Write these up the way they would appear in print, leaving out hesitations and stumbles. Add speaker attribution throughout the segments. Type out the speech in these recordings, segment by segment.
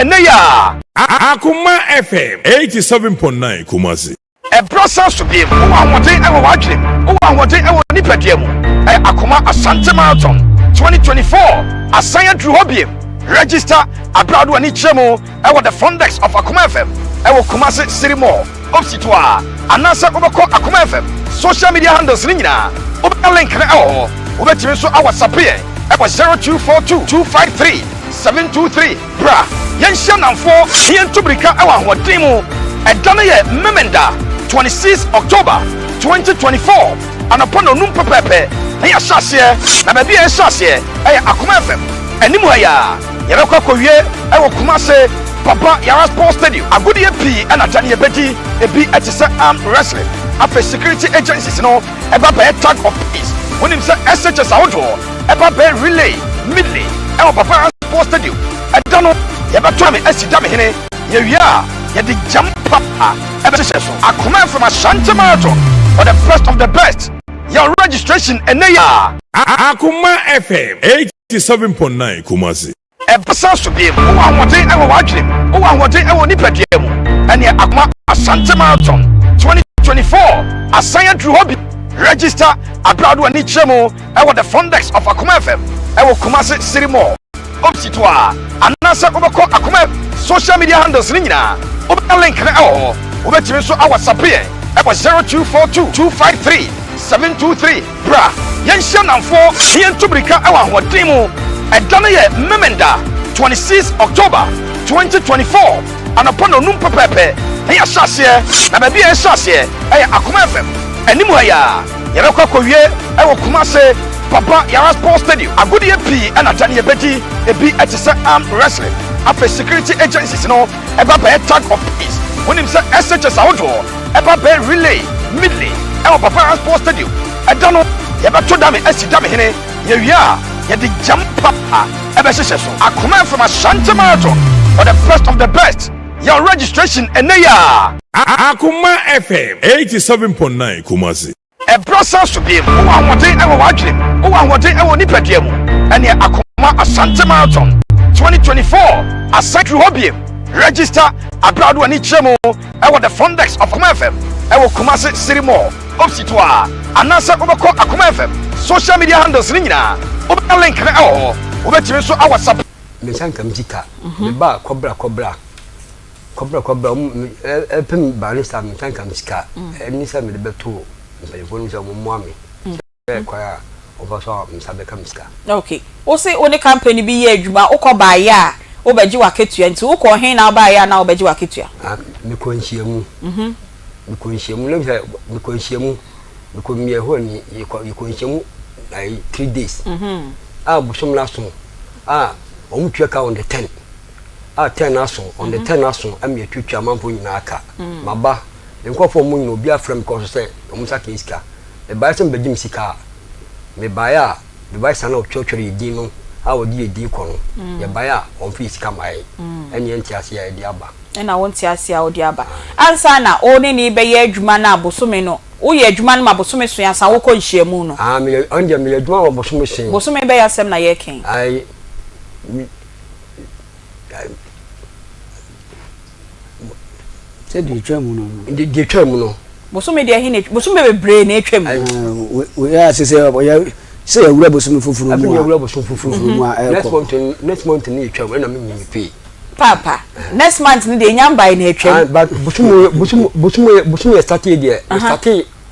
Speaker 1: Ɛnnɛ yi ara.
Speaker 2: Akoma FM 87.9 Kumasi.
Speaker 1: Ɛberɛ san so bio. Wowɔ ahoɔden wɔ w'adwene mu, wowɔ ahoɔden wɔ wo nipadua mu. Ɛyɛ Akoma Asante Marathon 2024 asan aduru hɔ bio. Register aberɛ a wode w'ani kyerɛ mu wɔ the front desk of Akoma FM wɔ Kumasi City Mall opposite hɔ ara, anaasɛ wobɛkɔ Akoma FM social media handles no nyinaa, wobɛnya link no wɔ hɔ. Wobɛtumi nso a WhatsApp yɛn wɔ 0242 253 723. Bra, yɛnhyia nnamfoɔ na yɛntu mmirika wɔ ahoɔden mu. Ɛda no yɛ Memenda, 26 October, 2024, anɔpa nnɔnnum pɛpɛɛpɛ na yɛahyɛ aseɛ, na baabi a yɛhyɛ aseɛ yɛ Akoma FM anim ha yi ara. Yɛbɛkɔ akɔwie wɔ Kumase Baba Yara Sports Stadium. Agodie pii na da no yɛbɛdi, ebi te sɛ arm wrestling, afei security agencies no ba bɛyɛ tug of peace. Wonim sɛ SHS ahodoɔ ba bɛyɛ relay, medley wɔ Baba Yara Sports Stadium. Ɛda no, yɛbɛto ame asi Damehene. Yɛwie a, yɛde gyam pa bɛhyehyɛ so. Akoma FM Ashanti Marathon for the best of the best. Yɛ wo registration ɛnnɛ yi ara.
Speaker 2: Akoma FM 87.9 Kumasi.
Speaker 1: Ɛbɛsan so bio. Wowɔ ahoɔden wɔ w'adwene mu, wowɔ ahoɔden wɔ wo nipadua mu. Ɛneɛ Akoma Ashanti Marathon 2024 asan aduru hɔ bio. Register aberɛ a wode w'ani kyerɛ mu wɔ the front desk of Akoma FM wɔ Kumasi City Mall opposite hɔ ara, anaasɛ wobɛkɔ Akoma FM social media handles no nyinaa, wobɛnya link no wɔ hɔ. Wobɛtumi nso a WhatsApp yɛn wɔ 0242 253 723. Bra, yɛnhyia nnamfoɔ na yɛntu mmirika wɔ ahoɔden mu. Ɛda no yɛ Memenda, 26 October, 2024, anɔpa nnɔnnum pɛpɛɛpɛ na yɛahyɛ aseɛ, na baabi a yɛhyɛ aseɛ yɛ Akoma FM anim ha yi ara. Yɛbɛkɔ akɔwie wɔ Kumase Baba Yara Sports Stadium. Agodie pii na da no yɛbɛdi, ebi te sɛ arm wrestling, afei security agencies no ba bɛyɛ tug of peace. Wonim sɛ SHS ahodoɔ ba bɛyɛ relay, medley wɔ Baba Yara Sports Stadium. Ɛda no, yɛbɛto dame asi damehene. Yɛwie a, yɛde gyam pa bɛhyehyɛ so. Akoma FM Ashanti Marathon for the best of the best. Yɛ wo registration ɛnnɛ yi ara.
Speaker 2: Akoma FM 87.9 Kumasi.
Speaker 1: Ɛberɛ san so bio. Wowɔ ahoɔden wɔ w'adwene mu, wowɔ ahoɔden wɔ wo nipadua mu. Ɛneɛ Akoma Ashanti Marathon 2024 asan duru hɔ bio. Register aberɛ a wode w'ani kyerɛ mu wɔ the front desk of Akoma FM wɔ Kumasi City Mall opposite hɔ ara, anaasɛ wobɛkɔ Akoma FM social media handles no nyinaa, wobɛnya link no wɔ hɔ. Wobɛtumi nso a WhatsApp.
Speaker 3: Me nsa nka me sika. Me ba kɔbra kɔbra kɔbra kɔbra ɔmo ɛpem barista me nsa nka me sika. Ɛne sɛ mede bɛto mpanyinfoɔ no sɛ ɔmo mmoa me sɛ kwan a wɔfa so a me nsa bɛka me sika.
Speaker 4: Ok. Wo se wo ne company bi yɛ adwuma, wo kɔ baeɛ a wo bɛgye w'akatua nti wo kɔɔ he na wo baeɛ a na wo bɛgye w'akatua?
Speaker 3: Ah, me kɔ nhyiamu. Me kɔ nhyiamu, na sɛ me kɔ nhyiamu, me kɔ mmiɛ hɔ ni, yɛ kɔ yɛ kɔ nhyiamu ayi 3 days. A bosom no aso, a wɔn tua ka on the 10. A 10 aso, on the 10 aso, ɛma yɛtuatua amanfoɔ nyinaa ka. Maba, nkurɔfoɔ mu nyinaa obi afrɛ me kɔ so sɛ wɔn nsa ka sika. Mebaeɛ sɛ mebɛgye me sika a, mebaeɛ a, mebaeɛ saa na wɔtwerɛtwerɛ yɛ din no a wɔde yɛ din kɔ no. Yɛbaeɛ a wɔmfa yɛ sika ma yɛn. Ɛne yɛnte aseɛ a yɛde aba.
Speaker 4: Ɛna wonte aseɛ a wode aba. Ansa na wo ne ne bɛyɛ adwuma no a bosome no, woyɛ adwuma no ma bosome so ansa wokɔ nhyiamu no?
Speaker 3: Ah, meyɛ, ɔno deɛ meyɛ adwuma wɔ bosome so.
Speaker 4: Bosome bɛyɛ asɛm na yɛreka yi.
Speaker 3: Ayi, me,
Speaker 5: Sɛ deɛ etwa mu no.
Speaker 3: Deɛ etwa mu no.
Speaker 4: Bosome deɛ he na, bosome bebree na etwa mu.
Speaker 5: Wɔyɛ ase sɛ wɔyɛ sɛ yɛwura bosome foforɔ mu a.
Speaker 3: Afei yɛwura bosome foforɔ
Speaker 5: mu a ɛkɔ.
Speaker 3: Next month ne etwa mu ɛna me nyi pay.
Speaker 4: Papa, next month ne deɛ enya mbae na etwa mu.
Speaker 3: But bosome bosome bosome bosome yɛ start deɛ. Me start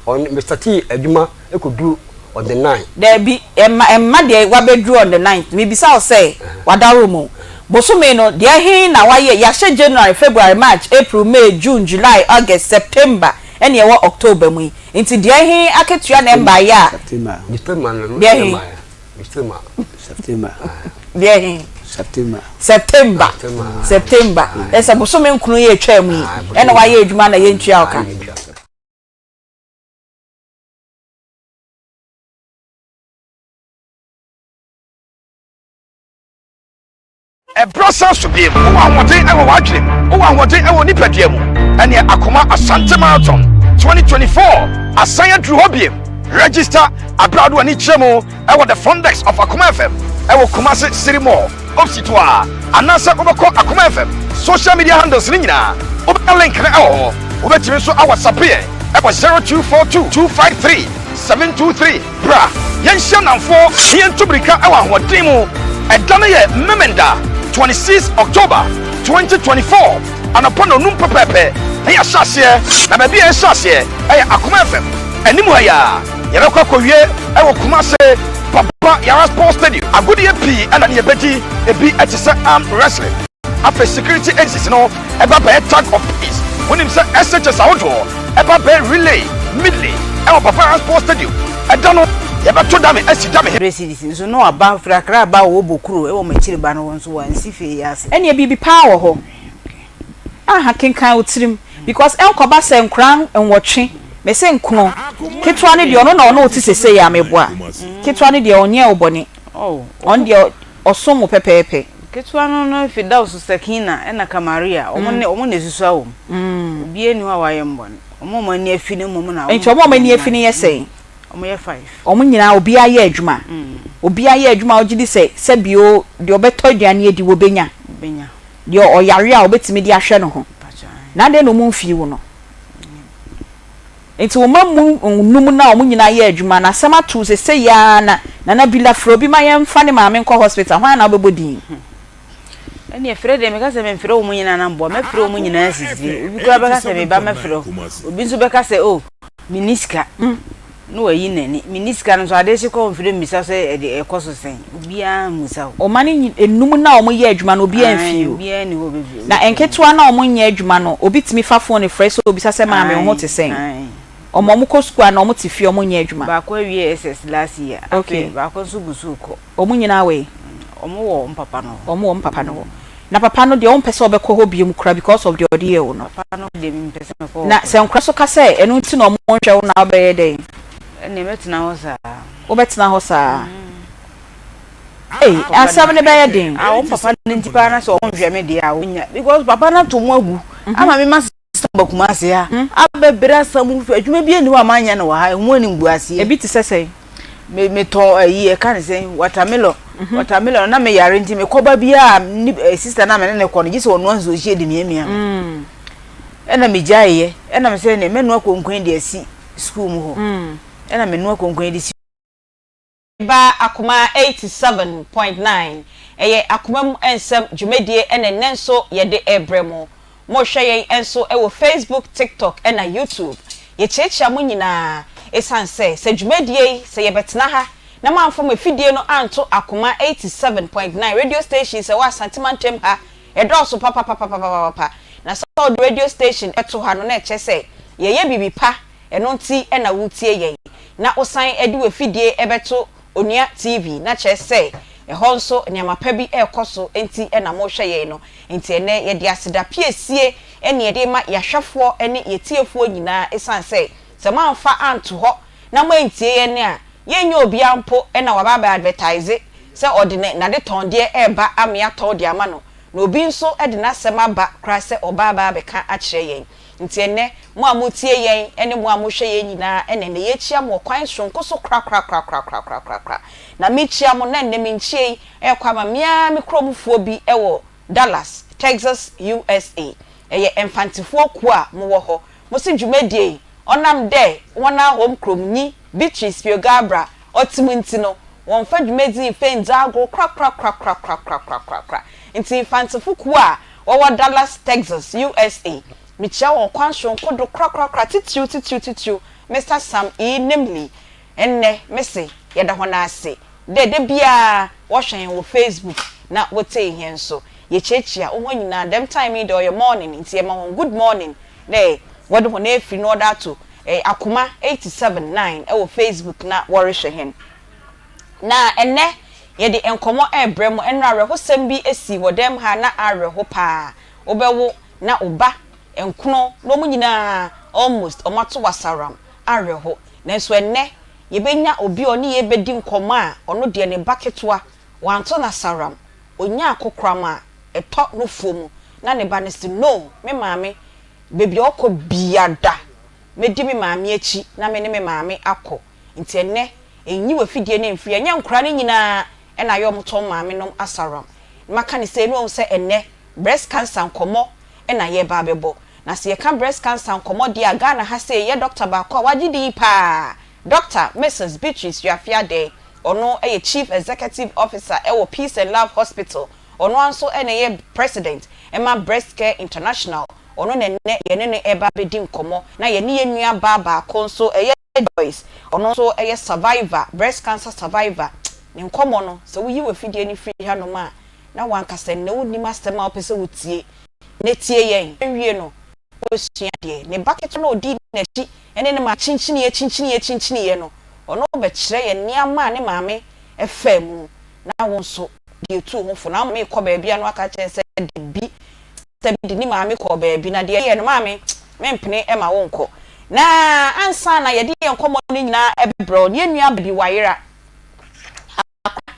Speaker 3: on me start adwuma ekɔduru on the 9.
Speaker 4: Daabi, ɛmma ɛmma deɛ wabɛduru on the 9th. Mebisa wo sɛ, wadaworo mu. Bosome no, deɛ he na wayɛ? Yɛahyɛ January, February, March, April, May, June, July, August, September, ɛne ɛwɔ October mu yi. Nti deɛ he akatua na ɛmbaeɛ a?
Speaker 5: September.
Speaker 3: September no
Speaker 4: Deɛ he?
Speaker 3: September.
Speaker 5: September.
Speaker 4: Deɛ he?
Speaker 5: September.
Speaker 4: September. September. Ɛsɛ bosome nkron yi atwa mu yi, ɛna wayɛ adwuma na yɛntua wo ka.
Speaker 1: Ɛberɛ san so bio. Wowɔ ahoɔden wɔ w'adwene mu, wowɔ ahoɔden wɔ wo nipadua mu. Ɛneɛ Akoma Asante Marathon 2024 asan aduru hɔ bio. Register aberɛ a wode w'ani kyerɛ mu wɔ the front desk of Akoma FM wɔ Kumasi City Mall. opposite hɔ ara anaasɛ wobɛkɔ Akoma FM social media handles no nyinaa wobɛnya link no wɔ hɔ. Wobɛtumi nso awhatsappe yɛn wɔ 0242 253 723. Bra yɛnhyia nnamfoɔ na yɛntu mmirika wɔ ahoɔden mu. Ɛda no yɛ Memenda 26 October 2024 anɔpa nnɔnum pɛpɛɛpɛ na yɛahyɛ aseɛ. Na baabi a yɛhyɛ aseɛ yɛ Akoma FM anim ha yi ara. Yɛbɛkɔ akɔwie wɔ Kumase Baba Yara Sports Stadium. Agodeɛ pii na ne yɛbɛdi, ebi te sɛ arm wrestling. Afei security agencies no ɛba bɛyɛ tag of peace. Wonim sɛ SHS ahodoɔ ɛba bɛyɛ relay, medley ɛwɔ Baba Yara Sports Stadium. Ɛda no yɛbɛto dame asi dame he.
Speaker 6: Presides nso na waba firi Accra ba ɔwɔ Bokuro ɛwɔ m'akyiri ba no hɔ nso wansi fie yi ase.
Speaker 4: Ɛneɛ biribi paa wɔ hɔ. Aha kenkan wo tirim because ɛnkɔba sɛ nkora nwɔtwe mese nkono ketewa no deɛ ɔno na ɔne wo te sesei a meboa ketewa no deɛ ɔnyɛɛ wo bɔne ɔno deɛ ɔsom wo pɛpɛɛpɛ.
Speaker 6: Ketewa no no Firdaus Sakina ɛna Kamaria ɔmo ne ɔmo na esusua wɔm obiara nni hɔ a wayɛ me bɔne ɔmo a ɔmo ani afi no mmom na
Speaker 4: Nti ɔmo a ɔmo ani afi no yɛ sɛn?
Speaker 6: Ɔmo yɛ five.
Speaker 4: Ɔmo nyinaa obiara yɛ adwuma obiara yɛ adwuma a wogye di sɛ sɛbio deɛ ɔbɛtɔ aduane adi wɔbɛnya?
Speaker 6: Wɔbɛnya.
Speaker 4: Deɛ ɔyare a ɔbɛtumi de ahwɛ ne ho. Na adɛn na wɔn mfii wo no? Nti wo mma mu nnum no a wɔn nyinaa yɛ adwuma no, asɛm ato wo sesei ara na Nana Bila frɛ obi ma yɛmfa ne maame nkɔ hospital, hwan na wobɛbɔ din?
Speaker 6: Ɛnneɛ frɛ deɛ meka sɛ memfrɛ wɔn nyinaa na mboa, mɛfrɛ wɔn nyinaa sisi. Obi koraa bɛka sɛ me ba mɛfrɛ wo, obi nso bɛka sɛ oh Menni sika. Na wayi n'ani. Menni sika no nso, ade kye kɔ mfiri mmisa sɛ ɛde ɛkɔ so sɛn. Obiara mmisa wo.
Speaker 4: Ɔma no nyi enum no a wɔyɛ adwuma no, obiara mfii o.
Speaker 6: Obiara nni hɔ ɔbɛfiri.
Speaker 4: Na nketewa no a wɔnyɛ adwuma no, obi tumi fa fon frɛ sɛ obisa sɛ maame wo ho te sɛn? Wɔn a wɔkɔ sukuu anaa wɔte fie a wɔnyɛ adwuma.
Speaker 6: Baako awie SS last year. Afei baako nso gu so rekɔ.
Speaker 4: Wɔn nyinaa wɔ he?
Speaker 6: Wɔn wɔ wɔn papa no hɔ.
Speaker 4: Wɔn wɔ wɔn papa no hɔ. Na papa no deɛ wompɛ sɛ ɔbɛkɔ hɔ biom koraa because of deɛ ɔde yɛɛ wo no.
Speaker 6: Papa no deɛ mempɛ sɛ mekɔ hɔ
Speaker 4: Na sɛ
Speaker 6: koraa.
Speaker 4: nkora nso ka sɛ ɛno nti na wɔnhwɛ wo no a wobɛyɛ dɛn?
Speaker 6: Ɛnneɛ mɛtena hɔ saa.
Speaker 4: Wobɛtena hɔ saa? Ei, asɛm no bɛyɛ den.
Speaker 6: Ah, wɔn papa no nti paa na sɛ wɔnhwɛ me deɛ a wɔnya because papa no ato mu agu ama me ma Sɛ aba Kumasi ha abɛbrɛ asa mu fɛ adwuma bi nni hɔ a manyɛ no wɔ ha ɛho animguaseɛ.
Speaker 4: Ebi te sɛ sɛn?
Speaker 6: Me metɔn ayi ɛka ne sɛn watermelon mhm. watermelon na meyare nti mekɔba biara ne eh, sister na me ne ne kɔ no gye sɛ ɔnoa nsuo hyɛ de miamia me mm. ɛna megyaeɛ ɛna mesɛ ne mɛnoa konkwan de asi sukuu mu hɔ mm. ɛna menoa konkwan de si
Speaker 4: Ba Akoma 87.9, ɛyɛ akoma mu nsɛm dwumadie ɛna ɛnnɛ nso yɛde rebrɛ mo. Mohwɛ yɛn nso wɔ Facebook, TikTok ɛna YouTube. Yɛkyiakyia mo nyinaa ɛsiane sɛ sɛ dwumadie yi sɛ yɛbɛtena ha na moamfa mo afidie no anto Akoma 87.9 radio station sɛ ɛwɔ Asante mantam ha ɛdɔɔso papapapapapapa na sɛ wode radio station to ha no na ɛkyerɛ sɛ yɛyɛ biribi pa Ɛno nti na woretie yɛn, na wosan de w'afidie bɛto Onua TV, na kyerɛ sɛ ɛhɔ nso nneɛma pa bi rekɔ so nti na morehwɛ yɛn no. Enti ɛnnɛ yɛde aseda piesie na yɛde rema yɛahwɛfoɔ ne yɛtiefoɔ nyinaa ɛsiane sɛ, sɛ moamfa anto hɔ na moantie yɛn a, yɛnnya obiara mpo na waba abɛ advertise sɛ ɔde ne n'adetɔndeɛ reba ama yɛatɔn de ama no, na obi nso de n'asɛm aba koraa sɛ ɔba aba abɛka akyerɛ yɛn. Nti ɛnnɛ, mo a motie yɛn ne mo a mohwɛ yɛn nyinaa, ɛna ɛnnɛ yɛrekyia mo wɔ kwan soronko so korakorakorakorakorakorakora. Na mekyia mo, na ɛnnɛ me nkyia yi rekɔ ama me ara me kuromfoɔ bi wɔ Dallas, Texas, USA. Ɛyɛ Mfantefoɔ kuo a mowɔ hɔ. Mose dwumadie yi, ɔnam dɛ hɔn ara hɔn kuromnyi, Beatrice Piogaabra, ɔtse mu ntsi no, wɔmmfa dwumadzi yi mmfa nndzi agor korakorakorakorakorakorakora. Ntsi Mfantsefo kuo a wɔwɔ Dallas, Texas, USA. Mikyia wɔn kwan soronko do korakorakora tsitsiriw tsitsiriw tsitsiriw Mister Sam E. Nimley. Ndɛ, mese yɛda hɔn ase dɛ da biara wɔhwɛ hɛn wɔ Facebook na wotsie hɛn so. Yekyiakyia hɔn nyina, dɛm time yi de ɔyɛ morning ntsi yɛma hɔn good morning dɛ wɔde hɔn efir na wɔdze ato Akoma 87 nine wɔ Facebook na wɔrohwɛ hɛn. Na ɛnnɛ yɛde nkɔmmɔ rebrɛ mo. Ɛnnora awerɛhosɛm bi sii wɔ dɛm ha na awerɛho paa. Wobɛwo na wo ba nkono na wɔn nyinaa almost wɔn ato wasaram. Awerɛho. Nanso ɛnnɛ yɛbɛnya obi a ɔne yɛn bɛdi nkɔmmɔ a ɔno deɛ ne ba ketewa wanto no asaram. Ɔnyaa kokoram a ɛtɔ nufoɔ mu na ne ba no se no me maame baabi a ɔkɔ biada mɛdi me maame akyi na me ne me maame akɔ. Nti ɛnnɛ, nyi w'afidie no mfiri. Ɛnyɛ nkwadaa no nyinaa na ayɛ wɔn tɔn maame nom asaram. Na maka no sei na wahu sɛ ɛnnɛ breast cancer nkɔmmɔ na yɛreba abɛbɔ. Na sɛ yɛka breast cancer nkɔmmɔ deɛ a, Ghana ha sei yɛ dɔkta baako a wagye din pa ara, Dɔkta Mrs. Beatrice Wiafe Adei. Ɔno yɛ Chief Executive Officer wɔ Peace and Love Hospital. Ɔno ara nso na ɛyɛ President ma Breast Care International. Ɔno na ɛnnɛ yɛne no reba abɛdi nkɔmmɔ. Na yɛne yɛn nua baa baako nso, ɛyɛ Joyce, ɔno nso yɛ survivor, breast cancer survivor. Ne nkɔmmɔ no, sɛ woyi w'afidie no firi hanom a, na w'ankasa nnɛ wonnim asɛm a wopɛ sɛ wotie. Nnɛ tie yɛn nwie no, na woasua adeɛ. Ne ba ketewa no a ɔdii n'akyi ne ne maame kyinkyiniiɛ kyinkyiniiɛ kyinkyiniiɛ no, ɔno bɛkyerɛ yɛn nneɛma a ne maame faa mu, na wo nso deɛ tu wo ho fo. Na wo maame rekɔ baabi a na waka akyerɛ no sɛ dabi, sɛ bi de ne maame kɔɔ baabi na deɛ ɛyɛ no maame mempene ma wo nkɔ. Na ansa na yɛde yɛn nkɔmmɔ no nyinaa bɛbrɛ wo no, yɛn nua baabi wayera. Akwadaa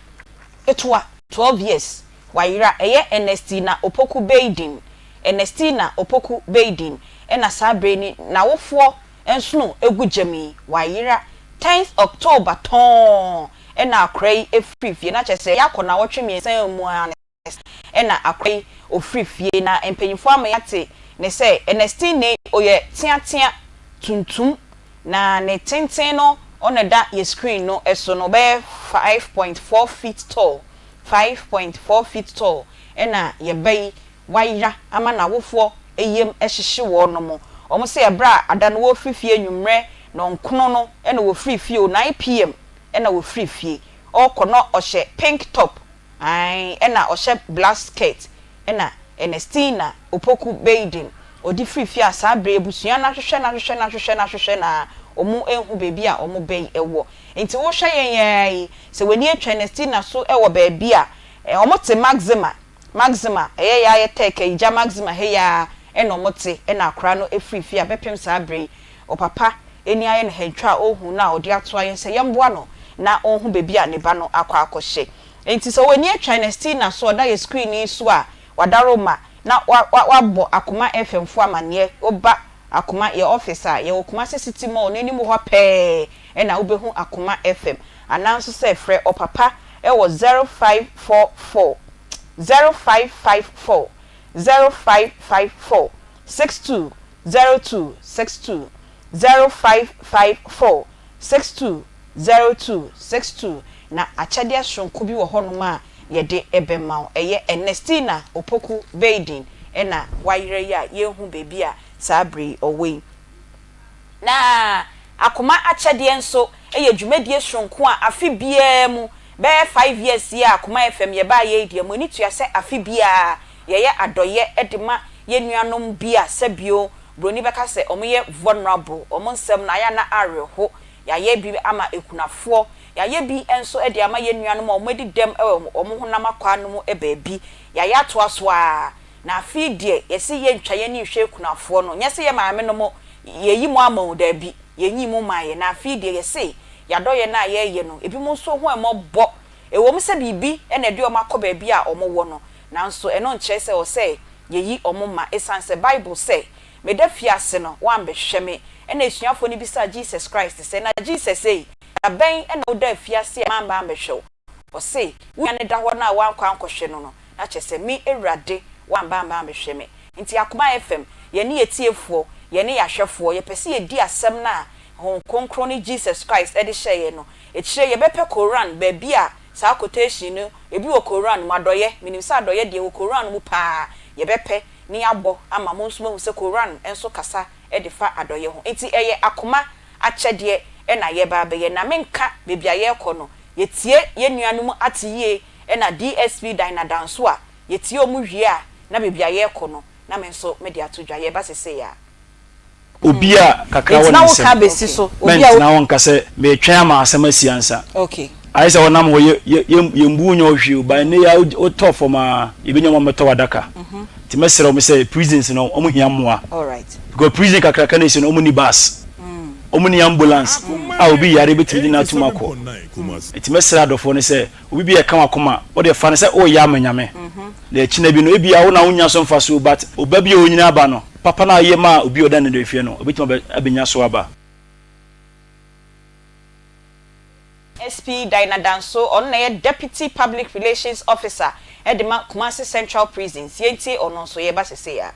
Speaker 4: ketewa, 12 years, wayera. Ɛyɛ Ernestina Opoku Beidin, Ernestina Opoku Beidin, ɛna saa berɛ yi n'awofoɔ nsono gu gyam yi, wayera. Tenth October tɔnn ɛna akwadaa yi firi fie, na kyerɛ sɛ yɛakɔ nnawɔtwe mmiɛnsa mu ara ne ɛna akora yi ofiri fie na mpanyinfoɔ ama yɛate ne sɛ Ernestine oyɛ teatea tuntum na ne tenten no ɔna ɛda yɛ screen no so no ɔbɛyɛ 5.4 feet tall, 5.4 feet tall, ɛna yɛ ba yi wayera ama n'awofoɔ yam hyehye wɔnom. Wɔn se ɛberɛ a ada no wɔrefiri fie anwummerɛ nɔnkono no ɛna wɔfiri fie o, 9pm ɛna wɔfiri fie ɔrekɔ na ɔhyɛ pink top. Ae ɛna ɔhyɛ black skirt ɛna Ernestina Opoku Baiden ɔde firi fie a saa berɛ yi abusua no ahwehwɛ no ahwehwɛ no ahwehwɛ no ahwehwɛ no a ɔmo nhu baabi a ɔmo ba yi wɔ. Nti wohwɛ yɛn ara yi sɛ w'ani atwa Ernestina so wɔ baabi a ɔmo te Maxima Maxima ɛyɛ yɛ ayɛ tɛk ayi gya Maxima ha yi ara ɛna ɔmo te ɛna akora no firi fie a bɛpem saa berɛ yi ɔpapa ani ayɛ no hɛntwa a ɔhu no a ɔde atoa yɛn sɛ yɛmmoa no na ɔnhu baabi a ne ba no akɔ akɔhyɛ. Enti sɛ w'ani atwa Ernestina so a ɔda yɛn screen yi so a, wadaroma na wa wa wabɔ Akoma FM foɔ amaneɛ. Woba Akoma yɛn office a, yɛwɔ Kumasi City Mall no anim hɔ pɛɛ na wobɛhu Akoma FM. Anaa nso sɛ frɛ ɔpapa wɔ 0544 0554 0554 62 02 62 0554 62 02 62 Na akyɛdeɛ soronko bi wɔ hɔnom a yɛde bɛma wo. Ɛyɛ Ernestina Opoku Baiden na wayera yi a yɛnhu baabi a saa berɛ yi ɔwɔ yi. Na Akoma Akyɛdeɛ nso yɛ dwumadie soronko a afe biara mu, bɛyɛ five years yi a Akoma FM yɛbaeɛ yi deɛ, mo ani tua sɛ afe biara yɛyɛ adɔeɛ de ma yɛn nuanom bi a sɛbio buroni bɛka sɛ wɔyɛ vulnerable, wɔn nsɛm no ayɛ a na awerɛho. Yɛayɛ bi ama akunafoɔ, yɛayɛ bi nso de ama yɛn nuanom a wɔadi dɛm wɔ wɔn honam akwaa no mu baabi. Yɛayɛ atoa so ara, na afei deɛ yɛse yɛntwa yɛn ani nhwɛ akunafoɔ no, nyɛ sɛ yɛn maamenom yɛyi mo ama o, daabi, yɛnyii mo mmaeɛ, na afei deɛ yɛse yɛadɔeɛ no a yɛreyɛ no, ebinom nso ho mmɔbɔ. Ɛwom sɛ biribi na ɛde wɔn akɔ baabi a wɔwɔ no, nanso ɛno nkyerɛ sɛ ɛwɔ sɛ yɛyi wɔn ma esiane sɛ Bible sɛ, Meda fiase no, woambɛhwɛ me. Ɛnna asuafoɔ no bisaa Jesus Christ sɛ, Na Jesus ei, da bɛn na wodaa afiase a mamba ambɛhwɛ wo? Ɔse, Wo nua no da hɔ no a woankɔ ankɔhwɛ no no, na kyerɛ sɛ me Awurade woamba amba ambɛhwɛ me. Nti Akoma FM, yɛne yɛtiefoɔ, yɛne yɛahwɛfoɔ, yɛpɛ sɛ yɛdi asɛm no a Honhom Kronkron ne Jesus Christ de hyɛɛ yɛn no. Akyire yɛbɛpɛ Koran, baabi a saa quotation no, ebi wɔ Koran mu, adɔeɛ, menim sɛ adɔeɛ deɛ ɛwɔ Koran mu paa, yɛbɛpɛ ne yɛabɔ ama mo nso moahu sɛ Koran nso kasa de fa adɔeɛ ho. Enti ɛyɛ akoma akyɛdeɛ na yɛreba abɛyɛ. Na menka baabi a yɛrekɔ no, yɛtie yɛn nuanom ate yie na DSP Dinah Danso a, yɛtie wɔn wie a, na baabi a yɛrekɔ no, na me nso mede ato dwa. Yɛreba sesei ara.
Speaker 5: Obi a kakra wɔ ne nsam, mɛntena hɔ nka sɛ meretwɛn ama asɛm asi ansa. Ayɛ sɛ wonam hɔ yɛ yɛ yɛmbu wo nyɛ wo hwee o, but nnɛ yi ara wotɔ fam ara yɛbɛnya wɔn abɛtɔ w'adaka. Nti mɛsrɛ wɔn sɛ prisons no wɔn hia mmoa. Because prison kakraka no a ɛsi no wɔn nni bus, wɔn nni ambulance a obi yare bɛtumi de no atum akɔ. Nti mɛsrɛ adɔfoɔ no sɛ Obi bi a ɛka w'akoma, wo deɛ fa no sɛ woreyɛ ama Nyame. Na akyina bi no, ebia wo na wonnya so mfasoɔ o, but oba bi a ɔnyini aba no, papa no a woyɛ maa obi a ɔda nneduafie no, ɔbɛtumi abɛnya so aba.
Speaker 4: SP Dinah Danso, ɔno na ɛyɛ Deputy Public Relations Officer de ma Kumasi Central Prisons. Yɛntie ɔno nso, yɛba sesei ara.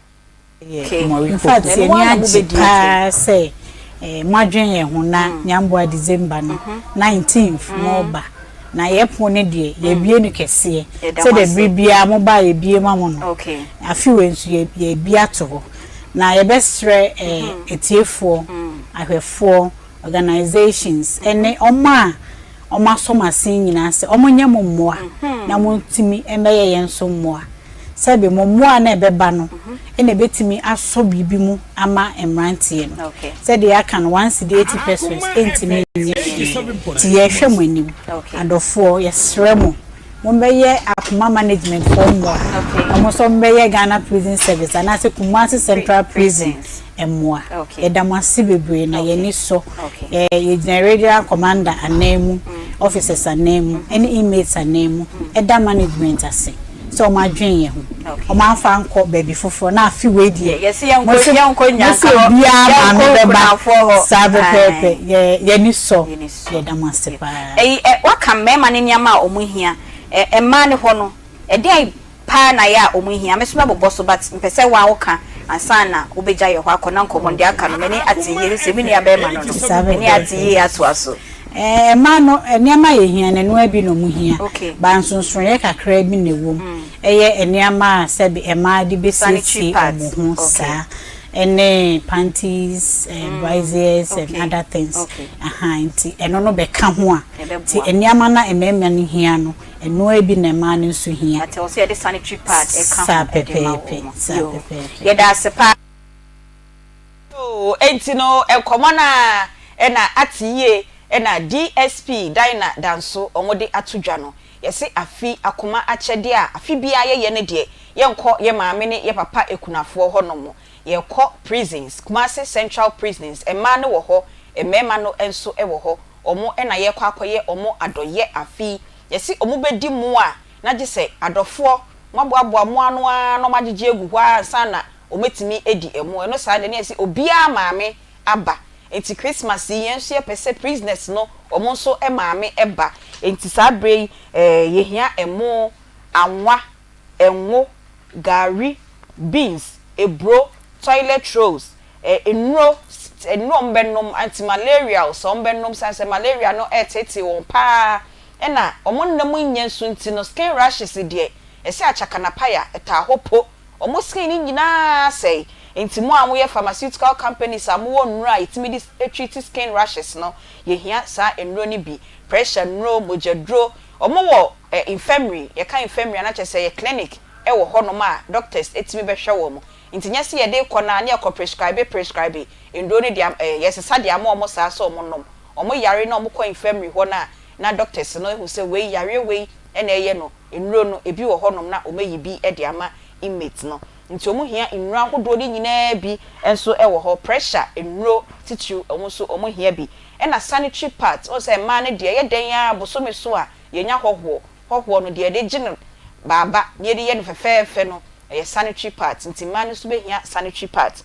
Speaker 7: In fact, yɛn ani agye paa sɛ moadwen yɛn ho na Nyamboa December no 19th moreba. Na yɛn pon no deɛ, yɛabue no kɛseɛ sɛdeɛ bere biara moba a yɛbue ma mo no. Afe wei nso yɛabue ato hɔ. Na yɛbɛsrɛ atiefoɔ, ahwɛfoɔ, organisations ne wɔn a wɔasɔ mo asen nyinaa sɛ wɔnyɛ mo mmoa na montumi mmɛyɛ yɛn nso mmoa. Sɛbe mo mmoa no a ɛbɛba no na ɛbɛtumi asɔ biribi mu ama mmeranteɛ no. Sɛdeɛ yɛaka no, one cedi eighty pesewas ntumi nyɛ hwee. Nti yɛrehwɛ mo anim. Adɔfoɔ, yɛsrɛ mo, mommɛyɛ Akoma Management foɔ mmoa na mo nso mommɛyɛ Ghana Prison Service anaasɛ Kumasi Central Prison mmoa. Yɛda mo ase bebree na yɛn ani sɔ. Yɛgyina Regional Commander ananmu, officers ananmu ne inmates ananmu da management ase sɛ wɔn adwene yɛn ho. Wɔn amfa ankɔ baabi foforɔ na afe wei deɛ mo se obiara maame bɛba saa pɛpɛɛpɛ. Yɛn ani sɔ. Yɛda mo ase paa.
Speaker 4: Ɛyi ɛ, woaka mmarima no nneɛma a wɔhia. Ɛ, mmaa no hɔ no, ɛdeɛn paa na ɛyɛ a wɔhia? Me nso mɛbobɔ so but mpɛ sɛ wo ara woka ansa na wobɛgya yɛn hɔ akɔ na nkɔmmɔ no deɛ aka no m'ani ate yie sɛ me nua barima no no, m'ani ate yie atoa so.
Speaker 7: Ɛɛ, mmaa no, nneɛma a yɛhia no, ɛno ara bi na wɔhia. But nsonsonoeɛ kakraa bi na ɛwɔ mu. Ɛyɛ nneɛma a sɛbe mmaa de bɛsiesie wɔn ho saa. Ɛne panties, braziers and other things. Ahaa, nti ɛno no bɛka ho a, nti nneɛma no a mmarima no hia no, ɛno ara bi na mmaa no nso hia.
Speaker 4: But ɛwɔ sɛ yɛde sanitary pad ɛka
Speaker 7: Saa
Speaker 4: ho de ma
Speaker 7: pɛpɛɛpɛ,
Speaker 4: wɔn.
Speaker 7: saa
Speaker 4: Yoo,
Speaker 7: pɛpɛɛpɛ.
Speaker 4: yɛda ase paa. Yoo, enti no nkɔmmɔ no ara na ate yie na DSP Dinah Danso wɔde ato dwa no. Yɛse afi akoma akyɛdeɛ a afe biara yɛyɛ no deɛ, yɛnkɔ yɛ maame ne yɛ papa akunafoɔ hɔ nom. Yɛkɔ prisons, Kumasi Central Prisons, mmaa no wɔ hɔ, mmarima no nso wɔ hɔ. Wɔn na yɛrekɔ akɔyɛ wɔn adɔyɛ afe yi. Yɛse wɔn bɛdi mmoa a, na gye sɛ adɔfoɔ, moaboaboa mo ano ara na wɔagyegye agu hɔ ara ansa na wɔatumi adi ɛmo. Ɛno saa deɛ na yɛse obiara maame aba. Enti Christmas yi yɛn nso yɛpɛ sɛ prisoners no wɔn nso maame ba. Enti saa berɛ yi yɛhia ɛmo, anwa, ngo, gari, beans, aburo, toilet rolls, nnuro, nnuro a wɔbɛnom, anti-malarials a wɔbɛnom sane sɛ malaria no reteetee wɔn pa ara. Ɛna wɔn nna mu nyɛ nso nti no skin rashes deɛ ɛsɛ akyakanapaya, ɛtaa hɔ po. Wɔn skin no nyinaa sɛe. Enti mo a moyɛ pharmaceutical companies a mowɔ nnuro a yɛtumi de treat skin rashes no, yɛhia saa nnuro no bi. Pressure nnuro, mogyaduro. Wɔwɔ infirmary, yɛka infirmary a na kyerɛ sɛ ɛyɛ clinic wɔ hɔnom a doctors tumi bɛhwɛ wɔn. Nti nyɛ sɛ yɛde rekɔ no ara na yɛkɔ prescribe prescribe nnuro no de ama, yɛsesa de ama wɔn saa sɛ wɔnnom. Wɔyare na wɔkɔ infirmary hɔ no a, na doctors no ahu sɛ wei, yareɛ wei na ɛyɛ no. Nnuro no, ebi wɔ hɔnom na wɔayi bi de ama inmate no. Nti wɔhia nnuro ahodoɔ no nyinaa bi nso wɔ hɔ. Pressure nnuro titiriw, wɔn nso wɔhia bi. Ɛna sanitary pads, wohu sɛ mmaa no deɛ ɛyɛ dɛn ara bosome so a yɛnya hɔhoɔ. Hɔhoɔ no, deɛ yɛde gye no baaba na yɛde yɛ no fɛfɛɛfɛ no, ɛyɛ sanitary pads. Nti mmaa no nso bɛhia sanitary pads.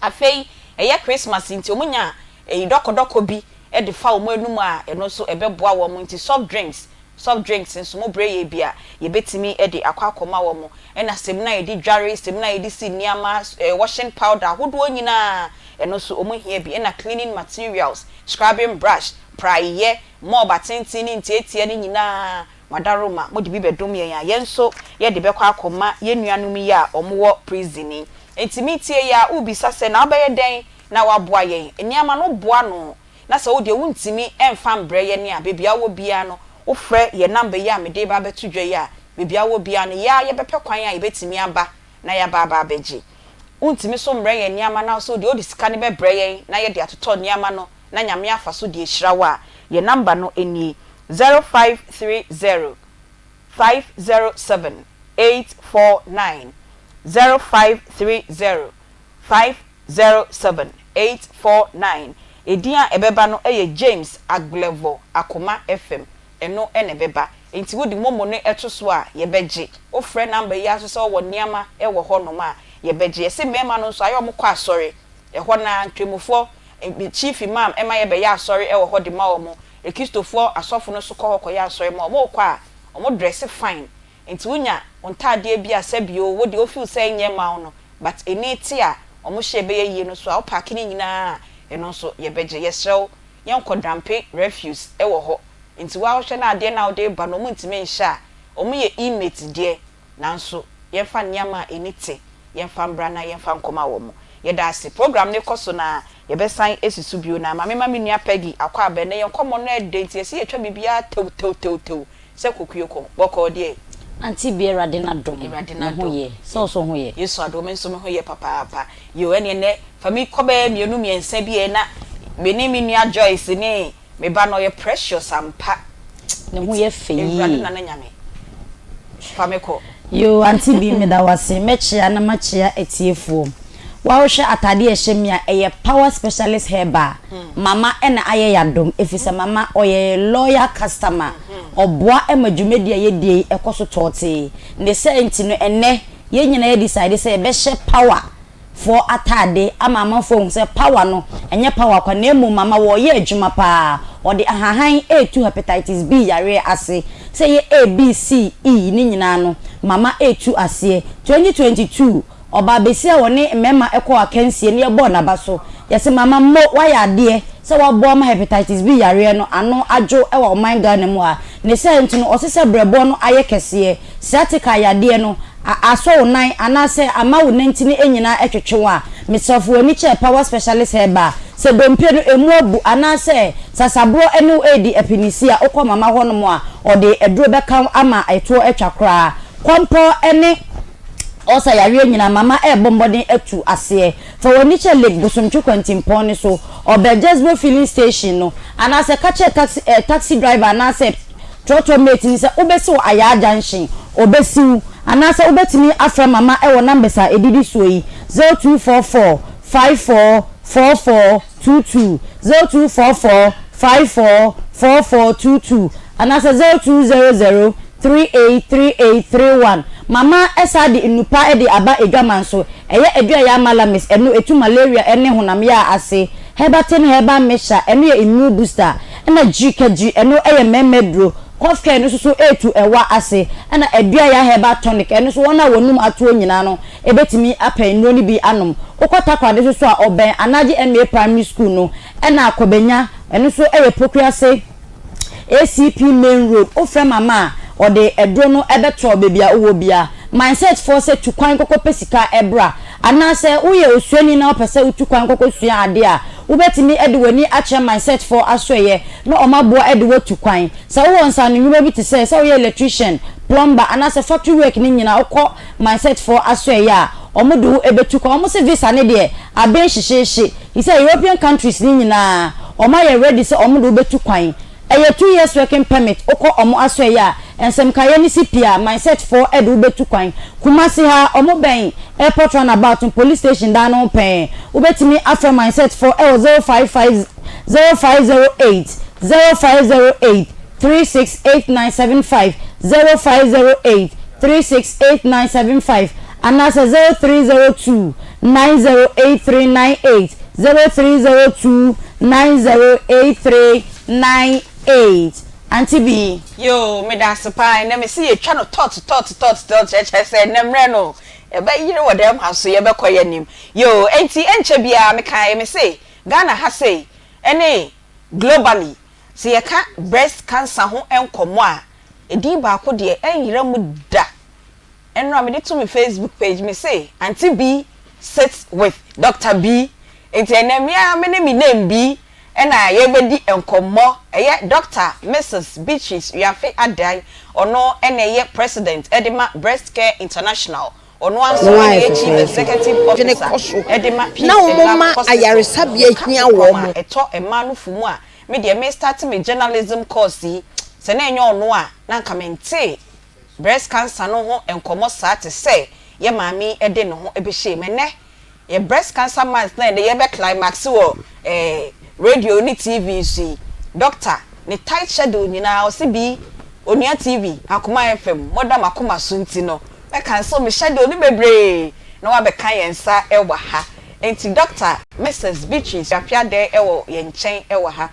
Speaker 4: Afei ɛyɛ Christmas nti wɔn nya ɛyi dɔkɔdɔkɔ bi de fa wɔn anum a ɛno nso ɛbɛboa wɔn nti soft drinks soft drinks nso mo brɛ yɛ bi a yɛbɛtumi de akɔ akɔma wɔn ɛna samina a yɛde dware samina a yɛde si nneɛma washing powder ahodoɔ nyinaa ɛno nso wɔn hia bi ɛna cleaning materials scrubbing brush praeɛ mop atenten ne ntiatia no nyinaa Mo adaworoma, mode bi bɛdom yɛn a, yɛn nso yɛde bɛkɔ akɔma yɛn nuanom yi a wɔwɔ prison yi. Enti metie yi ara, wobisa sɛ, 'Na wobɛyɛ dɛn na woaboa yɛn? Nneɛma no, woboa ano, na sɛ wo deɛ wontumi mfa mbrɛ yɛn a, baabi a wowɔ biara no, wofrɛ yɛn namba yi a mede reba abɛto dwa yi a, baabi a wowɔ biara no, yɛn ara yɛbɛpɛ kwan a yɛbɛtumi aba na yɛaba aba abɛgye. Wontumi nso mmrɛ yɛn nneɛma no a, sɛ wo deɛ wode sika no bɛbrɛ yɛn na yɛde atotɔ nneɛma no na Nyame afa so de ahyira wo a, yɛn number no nie, 0530 507 849, 0530 507 849. Edin a ɛbɛba no yɛ James Agblevor Akoma FM, ɛno na ɛbɛba. Enti wode momo no to so a, yɛbɛgye. Wofrɛ number yi ara nso sɛ wowɔ nneɛma wɔ hɔnom a, yɛbɛgye. Yɛse mmarima no nso ayɛ a wɔkɔ asɔre, ɛhɔ no ara, Nkramofoɔ Chief Imam ma yɛbɛyɛ asɔre wɔ hɔ de ma wɔn. Akristofoɔ asɔfo no nso kɔ hɔ kɔyɛ asɔre ma wɔn. Wɔkɔ a, wɔn dresse fine. Nti wonya wo ntaadeɛ bi a sɛbi o wo deɛ wo feel sɛ ɛnyɛ mma wo no but ani te a wɔn hyɛ ɛbɛyɛ yie no so a wo paake ne nyinaa a ɛno nso yɛbɛgye. Yɛsrɛ wo yɛnkɔ dampe refuse wɔ hɔ nti wo ara wohwɛ na adeɛ no a wode reba no wɔn ntumi nhyɛ a wɔn yɛ inmate deɛ nanso yɛmfa nneɛma a ani te yɛmfa mbra na yɛmfa nkɔma wɔn. Yɛda ase. Program no rekɔ so na yɛbɛsan asi so bio na ma mema me nua Peggy akɔ aba ɛnnɛ yɛn nkɔmmɔ no ɛdɛ nti yɛse yɛtwa biribiara tew tew tew tew sɛ kokuo kɔ. Bɔkɔɔ deɛ.
Speaker 8: Auntie bi Awurade n'adom
Speaker 4: Awurade
Speaker 8: me ho
Speaker 4: n'adom.
Speaker 8: yɛ. Sɛ wo nso wo ho yɛ?
Speaker 4: Yesu adom me nso me ho yɛ papaapa. Yoo ɛneɛ nnɛ fa me kɔ bɛyɛ mmienu mmiɛnsa bi ɛ na me ne me nua Joyce ne Me ba no ɔyɛ precious ampa.
Speaker 8: Ne ho yɛ fɛ yie.
Speaker 4: Awurade nana nyame fa me kɔ.
Speaker 8: Yoo auntie bi meda wo ase mɛkyea na makyea atiefoɔ wa wohwɛ ataadeɛ a ɛhyɛ mi a ɛyɛ power specialist herbal mama ɛna ayɛ yadom efisɛ mama ɔyɛ loyal customer ɔboa ma dwumadie a yɛdie yi ɛkɔ so tɔɔtee ne saa nti no ɛnɛ yɛn nyinaa yɛ decide sɛ yɛbɛhyɛ power foɔ ataade ama amanfoɔ ahu sɛ power no ɛnyɛ power kwa na mmom ama wɔreyɛ adwuma paa. Wɔde ahahan retu hepatitis B yareɛ ase sɛ ɛyɛ A, B, C, E ne nyinaa no mama ɛretu aseɛ. 2022 ɔbaa besia a ɔne mmarima kɔɔ akansie no yɛbɔɔ n'aba so. Yɛse mama Mo woayɛ adeɛ sɛ woaboa ma hepatitis B yareɛ no ano adwo wɔ ɔman Ghana mu ha. Ne saa nti no ɔse sɛ brɛboɔ no ayɛ kɛseɛ Sciatica yadeɛ no a asɔ wo nan anaasɛ ama wo nantini nyinaa ɛtwetwe wo a, mesrɛ fa w'ani kyerɛ Power Specialist Herbal. Sɛ dompe no ɛmu abu anaasɛ sasaborɔ ne wo redi apinisi a, wokɔ mama hɔnom a, ɔde aduro bɛka wo ama ɛtoɔ atwa koraa. Kɔmpɔ ne ulcer yareɛ nyinaa, mama ɛrebɔ mmɔden atu aseɛ. Fa w'ani kyerɛ Lake Bosomtwe kwantimpɔn no so, ɔbɛn Jesbo Filling Station no, anaasɛ ka kyerɛ taxi, eh, taxi driver anaasɛ trɔtrɔ mate no sɛ wobɛsi wɔ Ayaa Junction, ɔbɛsi wo, anaasɛ wobɛtumi afrɛ Mama wɔ numbers a ɛdidi soɔ yi, 0244 54 44 22, 0244 54 44 22, anaasɛ 0200 38 38 31. Mama san de nnupa de aba adwaman so. Ɛyɛ aduru a ɛyɛ amalamis, ɛno ɛtu malaria ɛne honam yaa ase, Herbatin herbal mixture, ɛno yɛ immune booster, ɛna Gyirikadiri, ɛno ɛyɛ mmarima aduro, Cough care, ɛno nso so ɛtu ɛwa ase, ɛna Aduaya herbal tonic, ɛno nso wɔn a wɔnum atoɔ nyinaa no ɛbɛtumi apɛ nnuro no bi anom. Wokɔ Takoradi nso so a, ɔbɛn Anagye MA Primary School no, ɛna Kɔbɛnya, ɛno nso ɛyɛ Pokuase. ACP main road wofrɛ mama a ɔde aduro no bɛtɔ baabi a wowɔ biara. Mindset foɔ sɛ tu kwan kɔkɔ pɛ sika bra. Anaasɛ woyɛ osuani na wopɛ sɛ wotu kwan kɔkɔ sua adeɛ a, wobɛtumi de w'ani akyerɛ mindset foɔ asoɛeɛ na wɔn aboa de wo atu kwan. Sɛ wowɔ nsaano nnwuma bi te sɛ sɛ woyɛ electrician, plumber anaasɛ factory work no nyinaa wokɔ mindset foɔ asoɛeɛ a wɔn de wo bɛtu kwan. Wɔn se visa no deɛ aben hyehyeehye. He sɛ European countries no nyinaa ɔmo ayɛ ready sɛ ɔmo de wo bɛtu kwan. Ɛyɛ 2 years working permit wokɔ ɔmo asoɛeɛ a nsɛmkaeɛ no si pi a mindset foɔ de wo bɛtu kwan. Kumasi ha ɔmo bɛn airport round about no police station dan no ho pɛɛ. Wobɛtumi afrɛ mindset foɔ ɛwɔ 055 0508 0508 368975 0508 368975 anaasɛ 0302 908398 0302 908398 Auntie Bee.
Speaker 4: Yoo medase paa ɛnɛ mese yɛtwa no tɔt tɔt tɔt tɔt kyerɛkyerɛ sɛ ɛnɛ mmerɛ no ɛbɛyere wɔ dɛm ha so yɛbɛkɔ yɛnim yoo enti ɛnkyɛ biara mekaeɛ mese Ghana ha sei ɛne globally sɛ yɛka breast cancer ho nkɔmmɔ a ɛdin baako deɛ ɛnyera mu da Ɛnora mede to me Facebook page me se Auntie B sits with Doctor B nti ɛnɛ me ara me ne me name B ɛna yɛrebɛdi nkɔmmɔ ɛyɛ Doctor Mrs Beatrice Wiafe Addae ɔno ɛna ɛyɛ President ɛde ma Breast Care International ɔno ara nso
Speaker 9: Na
Speaker 4: ɛna
Speaker 9: wɔayɛ
Speaker 4: ɛyɛ Chief
Speaker 9: fɛfɛɛfɛ.
Speaker 4: Executive
Speaker 9: Adwene
Speaker 4: Officer
Speaker 9: kɔ so
Speaker 4: ɛde ma Peace
Speaker 9: na
Speaker 4: and
Speaker 9: wɔn
Speaker 4: Love
Speaker 9: ma
Speaker 4: Hospital
Speaker 9: ayaresabea
Speaker 4: yɛka
Speaker 9: hia
Speaker 4: kokoram
Speaker 9: wɔn.
Speaker 4: a ɛtɔ mmaa nufu mu a me deɛ me start me journalism course yi sɛ na ɛnyɛ ɔno a na anka mentee breast cancer no ho nkɔmmɔ saa te sɛ yɛ maame yi de ne ho bɛhyɛɛ mu. Ɛnnɛ, yɛ breast cancer month na ɛnnɛ yɛbɛ climax wɔ eh, radio ne TV so yi, doctor ne tight schedule nyinaa ɔse bi Onua TV, Akoma FM, moda m'akoma so nti no, mɛ cancel me schedule no bebree na wabɛka yɛn nsa wɔ ha. Enti Doctor Mrs. Beatrice Apiadɛ wɔ yɛn nkyɛn wɔ ha.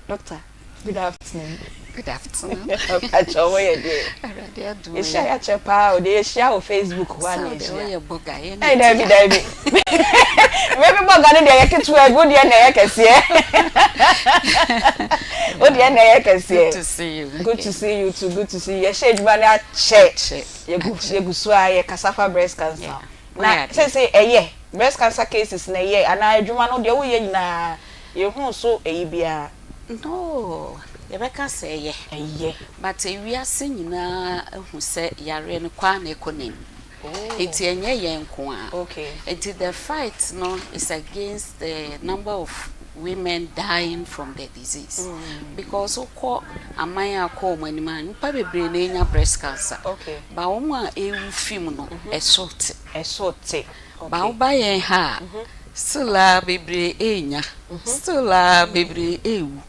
Speaker 4: Doctor, good afternoon.
Speaker 9: Good afternoon.
Speaker 4: Mpakyɛ wo yɛ deɛ.
Speaker 9: Awurade adom.
Speaker 4: Yɛhyia yɛakyɛ paa o deɛ yɛhyia wɔ Facebook hɔ a na
Speaker 9: yɛhyia. Sɛ woyɛ bɔga yɛ
Speaker 4: na ɛti Dabi dabi. Mɛbi bɔga no deɛ yɛ ketewa bi wo deɛ na ɛyɛ kɛseɛ. Wo deɛ na ɛyɛ kɛseɛ.
Speaker 9: Good to see you.
Speaker 4: Good to see you too. Good to see you. Yɛhyɛ adwuma no akyɛ. Yɛgu yɛgu so a yɛkasa fa breast cancer. Na seesei ɛyɛ breast cancer cases na ɛyɛ anaa adwuma no deɛ woyɛ nyinaa yɛhuu so ɛyi biara.
Speaker 9: No, yɛbɛka sɛ ɛyɛ.
Speaker 4: Ɛyɛ.
Speaker 9: But wiase nyinaa ahu sɛ yareɛ no kɔ ara na ɛkɔ n'anim. Nti ɛnyɛ yɛn nko ara.
Speaker 4: Okay.
Speaker 9: Nti the fight no is against the number of women dying from the disease. Because wokɔ aman a akɔ wɔn anim a, nnipa bebree na ɛnya breast cancer.
Speaker 4: Okay.
Speaker 9: But wɔn a ɛwu fi mu no, ɛso te.
Speaker 4: Ɛso te.
Speaker 9: Okay. But woba yɛn ha a, still a bebree ɛrenya, still a bebree ɛrewu.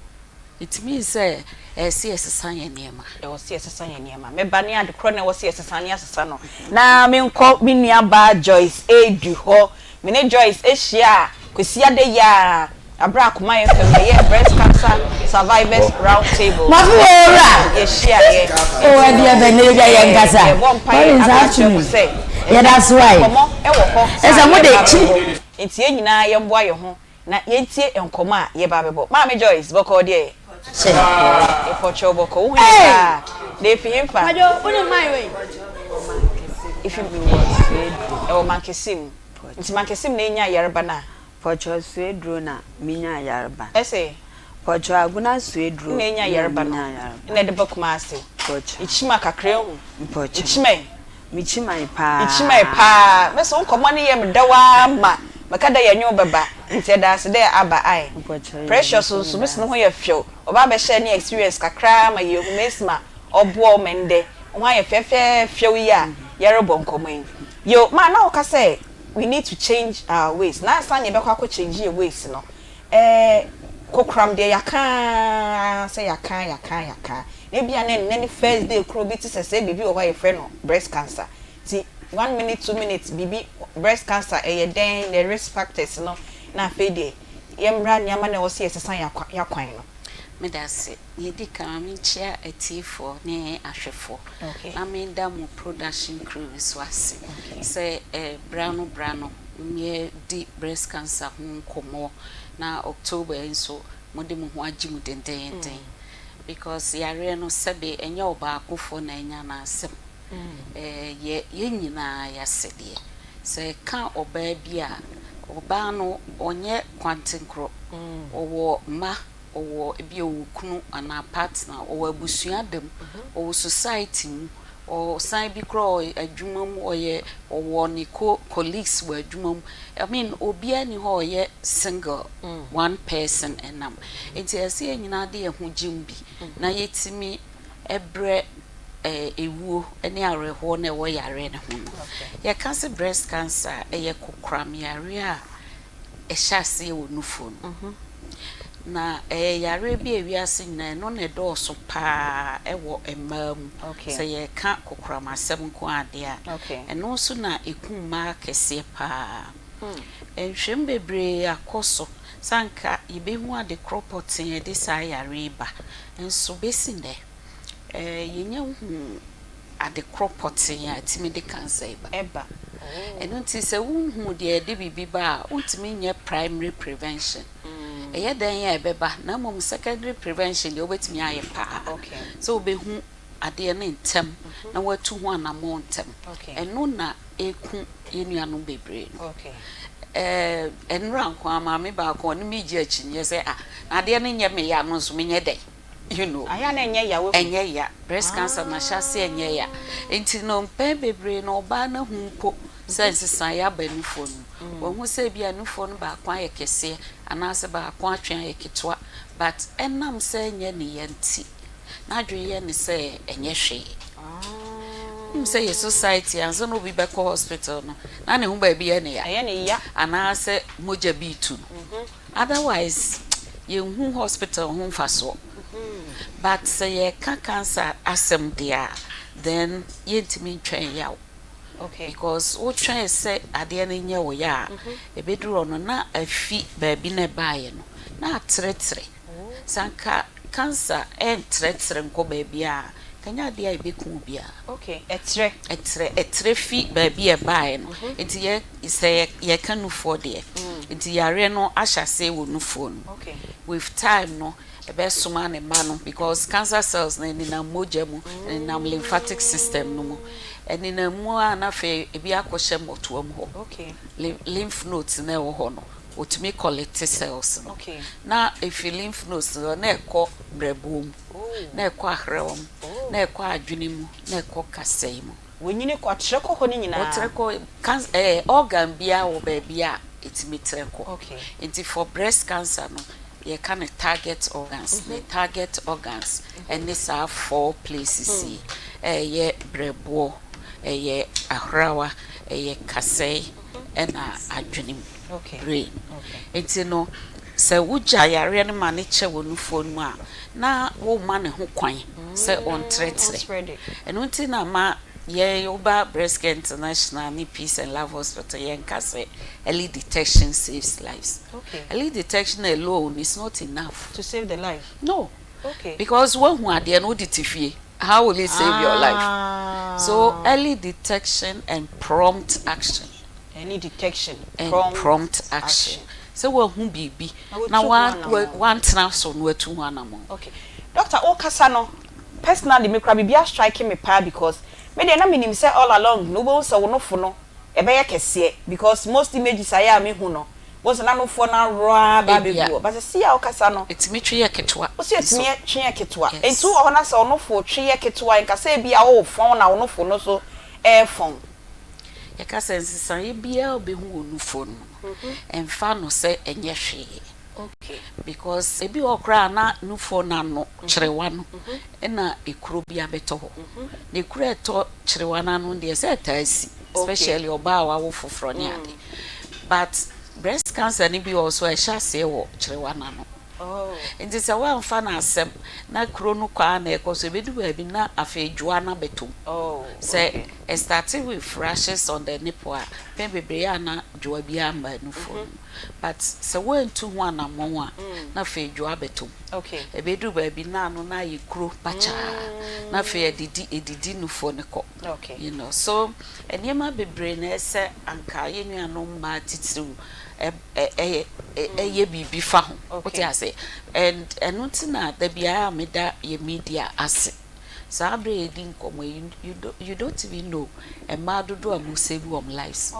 Speaker 9: It means sɛ ɛyɛ sɛ yɛsesa yɛn nneɛma.
Speaker 4: Ɛwɔ sɛ yɛsesa yɛn nneɛma. Me ba ne ade korɔ na ɛwɔ sɛ yɛsesa ne yɛasesa no. Na menkɔ me nua baa Joyce Adu hɔ. Me ne Joyce hyiaa Kwasiada yi ara berɛ a Akoma FM yɛyɛɛ Breast Cancer Survivors Round Table no.
Speaker 8: Mafe wɔ owura.
Speaker 4: Yɛhyiaeɛ.
Speaker 8: Oh ɛdeɛ bɛn na yɛdwa yɛn kasa.
Speaker 4: Yɛbɔ mpaeɛ
Speaker 8: Collins
Speaker 4: aka akyerɛ mo
Speaker 8: afternoon.
Speaker 4: sɛ
Speaker 8: Yɛda so ae.
Speaker 4: nkɔmmɔ wɔ hɔ
Speaker 8: Ɛsɛ
Speaker 4: saa
Speaker 8: mo de
Speaker 4: yɛba
Speaker 8: kyi.
Speaker 4: abɛbɔ. Nti yɛn nyinaa yɛmmoa yɛn ho Na yɛntie nkɔmmɔ a yɛreba abɛbɔ. Maame Joyce, bɔkɔɔ deɛ?
Speaker 8: Hyɛ.
Speaker 4: Mepɔkyɛw bɔkɔɔ. Wo ho ye paa? Na efi henfa?
Speaker 8: Kwadwo, wo nim man wei?
Speaker 4: Efi Ɛwɔ Mankesim. Nti Mankesim na enyaa yarba no a?
Speaker 10: Pɔkyɛw Sueduro na minyaa yarba no.
Speaker 4: Ɛse?
Speaker 10: Pɔkyɛw Agona Sueduro
Speaker 4: na
Speaker 10: na
Speaker 4: enyaa yarba no.
Speaker 10: minyaa yarba.
Speaker 4: Nna ɛde ba Kumasi.
Speaker 10: Pɔkyɛw.
Speaker 4: Ikyima kakra ehu.
Speaker 10: Mpɔkyɛw.
Speaker 4: Ikyima yi.
Speaker 10: Mekyimae paa.
Speaker 4: Mekyimae paa. Me so wo nkɔmbɔ no yɛ me dɛw ara ma meka dɛ yɛnye wo bɛba ntsi yɛda ase dɛ aba ae. Precious so mese no ho yɛ fɛw. Ɔba abɛhyɛɛ ne experience kakra ara ma yeehu mesi ma ɔboa wo ma ndɛ wo ho ayɛ fɛfɛɛfɛw yi a yɛrobɔ nkɔmbɔ yi. Yo, ma na woka sɛ we need to change our ways na ansa na yɛbɛkɔ akɔ change yɛ ways no eh, kokoram deɛ yɛaka ara sɛ yɛaka yɛaka yɛaka Na ebia na nnɛ ne first day koro bi te sɛ sɛ biribi wɔ hɔ a yɛfrɛ no breast cancer nti one minute two minutes biribi breast cancer ɛyɛ dɛn the risk factors no na afei deɛ yɛmmra nneɛma no a ɛwɔ sɛ yɛsesa yɛn akwan no.
Speaker 9: Meda ase. Nea edi kan, ma minkyia atiefoɔ ne ahwɛfoɔ, na meda mo production crew nso ase sɛ berɛ ano berɛ ano yɛdi breast cancer ho nkɔmmɔ, na October yi nso mode mo ho agye mu dendeenden. Because yareɛ no sɛbe ɛnyɛ ɔbaakofoɔ na anya n'asɛm, ɛyɛ yɛn nyinaa y'asɛdeɛ. Sɛ ɛka ɔbaa bi a, ɔbaa no ɔnyɛ kwantenkorɔ, ɔwɔ mma, ɔwɔ ebia ɔwɔ kunu anaa partner, ɔwɔ abusua da mu, ɔwɔ society mu, ɔsan bi koraa ɔwɔ adwuma mu, ɔyɛ ɔwɔ ne co colleagues wɔ adwuma mu. I mean obiara nni hɔ a ɔyɛ single one person nam. Nti ɛsɛ sɛ yɛn nyinaa de yɛn ho gyem bi na yɛtumi brɛ ewuo ne awerɛhoɔ no a ɛwɔ yareɛ no ho no. Yɛka sɛ breast cancer a, ɛyɛ kokoram yareɛ a ɛhyɛ aseɛ wɔ nufoɔ no mu. Na ɛyɛ yareɛ bi a wiase nyinaa ɛno na ɛdɔɔso pa ara wɔ mmaa mu. Sɛ yɛreka kokoram asɛm nko ara deɛ a, ɛno nso na ɛku mmaa kɛseɛ pa ara. Nhwehwɛmu bebree akɔ so sɛ anka yɛbɛhu ade korɔ pɔtee a ɛde saa yareɛ yi ba, nso bɛsi nnɛ, yɛnnya nhuu ade korɔ pɔtee a ɛtumi de cancer yi ba.
Speaker 4: Ɛba.
Speaker 9: Ɛno nti sɛ wonhuu deɛ ɛde biribi ba a, wontumi nyɛ primary prevention. Ɛyɛ dɛn a ɛbɛba, na mmom secondary prevention deɛ wobɛtumi ayɛ paa. Sɛ wobɛhu adeɛ no ntɛm na woatu ho anammɔn ntɛm. Ɛno na ɛku yɛn nuanom bebree no. Ɛɛ nnora nko ara maame baako ɔne me gye akyinnyeɛ sɛ ah na adeɛ no nyɛ me ya no nso menyɛ dɛn? You know.
Speaker 4: Ayɛ a na ɛnyɛ ya wahu.
Speaker 9: Ɛnyɛ ya. Breast cancer no ahyɛ aseɛ ɛnyɛ ya. Nti no mpɛn bebree no ɔbaa no ahu mpo sɛ nsesaeɛ aba nufoɔ no mu. Wahu sɛ ebia nufoɔ no baako ayɛ kɛseɛ anaasɛ baako atwe ayɛ ketewa but ɛnam sɛ ɛnyɛ ne ya nti n'adwene yɛ no sɛ ɛnyɛ hwee. Wonim sɛ yɛ society ansa na obi bɛkɔ hospital no na ne ho baabi yɛ ne ya.
Speaker 4: Ɛyɛ ne ya.
Speaker 9: Anaasɛ mogya bi retu no. Otherwise yɛnhu hospital ho mfasoɔ. But sɛ yɛreka cancer asɛm deɛ a then yɛntumi ntwɛn yaw. Because wotwɛn sɛ adeɛ no nyɛ wo ya a, ɛbɛduru hɔ no na afi baabi na ɛbaeɛ no na atrɛtrɛ. Sɛ anka. cancer ɛntrɛtrɛ nkɔ baabiara a, nka ɛnyɛ adeɛ a ɛbɛku obiara.
Speaker 4: Okay, ɛtrɛ.
Speaker 9: Ɛtrɛ, ɛtrɛ fi baabi a ɛbaeɛ no. Nti yɛ, sɛ yɛ, yɛka nufoɔ deɛ, nti yareɛ no ahyɛ aseɛ wɔ nufoɔ no mu.
Speaker 4: Okay.
Speaker 9: With time no, ɛbɛsoma ne mma no because cancer cells no ɛnenam mogya mu, ɛnenam lymphatic system no mu. Ɛnenam mu a na afei ebi akɔhyɛ mmɔtoam hɔ.
Speaker 4: Okay.
Speaker 9: Lymph nodes no a ɛwɔ hɔ no, wɔtumi collect cells no.
Speaker 4: Okay.
Speaker 9: Na ɛfiri lymph nodes no na ɛkɔ brɛboɔ mu, na ɛkɔ ahrawa mu, na ɛkɔ adwene mu, na ɛkɔ kasɛe mu.
Speaker 4: Wɔnyini kɔ, ɔtrɛ kɔ hɔ no nyinaa.
Speaker 9: Ɔtrɛ kɔ, cancer, ɛɛ organ biara wɔ baabi a ɛtumi trɛ kɔ.
Speaker 4: Okay.
Speaker 9: Nti for breast cancer no, yɛka no target organs, ne target organs ne saa four places yi, ɛyɛ brɛboɔ, ɛyɛ ahrawa, ɛyɛ kasɛe, ɛna adwene mu, brain. Nti no, sɛ wogya yareɛ no ma no kyɛ wɔ nufoɔ no mu a, na womma ne ho kwan sɛ ɔntrɛtrɛ. Ɛno nti na ma yɛn woba Breast Care International ne Peace and Love Hospital yɛnka sɛ early detection saves lives.
Speaker 4: Okay.
Speaker 9: Early detection alone is not enough.
Speaker 4: To save the life?
Speaker 9: No.
Speaker 4: Okay.
Speaker 9: Because woahu adeɛ no wode te fie. How will it save your life?
Speaker 4: Ah.
Speaker 9: So early detection and prompt action.
Speaker 4: Early detection,
Speaker 9: and
Speaker 4: prompt,
Speaker 9: prompt action. Sɛ woahu biribi na
Speaker 4: Na woatu ho anammɔn.
Speaker 9: woantena so na woatu ho anammɔn.
Speaker 4: Okay. Doctor, wokasa no, personally me koraa biribi astrike me paa because me deɛ na menim sɛ all along no wobɛhu sɛ wo nofo no ɛbɛyɛ kɛseɛ because most images a ɛyɛ a mehu no, wohu sɛ na nofoɔ no aworɔ ara ba
Speaker 9: Ebia.
Speaker 4: abɛgu hɔ. But seesei a wokasa no,
Speaker 9: Ɛtumi twe yɛ ketewa
Speaker 4: wo sɛ
Speaker 9: nso.
Speaker 4: ɛtumi twe yɛ ketewa.
Speaker 9: Yes.
Speaker 4: Nti wowɔ hɔ na sɛ wo nofo twe yɛ ketewa a, nka sɛ ebia wofɔn na wo nofo no nso ɛrefɔn.
Speaker 9: Yɛka sɛ nsesaeɛ biara a wobɛhu wɔ nufoɔ no mu no, ɛmfa no sɛ ɛnyɛ hwee. Because ebi wɔ hɔ koraa a na nufoɔ no ano, kyerewa no, ɛna ekuro bi abɛtɔ hɔ. Na ekuro a ɛtɔ kyerewa no ano no deɛ, sɛ ɛtaa si, especially ɔbaa a wawo foforɔ ne ade. But breast cancer no bi wɔ hɔ nso a, ɛhyɛ aseɛ wɔ kyerewa no ano. Nti sɛ woamfa no asɛm na kuro no kɔ ara na ɛkɔ so, ɛbɛdu baabi na afei dwoa no abɛtɔ mu. Sɛ ɛstarte with rashes on the nipple a, mpɛn bebree a na dwoa biara mma nufoɔ no mu. But sɛ woantu ho anammɔn a, na afei dwoa abɛtɔ mu. Ɛbɛduru baabi na ano no ayɛ kuro pakyaa, na afei ɛdidi ɛdidi nufoɔ no kɔ. You know, so nneɛma bebree na ɛsɛ anka yɛn nuanom mmaa titiriw ɛyɛ biribi fa ho. Wote ase? And ɛno nti na da biara meda yɛ media ase. Saa bere a yɛdi nkɔmmɔ yi, you, you don't even know mmaa dodoɔ a mo save wɔn lives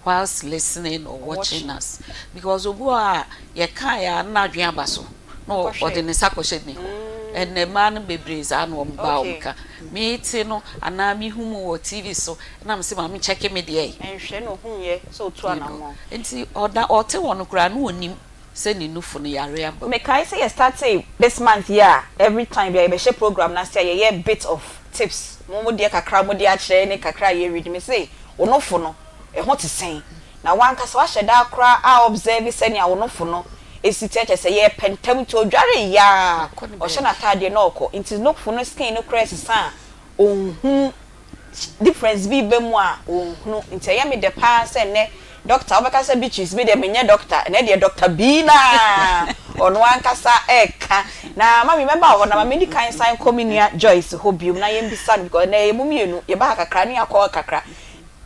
Speaker 9: whilst listening or watching us. Because obi wɔ hɔ a yɛkaeɛ a na n'adwene aba so na ɔde ne nsa kɔhyɛ ne hɔ. Ɛnna mmaa no bebree saa na wɔn ba wɔn ka. Mete no anaa mehu mu wɔ TV so na mese ma me check me deɛ yi.
Speaker 4: Nhwɛ na ohun yɛ sɛ otu anammɔn.
Speaker 9: Nti ɔda ɔte hɔ no koraa na onim sɛ ne nufu no yare aba mu.
Speaker 4: Mekae sɛ yɛ startee this month yi a every time biara yɛbɛhyɛ program no ase a yɛyɛ bit of tips mo mo deɛ kakra a mode akyerɛ ne kakra a yɛ read mese wo nofo no ɛho te sɛn na wankasa wahyɛ da koraa a observe sɛnea wo nofo no si teɛ kyerɛ sɛ yɛpɛ ntɛm nti odware yɛ a
Speaker 9: Ɔkɔ ne
Speaker 4: ɔhyɛ
Speaker 9: baabi.
Speaker 4: n'ataadeɛ na ɔkɔ nti nofo no skin no koraa sesa a ɔnhunu difference bi ba mu a ɔnhunu nti ɛyɛ me dɛ paa sɛ nnɛ doctor wobɛka sɛ Beatrice me deɛ menyɛ doctor ɛnɛ deɛ doctor Bii no ara ɔno ankasa ɛreka na mami mɛba wo hɔ na ma menni kan nsan nkɔ me nua Joyce hɔ biom na yɛmbisa no because ɛnɛ yɛn mu mmienu yɛba ha kakra ne yɛakɔ hɔ kakra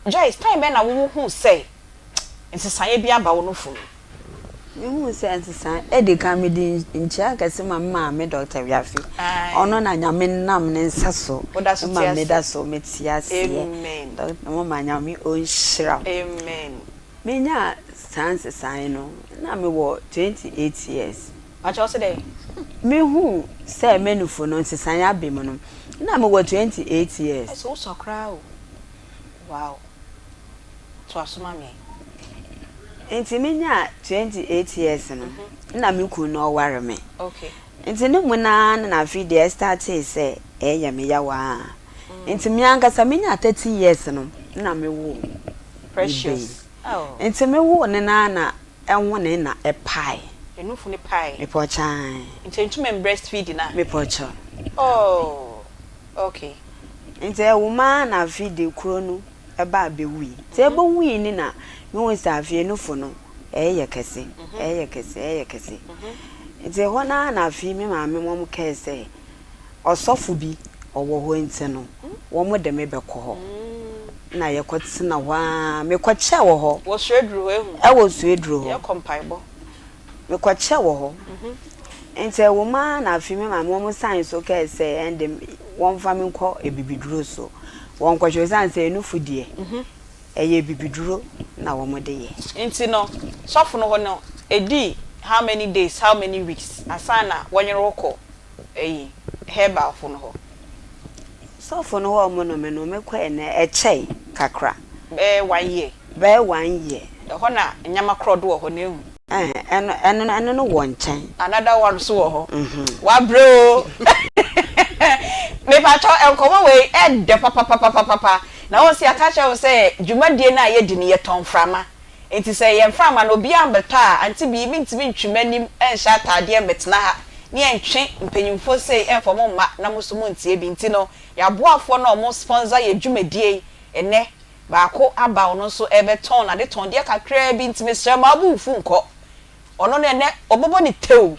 Speaker 4: Joyce time bɛn na wo wohuu sɛ nsesaeɛ bi aba wo nofo mu?
Speaker 10: Mehuu sɛ nsesae. Edi kan, mede nkyia kɛse ma me maame Dɔkta Wiafe. Ɔno na Nyame nam ne nsa so ma meda so mete aseɛ. Dɔkta mama Nyame ɔnhyira wo. Menyaa saa nsesae no na mewɔ 28 years.
Speaker 4: Pakyɛ wo se dɛn?
Speaker 10: Mehuu sɛ m'anufo no nsesae aba mu no na mewɔ 28 years.
Speaker 4: Ɛsɛ wosua koraa o. Wow. Toa so ma me.
Speaker 10: Ntsi minyaa 28 years no nna me kun no ɔwar me. Ntsi no mu no ara na afei deɛ ɛstartee sɛ ɛyɛ me yaw ara. Ntsi me ankasa minyaa 30 years no nna me woo me ba yi. Ntsi me woo no no ara na ɛhonee na ɛpae.
Speaker 4: Enufu no pae.
Speaker 10: Mepɔkyɛw.
Speaker 4: Ntsi enntum mmbreastfeed no a?
Speaker 10: Mepɔkyɛw.
Speaker 4: Oh, okay.
Speaker 10: Ntsi ɛwom ara na afei de kuro no baa bewui. Ntsi ebowui no na muhun sɛ afei nufu no ɛreyɛ kɛse, ɛreyɛ kɛse, ɛreyɛ kɛse. Nti ɛhɔ no ara na afei me maame wɔn kɛɛ sɛ ɔsɔfo bi ɔwɔ hɔ nti no wɔn de me bɛkɔ hɔ. Na yɛkɔ tena hɔ ara, mekɔ kyɛ wɔ hɔ.
Speaker 4: Wɔ Suaduru hɔ ehu.
Speaker 10: Ɛwɔ Suaduru hɔ.
Speaker 4: Yɛkɔ mpaebɔ.
Speaker 10: Mekɔ kyɛ wɔ hɔ. Nti ɛwɔ mu ara na afei me maame wɔn san so kɛɛ sɛ ɛnde wɔmfa me nkɔ abibiduro so. Wɔnkɔhwɛ osiane sɛ nufu deɛ ɛyɛ abibiduro na wɔde yɛ.
Speaker 4: Nti no sɔfo no hɔ no ɛdii how many days, how many weeks ansa na wɔnyere wo kɔ ɛyi herbal fo no hɔ?
Speaker 10: Sɔfo no hɔ a wɔnom me no mekɔɛ no ɛkyɛe kakra.
Speaker 4: Bɛyɛ one year.
Speaker 10: Bɛyɛ one year.
Speaker 4: Ɛhɔ na nneɛma korɔ do wɔ hɔ na ehu.
Speaker 10: Ɛɛ ɛno ɛno ɛno no wɔ nkyɛn.
Speaker 4: Another one nso wɔ hɔ. Wabrɛ oo. Mepakyɛw nkɔmmɔ wei ɛdɛ papapapapapa. Na wohu sɛ yɛaka akyerɛ wo sɛ dwumadie no a yɛdi no yɛtɔ mframa. Nti sɛ yɛn mframa no obiara mmɛtɔ a, Auntie Bee mentumi ntwe m'anim nhyɛ ataadeɛ mmɛtena ha ne yɛntwe mpanyimfoɔ sei mfa mo mma na mo nso montie bi. Nti no yɛn aboafoɔ no a wɔn sponsor yɛn dwumadie yi ɛnnɛ Baako aba ɔno nso rebɛtɔn n'adetɔndeɛ kakraa bi nti mesrɛ mma wo bo mfu nkɔ. Ɔno no ɛnɛ ɔbɛbɔ ne tew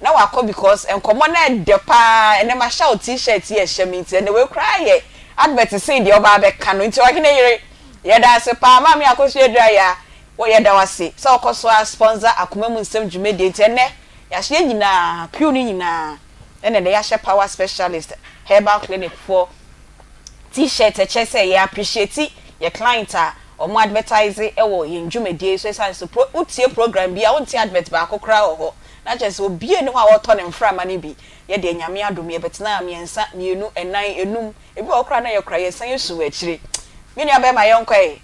Speaker 4: na wakɔ because nkɔmmɔ no ɛdɛ paa ɛnɛ mahyɛ wo t-shirt yi a ɛhyɛ me nti ɛnɛ wei koraa yɛ advert sen deɛ ɔba abɛka no nti ɔhene yere yɛda ase paa Maame Akosua Aduaya wo yɛda wo ase sɛ wokɔ so ara sponsor Akoma mu Nsɛm dwumadie nti ɛnɛ yɛahyɛ yɛn nyinaa crew no nyinaa ɛna ɛnɛ yɛahyɛ power specialist herbal clinic foɔ T-shirt ɛkyerɛ sɛ yɛ appreciate yɛ client a ɔmo advertise wɔ yɛn dwumadie yi so ɛsiane sɛ pro wotie program bi a wonte advert baako koraa wɔ hɔ na kyerɛ sɛ obia nni hɔ a ɔretɔ ne mframa no bi yɛ deɛ Nyame adom yɛbɛtenaa mmiɛnsa mmienu ɛnan ɛnum ebi wɔ hɔ koraa na yɛkora yɛsan yɛsu wɔ akyire me nua bɛɛma yɛnkɔ ɛ.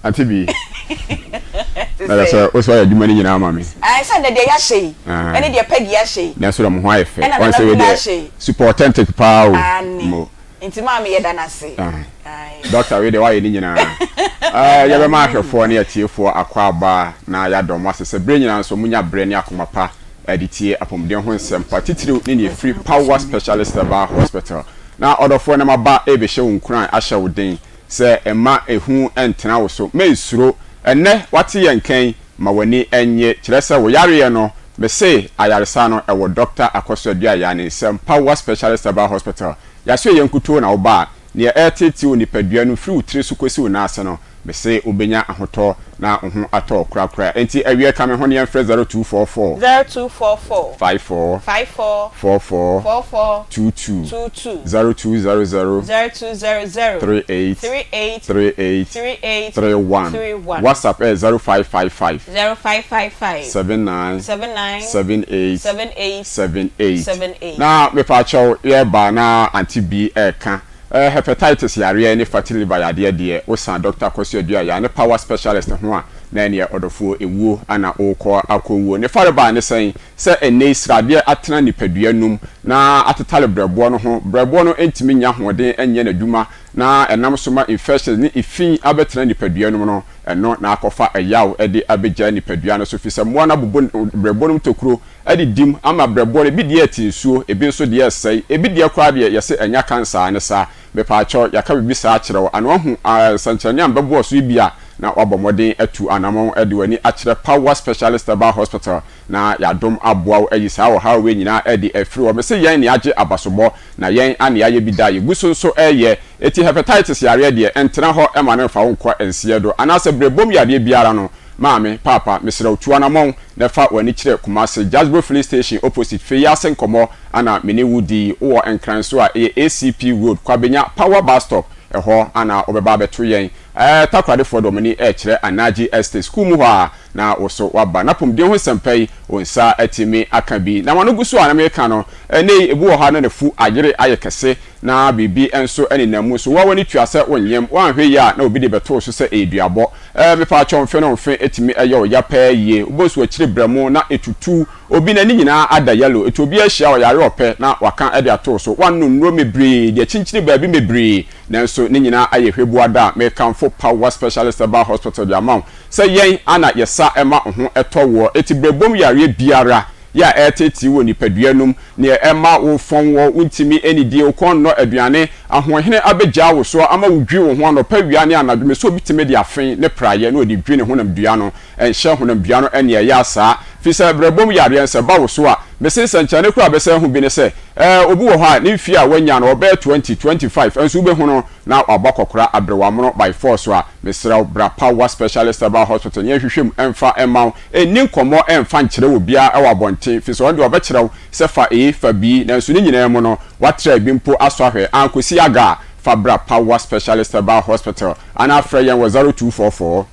Speaker 11: Ante bi. Na kyerɛ sɛ wo sɛ woayɛ adwuma no nyinaa ama me.
Speaker 4: Ae sɛ nnɛ deɛ yɛahyɛ yi ɛne deɛ Peggy ahyɛ yi.
Speaker 11: Nanso na mo ho ayɛ fɛ.
Speaker 4: Ɛna Nana Buna ahyɛ yi.
Speaker 11: Super authentic paa o.
Speaker 4: Aane. Mo. Nti maame yɛda no ase. Ae.
Speaker 11: Doctor wei deɛ woayɛ ne nyinaa. Ɛɛ yɛbɛma ahwɛfoɔ ne atiefoɔ akwaaba na yɛada wɔn ase sɛ berɛ nyinaa nso monya berɛ ne akoma pa de tie apɔmuden ho nsɛm pa titiriw ne nea ɛfiri Power Specialist Herbal Hospital. Na ɔdɔfoɔ na maba rebɛhyɛ wo nkuran ahyɛ wo den Sɛ mma ehu ntena wo so. Mensuro. Ɛnnɛ woate yɛn nka yi, ma w'ani nnye. Kyerɛ sɛ wo yareɛ no, mese ayaresa no ɛwɔ Dɔkta Akɔso Aduayaa ne nsam, Power Specialist Herbal Hospital. Yɛasoɛ yɛn nkutoo na woba a, nea ɛreteetee wo nipadua no firi wo tiri so kɔsi wo nan ase no, Mese wobɛnya ahotɔ na wo ho atɔ wo korakora. Enti awiɛ ka me ho na yɛmfrɛ 0244.
Speaker 4: 0244.
Speaker 11: 54.
Speaker 4: 54.
Speaker 11: 44.
Speaker 4: 44.
Speaker 11: 22.
Speaker 4: 22.
Speaker 11: 0200.
Speaker 4: 0200.
Speaker 11: 38.
Speaker 4: 38.
Speaker 11: 38.
Speaker 4: 38.
Speaker 11: 31.
Speaker 4: 31.
Speaker 11: WhatsApp ɛyɛ 0555.
Speaker 4: 0555.
Speaker 11: 79.
Speaker 4: 79.
Speaker 11: 78.
Speaker 4: 78.
Speaker 11: 78.
Speaker 4: 78.
Speaker 11: Na mepaakyɛw yɛreba na Auntie B ɛreka. Hepatitis yareɛ ne fatty liver yadeɛ deɛ wo san Doctor Kwasi Aduaya ne power specialist ho a na ɛneɛ ɔdɔfoɔ ɛwuo ana wokɔ akɔ wuo. Ne farebae ne sɛn? Sɛ ɛnnɛ yi sradeɛ atena nipadua num na atetare brɛboɔ no ho, brɛboɔ no ntumi nnya ahoɔden nyɛ n'adwuma na ɛnam so ma infections ne efi abɛtena nipadua no mu no, ɛno na akɔfa ɛyaw de abɛgya nipadua no so fisɛ mmoa no abobɔ brɛboɔ no mu tokuro adidi mu ama brɛboɔ no ebi deɛ ɛte nsuo ebi nso deɛ ɛsɛe ebi deɛ koraa deɛ yɛse ɛnya cancer a ne saa mepaakyɛw yɛaka biribi saa akyerɛ wo ana wahu nsɛnkyerɛnne a mbɛboɔ so yi bi a na wabɔ mmɔden atu anamɔn de w'ani akyerɛ Power Specialist Herbal Hospital na yɛadom aboa wo ayi saa ɔhaw wei nyinaa adi afiri hɔ mese yɛn ne agye abasobɔ na yɛn ane ayɛ bi da yɛgu so nso ɛyɛ eti hepatitis yareɛ deɛ ɛntena hɔ ma no mfa wo nkɔ nseɛ do anaasɛ brɛbom yareɛ biara no Maame, Paapa, mesrɛ wo tu anamɔn na fa w'ani kyerɛ Kumasi, Jasbo filling station opposite Feyiase nkɔmmɔ ana me ne wo di yi, wowɔ Nkran nso a ɛyɛ ACP road, Kwabenya power bus stop, ɛhɔ ana wobɛba abɛto yɛn. Ɛɛ Takoradefoɔ de wɔn ani rekyerɛ Anagye Estate sukuu mu hɔ a na wo so woaba. N'apomuden ho nsɛmpa yi, wo nsa atumi aka bi. Na m'ano gu so a na mereka no, ɛnnɛ yi ebi wɔ hɔ a na n'afu ayere ayɛ kɛse na biribi nso nenam mu. So wo ara w'ani tua sɛ wonyem? Woanhwɛ yie a na obi de bɛto wo so sɛ ɛyɛ duabɔ. Ɛɛ mepaakyɛw mfe no mfe etumi ɛyɛ wo ya paa yie. Wobɔ nsu akyiri brɛ mo na etutu obi n'ani nyinaa ada yellow. Eti obi ahyia ɔyare ɔpɛ na waka de ato wo so. Woanom nnuro mebree de akyinkyini baabi mebree nanso ne nyinaa ayɛ hwɛbuada a mekamfo Power Specialist Herbal Hospital de ama wo sɛ yɛn ana yɛsa ma wo ho tɔ woɔ. Eti brɛbom yareɛ biara yɛ a ɛreteetee wɔ nipadua no mu, nea ɛma wo fɔn wɔ, wontumi nnidie, wo kɔn nnɔ aduane, ahoɔhene abɛgyaa wo soɔ ama wodwi wo ho anɔpa, awia ne anadwo, mesɛ obi tumi de afe ne praeɛ na ɔde dwi ne honamdua no, ɛnhyɛ honamdua no nea ɛyɛ a saa. Firi sɛ berɛbom yareɛ no sɛ ɛba wo so a, mese nsɛnkyerɛnne koraa a bɛsan ahu bi ne sɛ, ɛɛ obi wɔ hɔ a ne mfeɛ a wanya no ɔbɛyɛ 20, 25 nso wobɛhu no na wabɔ akɔkora aberewamono by force a, mesrɛ wo bra Power Specialist Herbal Hospital na yɛnhwehwɛ mu mfa mma wo. Nni nkɔmmɔ mfa nkyerɛ obiara wɔ abɔnten, firi sɛ ɔno deɛ ɔbɛkyerɛ wo sɛ fa A, fa B, nanso ne nyinaa mu no, woatra bi mpo asɔ ahwɛ, ankɔsi aga a, fa bra Power Specialist Herbal Hospital anaa frɛ yɛn wɔ 0244.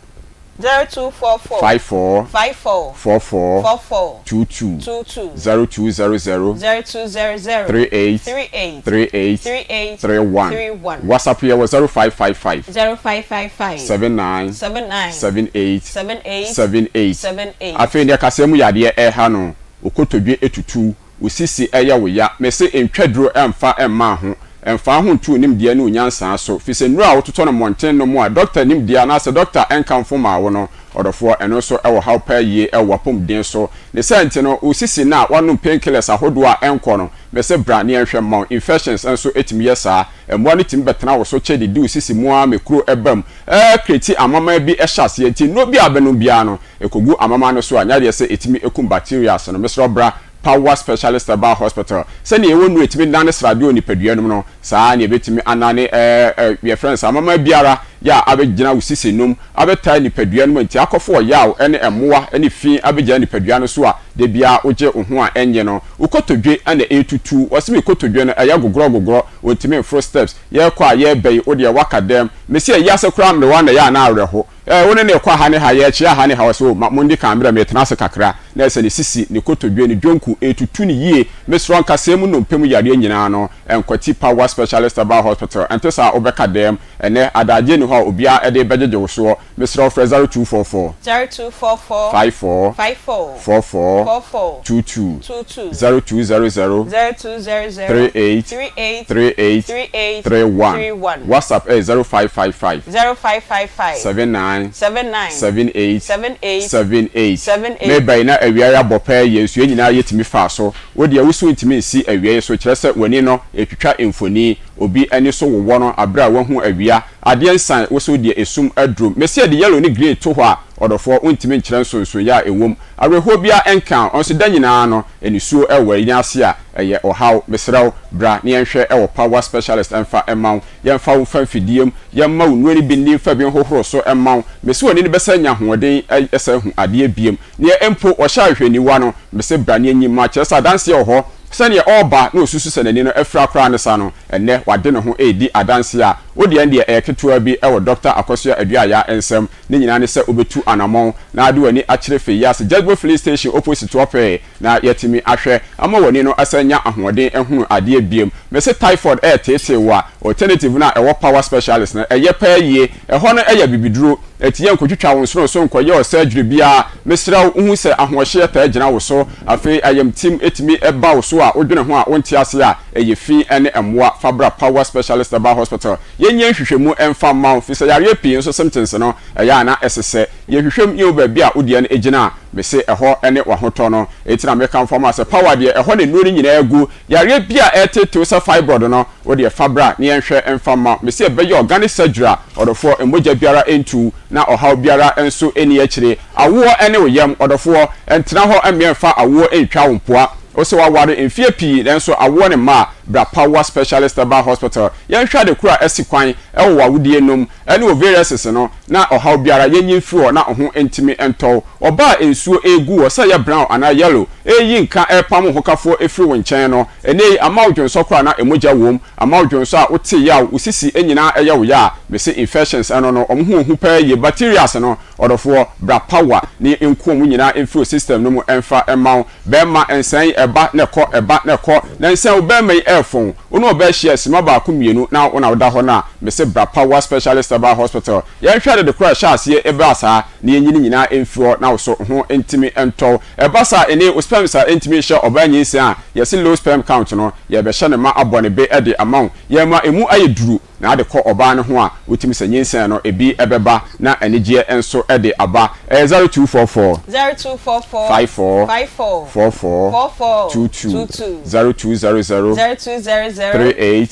Speaker 4: 0244
Speaker 11: 54
Speaker 4: 54
Speaker 11: 44
Speaker 4: 44
Speaker 11: 22
Speaker 4: 22
Speaker 11: 0200
Speaker 4: 0200
Speaker 11: 38
Speaker 4: 38
Speaker 11: 38
Speaker 4: 38
Speaker 11: 31
Speaker 4: 31
Speaker 11: WhatsApp yɛ wɔ 0555
Speaker 4: 0555
Speaker 11: 79
Speaker 4: 79
Speaker 11: 78
Speaker 4: 78
Speaker 11: 78
Speaker 4: 78.
Speaker 11: Afei deɛ kaseɛ mu yadeɛ ɛreha no, wo kotodwe tutu, Wo sisi yɛ wo ya. Mese ntwa duro mfa mmaa ho. Mfaa ho nto wo nimdeɛ ne wo nyansaa so. Fisɛ nnuro a wototɔ no mmɔnten nom a dɔkta nimdeɛ anaasɛ dɔkta nkamfo maa wo no, ɔdɔfoɔ, ɛno nso wɔ haw paa yie wɔ w'apɔmuden so. Ne saa nti no, wo sisi no a woanom pain killers ahodoɔ a ɛnkɔ no, mese bra ne yɛnhwɛ mma wo. Infections nso tumi yɛ saa. Mmoa no tumi bɛtena wo so kyɛ didi wo sisi mu ara ma ekuro ba mu. Ɛkreti amaman bi hyɛ aseɛ nti nnuro bi a wobɛnom biara no, Ɛkɔgu amama no so a, nyɛ adeɛ sɛ ɛtumi kum bacterias no. Mesrɛ wo bra Power Specialist Herbal Hospital. Sɛdeɛ yɛwɔ nnuro a ɛtumi nane sradeɛ wɔ nipadua no mu no, saa ara na yɛbɛtumi anane ɛɛ yɛfrɛ no sɛ amama biara yɛ a abɛgyina wo sisi nom, abɛtaa nipadua no mu nti akɔfo ɔyaw ne mmoa ne fi abɛgyina nipadua no so a da biara wogye wo ho a ɛnnye no. Wo kotodwe na ɛretutu, wɔse me kotodwe no ɛyɛ gogorɔ gogorɔ, ɔntumi mforo steps, yɛrekɔ a yɛreba yi wo deɛ woaka dɛm. Mese ayiase koraa mmerewa na ɛyɛ a na awerɛho. Eh, wo ne no rekɔ ha ne ha, yɛrekyea ha ne ha, ɔse, oh, ma mondi kan mmerɛ, meretena ase kakra, na ɛsɛ ne sisi, ne kotodwe, ne dwonku, ɛretutu no yie, mesrɛ nkasɛɛ mu nnompe mu yareɛ nyinaa no, nkwati Power Specialist Herbal Hospital, ɛnte saa a wobɛka dɛm, ɛnnɛ, adagyeɛ nni hɔ a obiara de rebɛgyegye wo soɔ, mesrɛ wo frɛ 0244.
Speaker 4: 0244.
Speaker 11: 54.
Speaker 4: 54.
Speaker 11: 44.
Speaker 4: 44.
Speaker 11: 22.
Speaker 4: 22.
Speaker 11: 0200.
Speaker 4: 0200.
Speaker 11: 38.
Speaker 4: 38.
Speaker 11: 38.
Speaker 4: 38.
Speaker 11: 31.
Speaker 4: 31.
Speaker 11: WhatsApp ɛyɛ 0555.
Speaker 4: 0555.
Speaker 11: 79.
Speaker 4: 79.
Speaker 11: 78.
Speaker 4: 78.
Speaker 11: 78.
Speaker 4: 78.
Speaker 11: Meba yi na awia yi abɔ pɛɛ yɛ nso yɛn nyinaa yɛtumi faa so. Wo deɛ wo so ntumi nsi awia yi so kyerɛ sɛ w'ani no ɛtwitwa mfoni. Obi ani so wowɔ no aberɛ a wahu awia. Adeɛ nsan wo so deɛ esum aduru. Mese yɛde yellow ne green to hɔ a ɔdɔfoɔ wontumi nkyerɛ nsonsonoeɛ a ɛwom. Awerɛhoɔ biara nka wo nso da nyinaa no anisuo wɔ w'ani ase a ɛyɛ ɔhaw. Mesrɛ wo bra na yɛnhwɛ wɔ Power Specialist mfa mma wo. Yɛmfa wo mfa mfidie mu, yɛmma wo nnuro no bi nni mfa bi nhohoro so mma wo. Mese w'ani no bɛsan anya ahoɔden asan ahu adeɛ biom. Neɛ mpo wɔhyɛ ahwehwɛniwa no, mese bra na yɛnyi mma. Kyerɛ sɛ adanseɛ wɔ hɔ sɛ neɛ ɔreba na ɔsusu sɛ n'ani no afira koraa ne sa no, ɛnnɛ wade ne ho redi adanseɛ a wo deɛ ɛndeɛ ɛyɛ ketewa bi wɔ Dɔkta Akosua Aduaya nsam. Ne nyinaa ne sɛ wobɛtu anamɔn na ade w'ani akyerɛ Feyiase Jezbo Filling Station opposite hɔ pɛɛ. Na yɛatumi ahwɛ ama w'ani no asan anya ahoɔden ahunu adeɛ biom. Mese typhoid ɛreteetee wo a, alternative no a ɛwɔ power specialist no, ɛyɛ paa yie. Ɛhɔ no yɛ abibiduro. Ɛti yɛnkɔtwitwa wo nsono so nkɔyɛ wo surgery biara. Mesrɛ wo, wohu sɛ ahoɔhyeɛ taa gyina wo so, afei ayamtim tumi ba wo so a wodwene ho a wonte aseɛ a, ɛyɛ fi ne mmoa. Fa bra Power Specialist Herbal Hospital. Yɛnyɛ nhwehwɛmu mfa mma wo, firi sɛ yareɛ pii nso symptoms no, ɛyɛ a na ɛsesɛ. Yɛhwehwɛ mu yɛhu baabi a wo deɛ no gyina a, mese ɛhɔ ne w'ahotɔ no. Enti na mekamfo ama wo sɛ power deɛ, ɛhɔ na nnuro no nyinaa gu. Yareɛ bi a ɛretetew sɛ fibroid no, wo deɛ fa bra na yɛnhwɛ mfa mma wo. Mese ɛbɛyɛ organic surgery a, ɔdɔfoɔ, mogya biara ntu wo, na ɔhaw biara nso nni akyire. Awoɔ ne wo yam, ɔdɔfoɔ, ntena hɔ mmea mfa awoɔ ntwa wo mpoa. Wo sɛ woaware mfeɛ pii nanso awoɔ ne mma a, bra Power Specialist Herbal Hospital. Yɛnhwɛ ade koro a asi kwan wɔ w'awodeɛ nom. Ɛne ovariasis no, na ɔhaw biara yɛnyi mfiri hɔ na wo ho ntumi ntɔ wo. Ɔbaa a nsuo regu hɔ, sɛ ɛyɛ brown anaa yellow, reyi nka repam wo hokafoɔ afiri wo nkyɛn no, ɛnnɛ yi ama wo dwonsɔ koraa na mogya wom, ama wo dwonsɔ a wote yaw, wo sisi nyinaa yɛ wo ya a, mese infections ɛno no, wɔn ho hu paa yie, bacterias no, ɔdɔfoɔ, bra power ne nko wɔn nyinaa mfiri wo system no mu mfa mma wo. Bɛɛma nsa yi ɛba na ɛkɔ, ɛba na ɛkɔ, na nsa wo bɛɛma yi ɛɛfon, wo ne ɔbaa hyia sima baako mmienu na wo na woda hɔ no a, mese bra Power Specialist Herbal Hospital, yɛnhwɛ ade de korɔ a ɛhyɛ aseɛ ɛbaa saa na yɛnyi ne nyinaa mfiri hɔ na wo so ho ntumi ntɔ wo. Ɛba saa a ɛnee wo sperms a ɛntumi nhyɛ ɔbaa nyinsɛn a yɛse low sperm count no, yɛrebɛhyɛ no ma abɔ ne be de ama wo, yɛrema ɛmu ayɛ duru. Na ade kɔ ɔbaa no ho a, wotumi sɛ nyinsɛn no ebi bɛba na anigyeɛ nso de aba. Ɛyɛ 0244.
Speaker 4: 0244.
Speaker 11: 54.
Speaker 4: 54.
Speaker 11: 44.
Speaker 4: 44.
Speaker 11: 22.
Speaker 4: 22.
Speaker 11: 0200.
Speaker 4: 0200.
Speaker 11: 38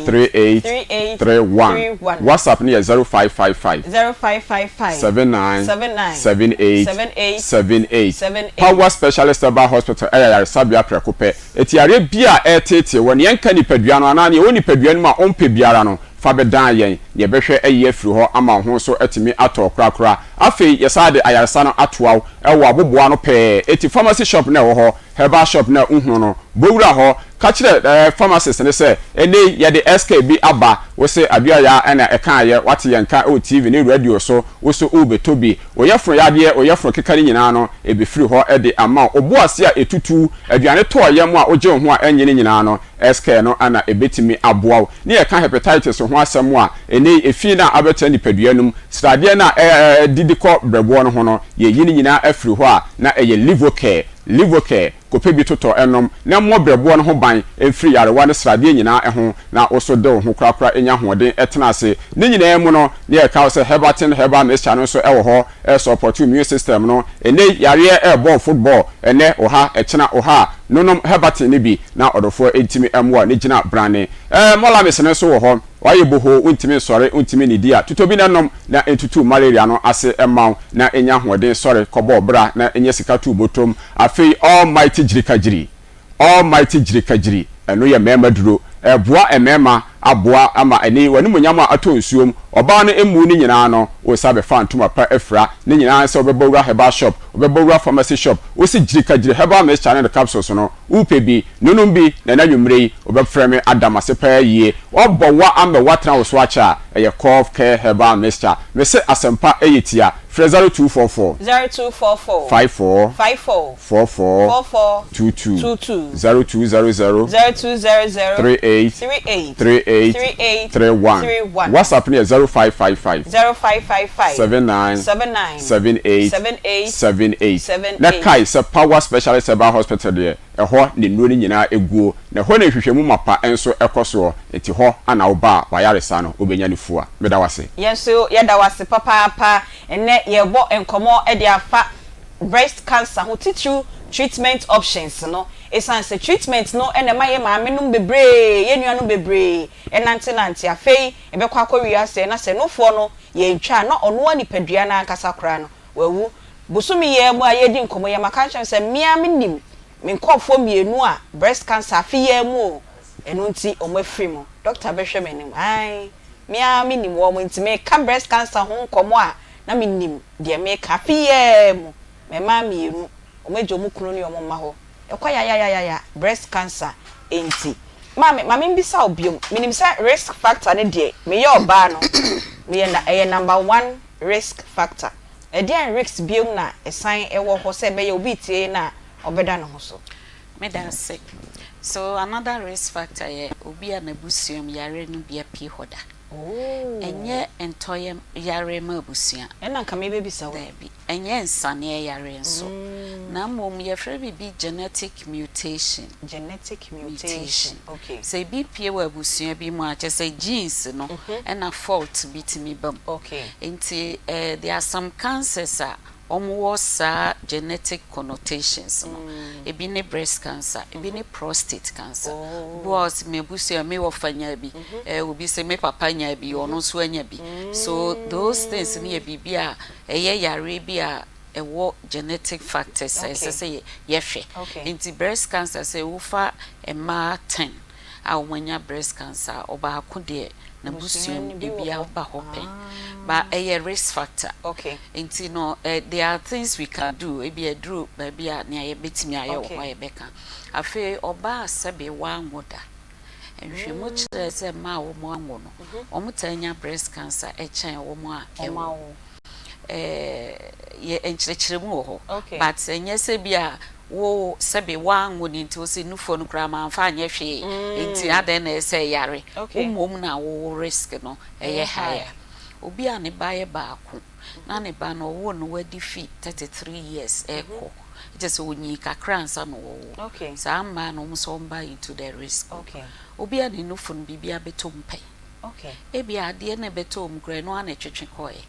Speaker 11: 38 31. WhatsApp no yɛ 0555 79 78 78. Power Specialist Herbal Hospital yɛ ayaresabea prɛko pɛ. Enti yareɛ biara a ɛreteetee wɔ nea ɛnka nipadua no anaa nea ɛwɔ nipadua no mu a ɔmpɛ biara no, fa bɛdan yɛn na yɛbɛhwɛ ayi afiri hɔ ama wo ho nso atumi atɔ wo korakora. Afei yɛsan de ayaresa no atoa wo wɔ aboboa ano pɛɛ. Enti pharmacy shop no a ɛwɔ hɔ, herbal shop no a wohunu no, bɔ wura hɔ, ka kyerɛ pharmacist no sɛ, Ɛnnɛ yi yɛde SK bi aba, wo se Aduayaa na ɛkaeɛ, woate yɛn nka wɔ TV ne radio so, wo nso worebɛtɔ bi. Wo yafunu yadeɛ, wo yafunu keka no nyinaa no, ɛbɛfiri hɔ de ama wo. Wo bo ase a ɛtutu, aduane tɔ yam a wogye wo ho a ɛnnye no nyinaa no, SK no na ɛbɛtumi aboa wo. Ne yɛka hepatitis ho asɛm a, ɛnnɛ yi efi no a abɛtena nipadua no mu, sradeɛ no a ɛdidi kɔ berɛboɔ no ho no, yɛyi ne nyinaa afiri hɔ a, na ɛyɛ Livocare, Livocare, kɔpɛ bi totɔ nom na mmɔ berɛboɔ no ho ban mfiri nyarewa ne sradeɛ nyinaa ho na wo so de wo ho korakora nya ahoɔden tena ase. Ne nyinaa mu no, ne yɛka wo sɛ Herbatin Herbal Mixture no nso wɔ hɔ ɛresɔpɔto immune system no. Ɛnnɛ yi, yareɛ rebɔ wo football ɛnnɛ wo ha, ɛkyena wo ha a, nonom Herbatin no bi na ɔdɔfoɔ ntumi mmoa wo ne gyina brane. Ɛɛ, Molamis no nso wɔ hɔ. Wayɛ bohoo, wontumi nsɔre, wontumi nnidi a, totɔ bi na nom na ɛntutu malaria no ase mma wo na nya ahoɔden sɔre kɔbɔ wo bra na nya sika to wo bɔtɔm. Afei Almighty Gyirikagyiri, Almighty Gyirikagyiri, ɛno yɛ mmarima duro. Ɛboa mmarima aboa ama ɛne w'animuonyam a atɔ nsuom, ɔbaa no mmu ne nyinaa no, wo nsa bɛfa ntoma pa afira. Ne nyinaa ne sɛ wobɛbɔ wura herbal shop, wobɛbɔ wura pharmacy shop, wose Gyirikagyiri herbal mixture ne ne capsules no, wopɛ bi, nonom bi, na ɛnnɛ anwummere yi, wobɛfrɛ me ada m'ase paa yie. Woabɔ wa ama woatena wo so akyɛ a, ɛyɛ Cough Care Herbal Mixture. Mese asɛmpa yɛ tia. Frɛ 0244.
Speaker 4: 0244.
Speaker 11: 54.
Speaker 4: 54.
Speaker 11: 44.
Speaker 4: 44.
Speaker 11: 22.
Speaker 4: 22.
Speaker 11: 0200.
Speaker 4: 0200.
Speaker 11: 38.
Speaker 4: 38.
Speaker 11: 38.
Speaker 4: 38.
Speaker 11: 31.
Speaker 4: 31.
Speaker 11: WhatsApp no yɛ 0555.
Speaker 4: 0555.
Speaker 11: 79.
Speaker 4: 79.
Speaker 11: 78.
Speaker 4: 78.
Speaker 11: 78.
Speaker 4: 78.
Speaker 11: Na kae sɛ Power Specialist Herbal Hospital deɛ, ɛhɔ na nnuro no nyinaa guo, na ɛhɔ na nhwehwɛmu mapa nso kɔ soɔ, enti hɔ na woba a w'ayaresa no wobɛnya no fua. Meda wo ase.
Speaker 4: Yɛn nso yɛda wo ase papaapa. Ɛnnɛ yɛrebɔ nkɔmmɔ de afa breast cancer ho, titiriw treatment options no. Esiane sɛ treatment no na ɛma yɛn maamenom bebree, yɛn nuanom bebree nantenante. Afei ɛbɛkɔ akɔ wiase na sɛ nofoɔ no yɛntwa a, na ɔno ara nipadua no ankasa koraa no, wawu. Bosome yi ara mu a yɛredi nkɔmmɔ yi, maka akyerɛ no sɛ me ara menim me nkurɔfoɔ mmienu a breast cancer afe yi ara mu o, ɛno nti wɔafiri mu. Doctor bɛhwɛ m'anim, ae, me ara menim wɔn nti meka breast cancer ho nkɔmmɔ a na menim deɛ meka. Afe yi ara mu, me mmaa mmienu, wɔagya wɔn kunu ne wɔn mma hɔ, ɛkɔ yayayayaya, breast cancer nti. Maame, ma membisa wo biom, menim sɛ risk factor no deɛ, meyɛ ɔbaa no, meyɛ, ɛyɛ number one risk factor. Ɛdeɛn risk biom na ɛsan wɔ hɔ sɛ ɛbɛyɛ obi retie yɛn a ɔbɛda ne ho so?
Speaker 9: Meda ase. So another risk factor yɛ obi a n'abusua mu yareɛ no bi apue hɔ da. Ɛnyɛ ntɔyɛ yareɛ ma abusua.
Speaker 4: Ɛna nka mebɛbisa wo.
Speaker 9: Daabi. Ɛnyɛ nsaneɛ yareɛ nso. Na mmom yɛfrɛ biribi genetic mutation.
Speaker 4: Genetic mutation, okay.
Speaker 9: Sɛ ebi pue wɔ abusua bi mu a, kyerɛ sɛ genes no na fault bi tumi ba mu.
Speaker 4: Okay.
Speaker 9: Nti eh, there are some cancers a wɔwɔ saa genetic connotations no. Ebi ne breast cancer, ebi ne prostate cancer. Obi wɔ hɔ a ɔse m'abusua me wɔfa nyaa bi, eh, obi se me papa nyaa bi, ɔno nso anya bi. So those things no yɛ biribi a ɛyɛ yareɛ bi a ɛwɔ genetic factors a ɛsɛ sɛ yɛhwɛ. Nti breast cancer sɛ wofa mmaa ten a wɔanya breast cancer a, ɔbaako deɛ n'abusua mu ebi aba hɔ pɛn. But ɛyɛ risk factor. Nti no there are things we can do, ebi aduru baabi a nea yɛbɛtumi ayɛ wɔ hɔ a yɛbɛka. Afei ɔbaa a sɛbe wanwo da, nhwehwɛmu kyerɛ sɛ mmaa a wɔanwo no, wɔtaa nya breast cancer kyɛn wɔn a ɛwo. yɛ nkyerɛkyerɛmu wɔ hɔ but ɛnyɛ sɛ bi a wo sɛbe woanwo no nti wose nufoɔ no koraa mamfa anyɛ hwee nti adɛn na ɛsɛ yare wo mmom na wo risk no ɛyɛ higher. Obi a ne ba yɛ baako na ne ba no ɔwoo no wadi fi 33 years ɛkɔ kyerɛ sɛ ɔnyii kakra ansa na ɔwɔ saa mmaa no wɔn nso wɔn ba into the risk. Obi a ne nufoɔ no biribi abɛtɔ mu pɛn. Ebia adeɛ no a ɛbɛtɔ wo mu koraa ɛno ara na ɛtwetwe kɔeɛ.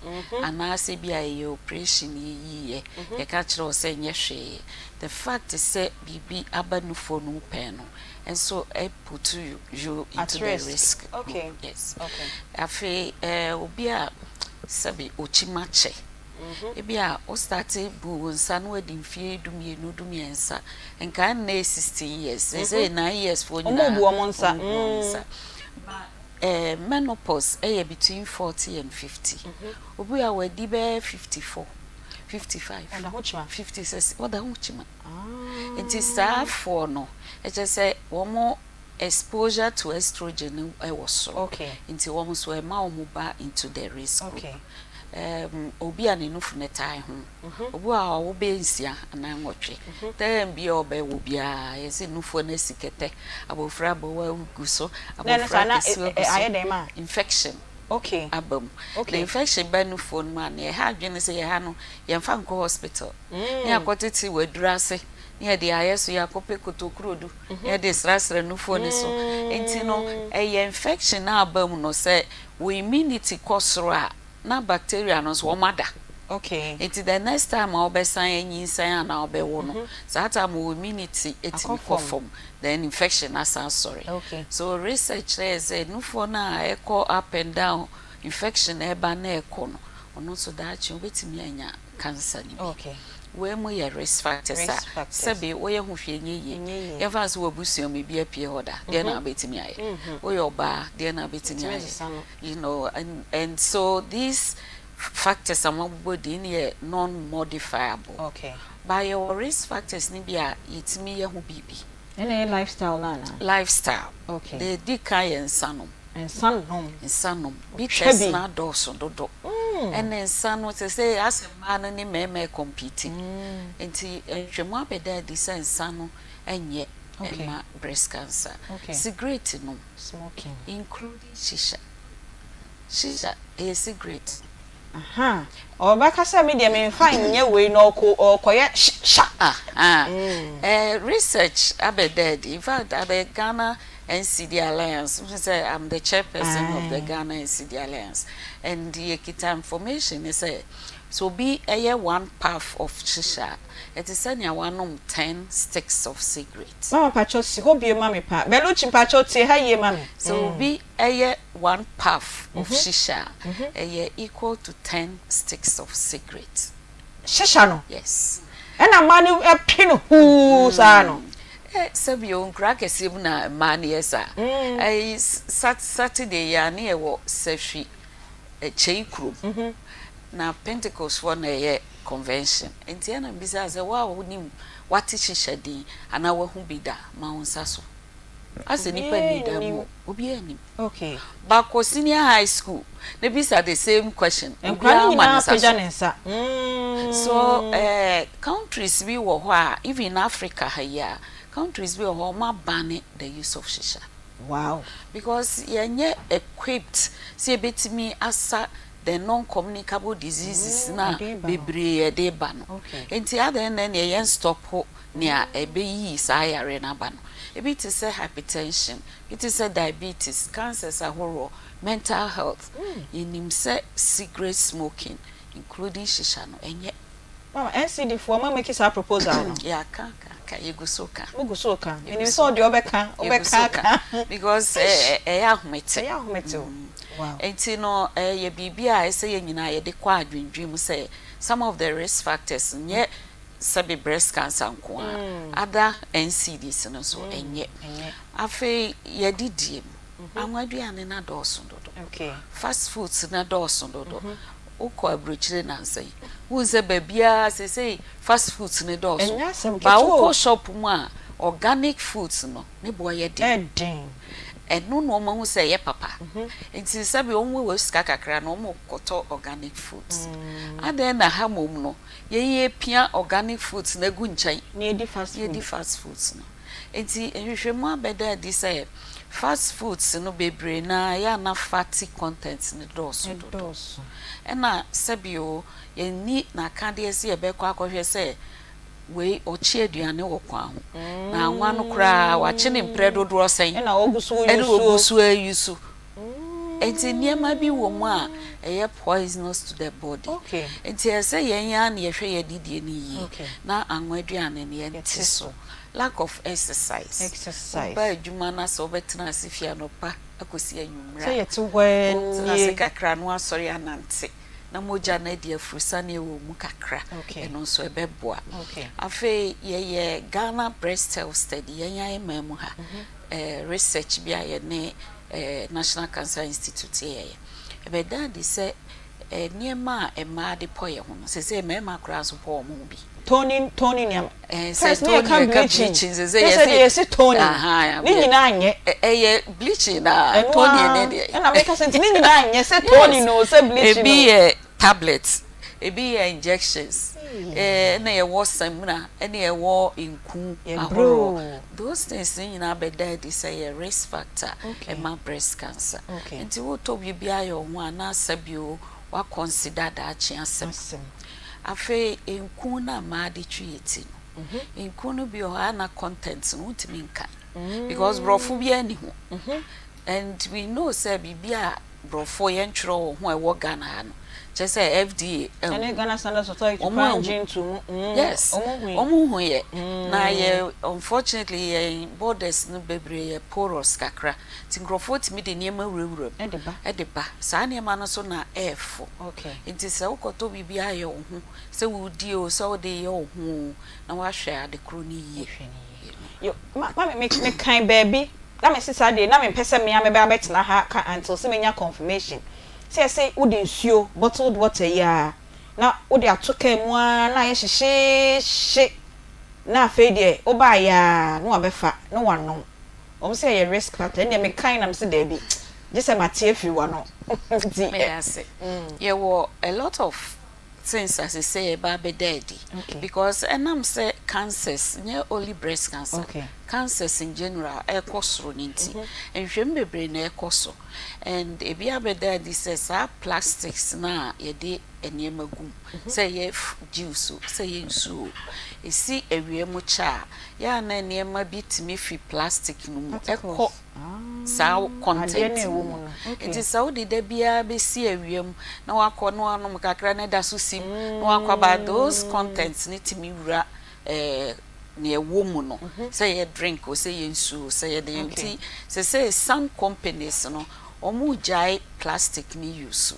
Speaker 9: Anaasɛ ebia ɛyɛ operation yɛyiiɛ, yɛka kyerɛ wo sɛ ɛnyɛ hwee. The fact sɛ biribi aba nufoɔ no mu pɛn no nso put you into the risk. Yes. Afei obi a sɛbe ɔkyim akyɛ, ebia wo starte bu wo nsa na wadi mfeɛ dumienu, dumiɛnsa, nka ɛnnɛ yɛ 16 years, seesei 9 years foɔ nyinaa
Speaker 4: wɔbu wɔn nsa.
Speaker 9: Wɔbu wɔn nsa. But menopause yɛ between 40 and 50. Obi a wadi bɛyɛ 54, 55, 56, ɔda ho kyima. Nti saa foɔ no, ɛkyerɛ sɛ wɔn exposure to estrogen no wɔ soro. Nti wɔn nso ɛma wɔn ba into the risk group. Um, obi a ne nufu no tae ho. Obi wɔ hɔ a ɔwo bɛyɛ nsia anaa nwɔtwe. Term bi a ɔbɛwo biara, yɛse nufoɔ no asi kɛtɛ, abɔfra abɔwa gu so, abɔfra kɛsewa gu so. Infection aba mu. Na infection ba nufoɔ no mu a, nea ɛha adwene ne sɛ yɛha no, yɛmfa nkɔ hospital. Ne yɛakɔtete wɔ aduru ase, ne yɛde ayɛ so, yɛakɔpɛ kotokurodu, ne yɛde srasra nufoɔ no so. Nti no, ɛyɛ infection a aba mu no, sɛ wo immunity kɔ soro a, na bacteria no nso wɔn ada.
Speaker 4: Okay.
Speaker 9: Nti the next time a wobɛsan anyinsɛn anaa wobɛwo no, saa time wo immunity tumi kɔ fam, then infection no asan asɔre.
Speaker 4: Okay.
Speaker 9: So research kyerɛ yɛ sɛ nufoɔ no a ɛkɔ up and down, infection ɛba na ɛkɔ no, ɔno nso daakye wobɛtumi anya cancer no bi.
Speaker 4: Okay.
Speaker 9: Wei mu yɛ risk factors a
Speaker 4: Risk factors.
Speaker 9: sɛbe woyɛ ho hwee nyɛ yie.
Speaker 4: Ɛnyɛ yie.
Speaker 9: Yɛmfa no sɛ w'abusua mu ebi apue hɔ da, deɛn na wobɛtumi ayɛ? Woyɛ ɔbaa, deɛn na wobɛtumi
Speaker 4: Wobɛtumi
Speaker 9: ayɛ?
Speaker 4: asesa no.
Speaker 9: You know, and, and so these factors a wɔabobɔ din no yɛ non-modifiable.
Speaker 4: Okay.
Speaker 9: But yɛwɔ risk factors no bi a yɛtumi yɛ ho biribi.
Speaker 4: Ɛna ɛyɛ lifestyle no anaa?
Speaker 9: Lifestyle.
Speaker 4: Okay.
Speaker 9: Deɛ ɛdi kan yɛ nsanom.
Speaker 4: Nsa nom.
Speaker 9: Nsa nom.
Speaker 4: Ɔtwa
Speaker 9: Bitters
Speaker 4: bi.
Speaker 9: no adɔɔso dodo. Ɛne nsa no seesei asɛ mmaa no ne mmarima ɛcompete. Nti nhwehwɛmu abɛda adi sɛ nsa no nyɛ
Speaker 4: Okay.
Speaker 9: mma breast cancer.
Speaker 4: Okay.
Speaker 9: Cigarette nom.
Speaker 4: Smoking.
Speaker 9: Including shisha. Shisha ɛyɛ cigarette.
Speaker 4: Aha. Ɔbɛka sɛ me deɛ memfa nyɛ wei na ɔkɔ ɔkɔyɛ sh sha.
Speaker 9: Aha. Eh, research abɛda adi. In fact, at the Ghana NCD Alliance, wohu sɛ I'm the chairperson of the
Speaker 4: Aye.
Speaker 9: Ghana NCD Alliance, and yɛkita information ne sɛ, sɛ obi yɛ one puff of shisha a, ɛte sɛ nea wanom ten sticks of cigarette.
Speaker 4: Mama mpakyɛw si hɔ bio ma me paa. Belucci mpakyɛw tie ha yie ma me.
Speaker 9: Sɛ obi yɛ one puff of shisha a, ɛyɛ equal to ten sticks of cigarette.
Speaker 4: Shisha no?
Speaker 9: Yes.
Speaker 4: Ɛna mmaa no pe no huu saa no?
Speaker 9: Eh, sɛbi o, nkura akɛseɛ mu na mmaa no yɛ saa. Ɛyi, sat, Saturday yi a ne yɛwɔ Sahwi, Kyei kurom. Na Pentecostfoɔ na ɛyɛ convention. Nti ɛna mebisaa sɛ, wo a wonim, woate shisha din anaa woahu bi da, ma wo nsa so. Asɛ nipa nni dan mu hɔ. Obiara nnim.
Speaker 4: Okay.
Speaker 9: Ba kɔ senior high school na bisa the same question.
Speaker 4: Nkwadaa no
Speaker 9: Obiara ma ne
Speaker 4: nyinaa
Speaker 9: nsa
Speaker 4: apagya
Speaker 9: so.
Speaker 4: ne nsa. Mm.
Speaker 9: So eh, countries bi wɔ hɔ a, even Africa ha yi a, countries bi wɔ hɔ a wɔn abane the use of shisha.
Speaker 4: Wow.
Speaker 9: Because yɛnyɛ equipped sɛ yɛbɛtumi asa the non-communicable diseases no a
Speaker 4: ɛde ba no.
Speaker 9: bebree ɛde ba no.
Speaker 4: Okay.
Speaker 9: Nti adɛn na ɛneɛ yɛn stop nea ɛbɛyi saa yareɛ no aba no. Ebi te sɛ hypertension, bi te sɛ diabetes, cancers ahoroɔ, mental health. Yɛnim sɛ cigarette smoking including shisha no ɛnyɛ.
Speaker 4: Mama, NCD foɔ mo amake saa proposal no?
Speaker 9: Yɛaka aka aka, yɛgu so ka.
Speaker 4: Mo gu so ka?
Speaker 9: Yɛgu
Speaker 4: Menim
Speaker 9: so
Speaker 4: sɛ ɔdeɛ ɔbɛka,
Speaker 9: Yɛgu
Speaker 4: wobɛka
Speaker 9: so ka
Speaker 4: aka.
Speaker 9: because
Speaker 4: Eish!
Speaker 9: ɛyɛ ahomete.
Speaker 4: Ɛyɛ ahomete o. Wow.
Speaker 9: Nti no ɛyɛ biribi a ɛsɛ yɛn nyinaa yɛde kɔ adwendwen mu sɛ some of the risk factors nyɛ sɛbe breast cancer nko ara, other NCDs no nso ɛnyɛ. Afei yɛdidie mu, anwa aduane no adɔɔso dodo, fast foods no adɔɔso dodo. Wokɔ aburokyire nnansa yi, wohu sɛ baabiara seesei fast foods no dɔɔso. Ba wokɔ shop mu a, organic foods no ne boɔ yɛ den. Ɛno na wɔahu sɛ ɛyɛ papa. Nti sɛbe wɔn wɔ sika kakra no, wɔkɔtɔ organic foods. Adɛn na ha mmom no, Yɛn yɛpia organic foods no agu nkyɛn
Speaker 4: na yɛdi fast
Speaker 9: na yɛdi fast foods no. Nti nhwehwɛmu abɛda adi sɛ fast foods no bebree no ara ɛyɛ a na fatty content no dɔɔso dodo. Ɛna sɛbi o, yɛnni n'akadeɛ sɛ yɛbɛkɔ akɔhwɛ sɛ wei ɔkye aduane wɔ kwan ho, na anwa no koraa wakye no mprɛ dodoɔ sɛn
Speaker 4: ɛna ɔgu so
Speaker 9: ɛna ɔgu so ayusu. Nti nneɛma bi wɔ mu a ɛyɛ poisonous to the body. Nti ɛsɛ sɛ yɛn ara na yɛhwɛ yɛn adidie no yie na anwa aduane no yɛnte so. Lack of exercise. Woba adwuma na sɛ wobɛtena ase fi anɔpa akɔsi anwummerɛ a, wotena ase kakra na woasɔre anante na mogya no adi afurusane wɔ mu kakra, ɛno nso ɛbɛboa. Afei yɛyɛ Ghana Breast Health Study, yɛn ara yɛn man mu ha, research bi a yɛne National Cancer Institute yɛeɛ. Ɛbɛdaa adi sɛ nneɛma a mmaa de pɔ yɛn ho no, seesei mmarima koraa nso pɔ wɔn ho bi.
Speaker 4: Toning, toning nneɛma. First ne yɛka bleaching, sɛ deɛ yɛsi toning, ne nyinaa nyɛ.
Speaker 9: Ɛyɛ bleaching na toning ne deɛ.
Speaker 4: Ɛna meka sɛ nti ne nyinaa nyɛ sɛ toning o sɛ bleaching o.
Speaker 9: Ebi yɛ tablet, ebi yɛ injections, ɛna yɛwɔ samina, ɛna yɛwɔ nku ahoroɔ. Those things ne nyinaa bɛda adi sɛ ɛyɛ risk factor ɛma breast cancer. Nti wotɔ biribi ayɛ wo ho anaa sɛbi o, wa consider daakye asɛm. Afei nku no a mmaa de twi yɛ ti no, nku no bi wɔ hɔ a na content no wontumi nkan because borɔfo biara nni ho. And we know sɛ biribi a borɔfo yɛntwerɛ wɔ ho a ɛwɔ Ghana ha no, kyerɛ sɛ FDA ahu.
Speaker 4: Ɛne Ghana Standards Authority
Speaker 9: Wɔn
Speaker 4: koraa
Speaker 9: ahu.
Speaker 4: ngye nto mu. Mm,
Speaker 9: Yes,
Speaker 4: wɔn hui.
Speaker 9: wɔn hu yɛ. Na yɛ unfortunately yɛn borders no bebree yɛ porous kakra nti nkurɔfoɔ tumi de nneɛma wurawura mu
Speaker 4: Ɛde ba.
Speaker 9: de ba. Saa nneɛma no nso na ɛɛfo.
Speaker 4: Okay.
Speaker 9: Nti sɛ wokɔtɔ biribi ayɛ wo ho, sɛ wodi o, sɛ wode yɛ wo ho o, na woahwɛ ade koro no yie.
Speaker 4: Wohwɛ no yie. Yo, ma, ma me, me, mekan baabi na mese saa deɛ na mempɛ sɛ me ara mɛba abɛtena ha aka until sɛ menya confirmation sɛ yɛse wode nsuo, bottled water yi ara, na wode ato kaa mu ara na ayɛ hyehyeehye na afei deɛ wobaeɛ ara na wabɛfa na wanom. Wɔn sɛ ɛyɛ risk factor, ɛndeɛ mekae na mese daabi, gye sɛ mate afiri w'ano nti.
Speaker 9: Meda ase. Yɛwɔ a lot of things a sesei ɛba abɛda adi because ɛnam sɛ cancers nyɛ only breast cancer, cancers in general ɛrekɔ soro no nti, nhwehwɛmu bebree na ɛrekɔ so and ebi abɛda adi sɛ saa plastics no a yɛde nneɛma gu mu, sɛ ɛyɛ juice o, sɛ ɛyɛ nsuo o, ɛsi awia mu kyɛ a, yɛ a na nneɛma bi tumi fi plastic no mu kɔ saa content no mu. Nti sɛ wode da biara bɛsi awia mu na wakɔ na wanom kakra na ɛda so si mu na wakɔ aba, those contents no tumi wura eh, nea ɛwɔ mu no, sɛ ɛyɛ drink o, sɛ ɛyɛ nsuo o, sɛ ɛyɛ deɛ. Nti sesei some companies no, wɔregyae plastic no use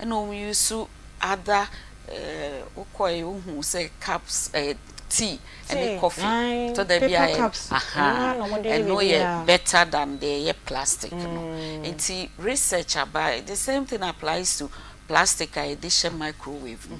Speaker 9: ɛna wɔn use other eh, wokɔe wohu sɛ cups eh, tea ɛne coffee tɔ da bi a yɛ aha ɛno yɛ better than deɛ ɛyɛ plastic no nti research aba the same thing applies to plastic a yɛde hyɛ microwave mu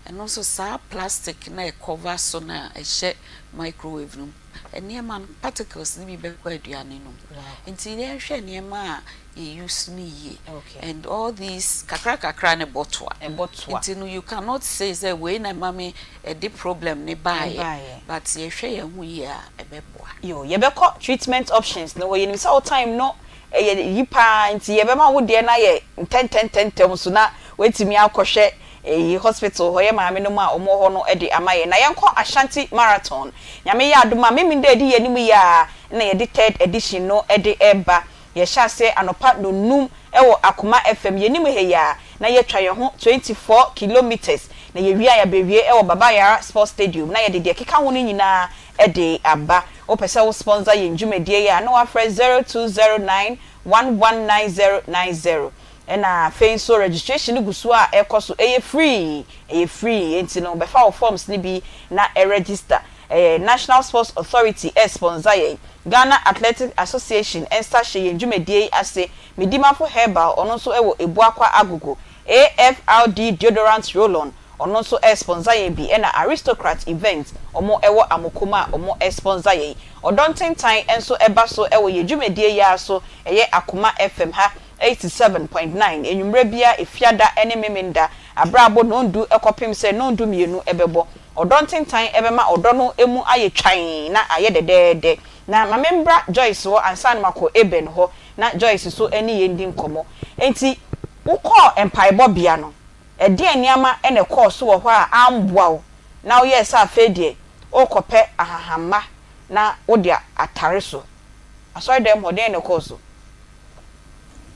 Speaker 9: ɛno nso saa plastic na ɛcover so na ɛhyɛ microwave no nneɛma no particles no bi bɛkɔ aduane no mu nti yɛnhwɛ nneɛma a yɛ use no yie and all these kakra kakra ne bɔ toa nti no you cannot say sɛ wei na ɛma me ɛde problem ne baeɛ but yɛhwɛ yɛn ho yie a ɛbɛboa.
Speaker 4: Yo, yɛbɛkɔ treatment options no hɔ, yɛnim sɛ wo time no yɛ yi paa nti yɛbɛma wo deɛ no ayɛ ntɛntɛntɛntɛm so na woatumi akɔhwɛ eyi hospital hɔ yɛ maame nom a wɔwɔ hɔ no de ama yɛn. Na yɛnkɔ Ashanti Marathon, Nyame yɛ adom a Memenda a ɛdi yɛn anim yi ara na yɛde third edition no de reba. Yɛhyɛ aseɛ anɔpa nnɔnnum wɔ Akoma FM, yɛnim ha yi ara, na yɛatwa yɛn ho 24 kilometres, na yɛwie a yɛabɛwie wɔ Baba Yara Sports Stadium, na yɛde deɛ ɛkeka ho no nyinaa de aba. Wopɛ sɛ wo sponsor yɛn dwumadie yi a, na woafrɛ 0209 119090. Ɛna afei nso registration no gu so a ɛrekɔ so, ɛyɛ free, ɛyɛ free, enti no bɛfa wo forms no bi na register. Ɛyɛ National Sports Authority ɛresponsor yɛn. Ghana Athletics Association nsa hyɛ yɛn dwumadie yi ase. Medimafo Herbal, ɔno nso wɔ Ebuakwa Agogo. AFRD Deodorant Roll-On, ɔno nso ɛresponsor yɛn bi. Ɛna Aristocrat Event, wɔn wɔ Amokom a wɔn ɛresponsor yɛn. Ɔdɔ Ntentan nso ɛba so wɔ yɛn dwumadie yi ara so, ɛyɛ Akoma FM ha, 87.9, anwummerɛ biara Efiada ne Memenda, aberɛ a abɔ nnɔndu kɔpem sɛ nnɔndu mmienu bɛbɔ. Ɔdɔ ntentan bɛma ɔdɔ no mu ayɛ twann na ayɛ dɛdɛɛdɛ. Na ma membra Joyce hɔ ansa na makɔ Eben hɔ na Joyce nso ne yɛn ndi nkɔmmɔ. Enti wokɔɔ mpaebɔbea no, ɛdeɛn nneɛma na ɛkɔɔ so wɔ hɔ a amboa wo na woyɛɛ sɛ afei deɛ worekɔpɛ ahahamma na wode atare so? Asɔredan mu hɔ, deɛn na ɛkɔɔ so?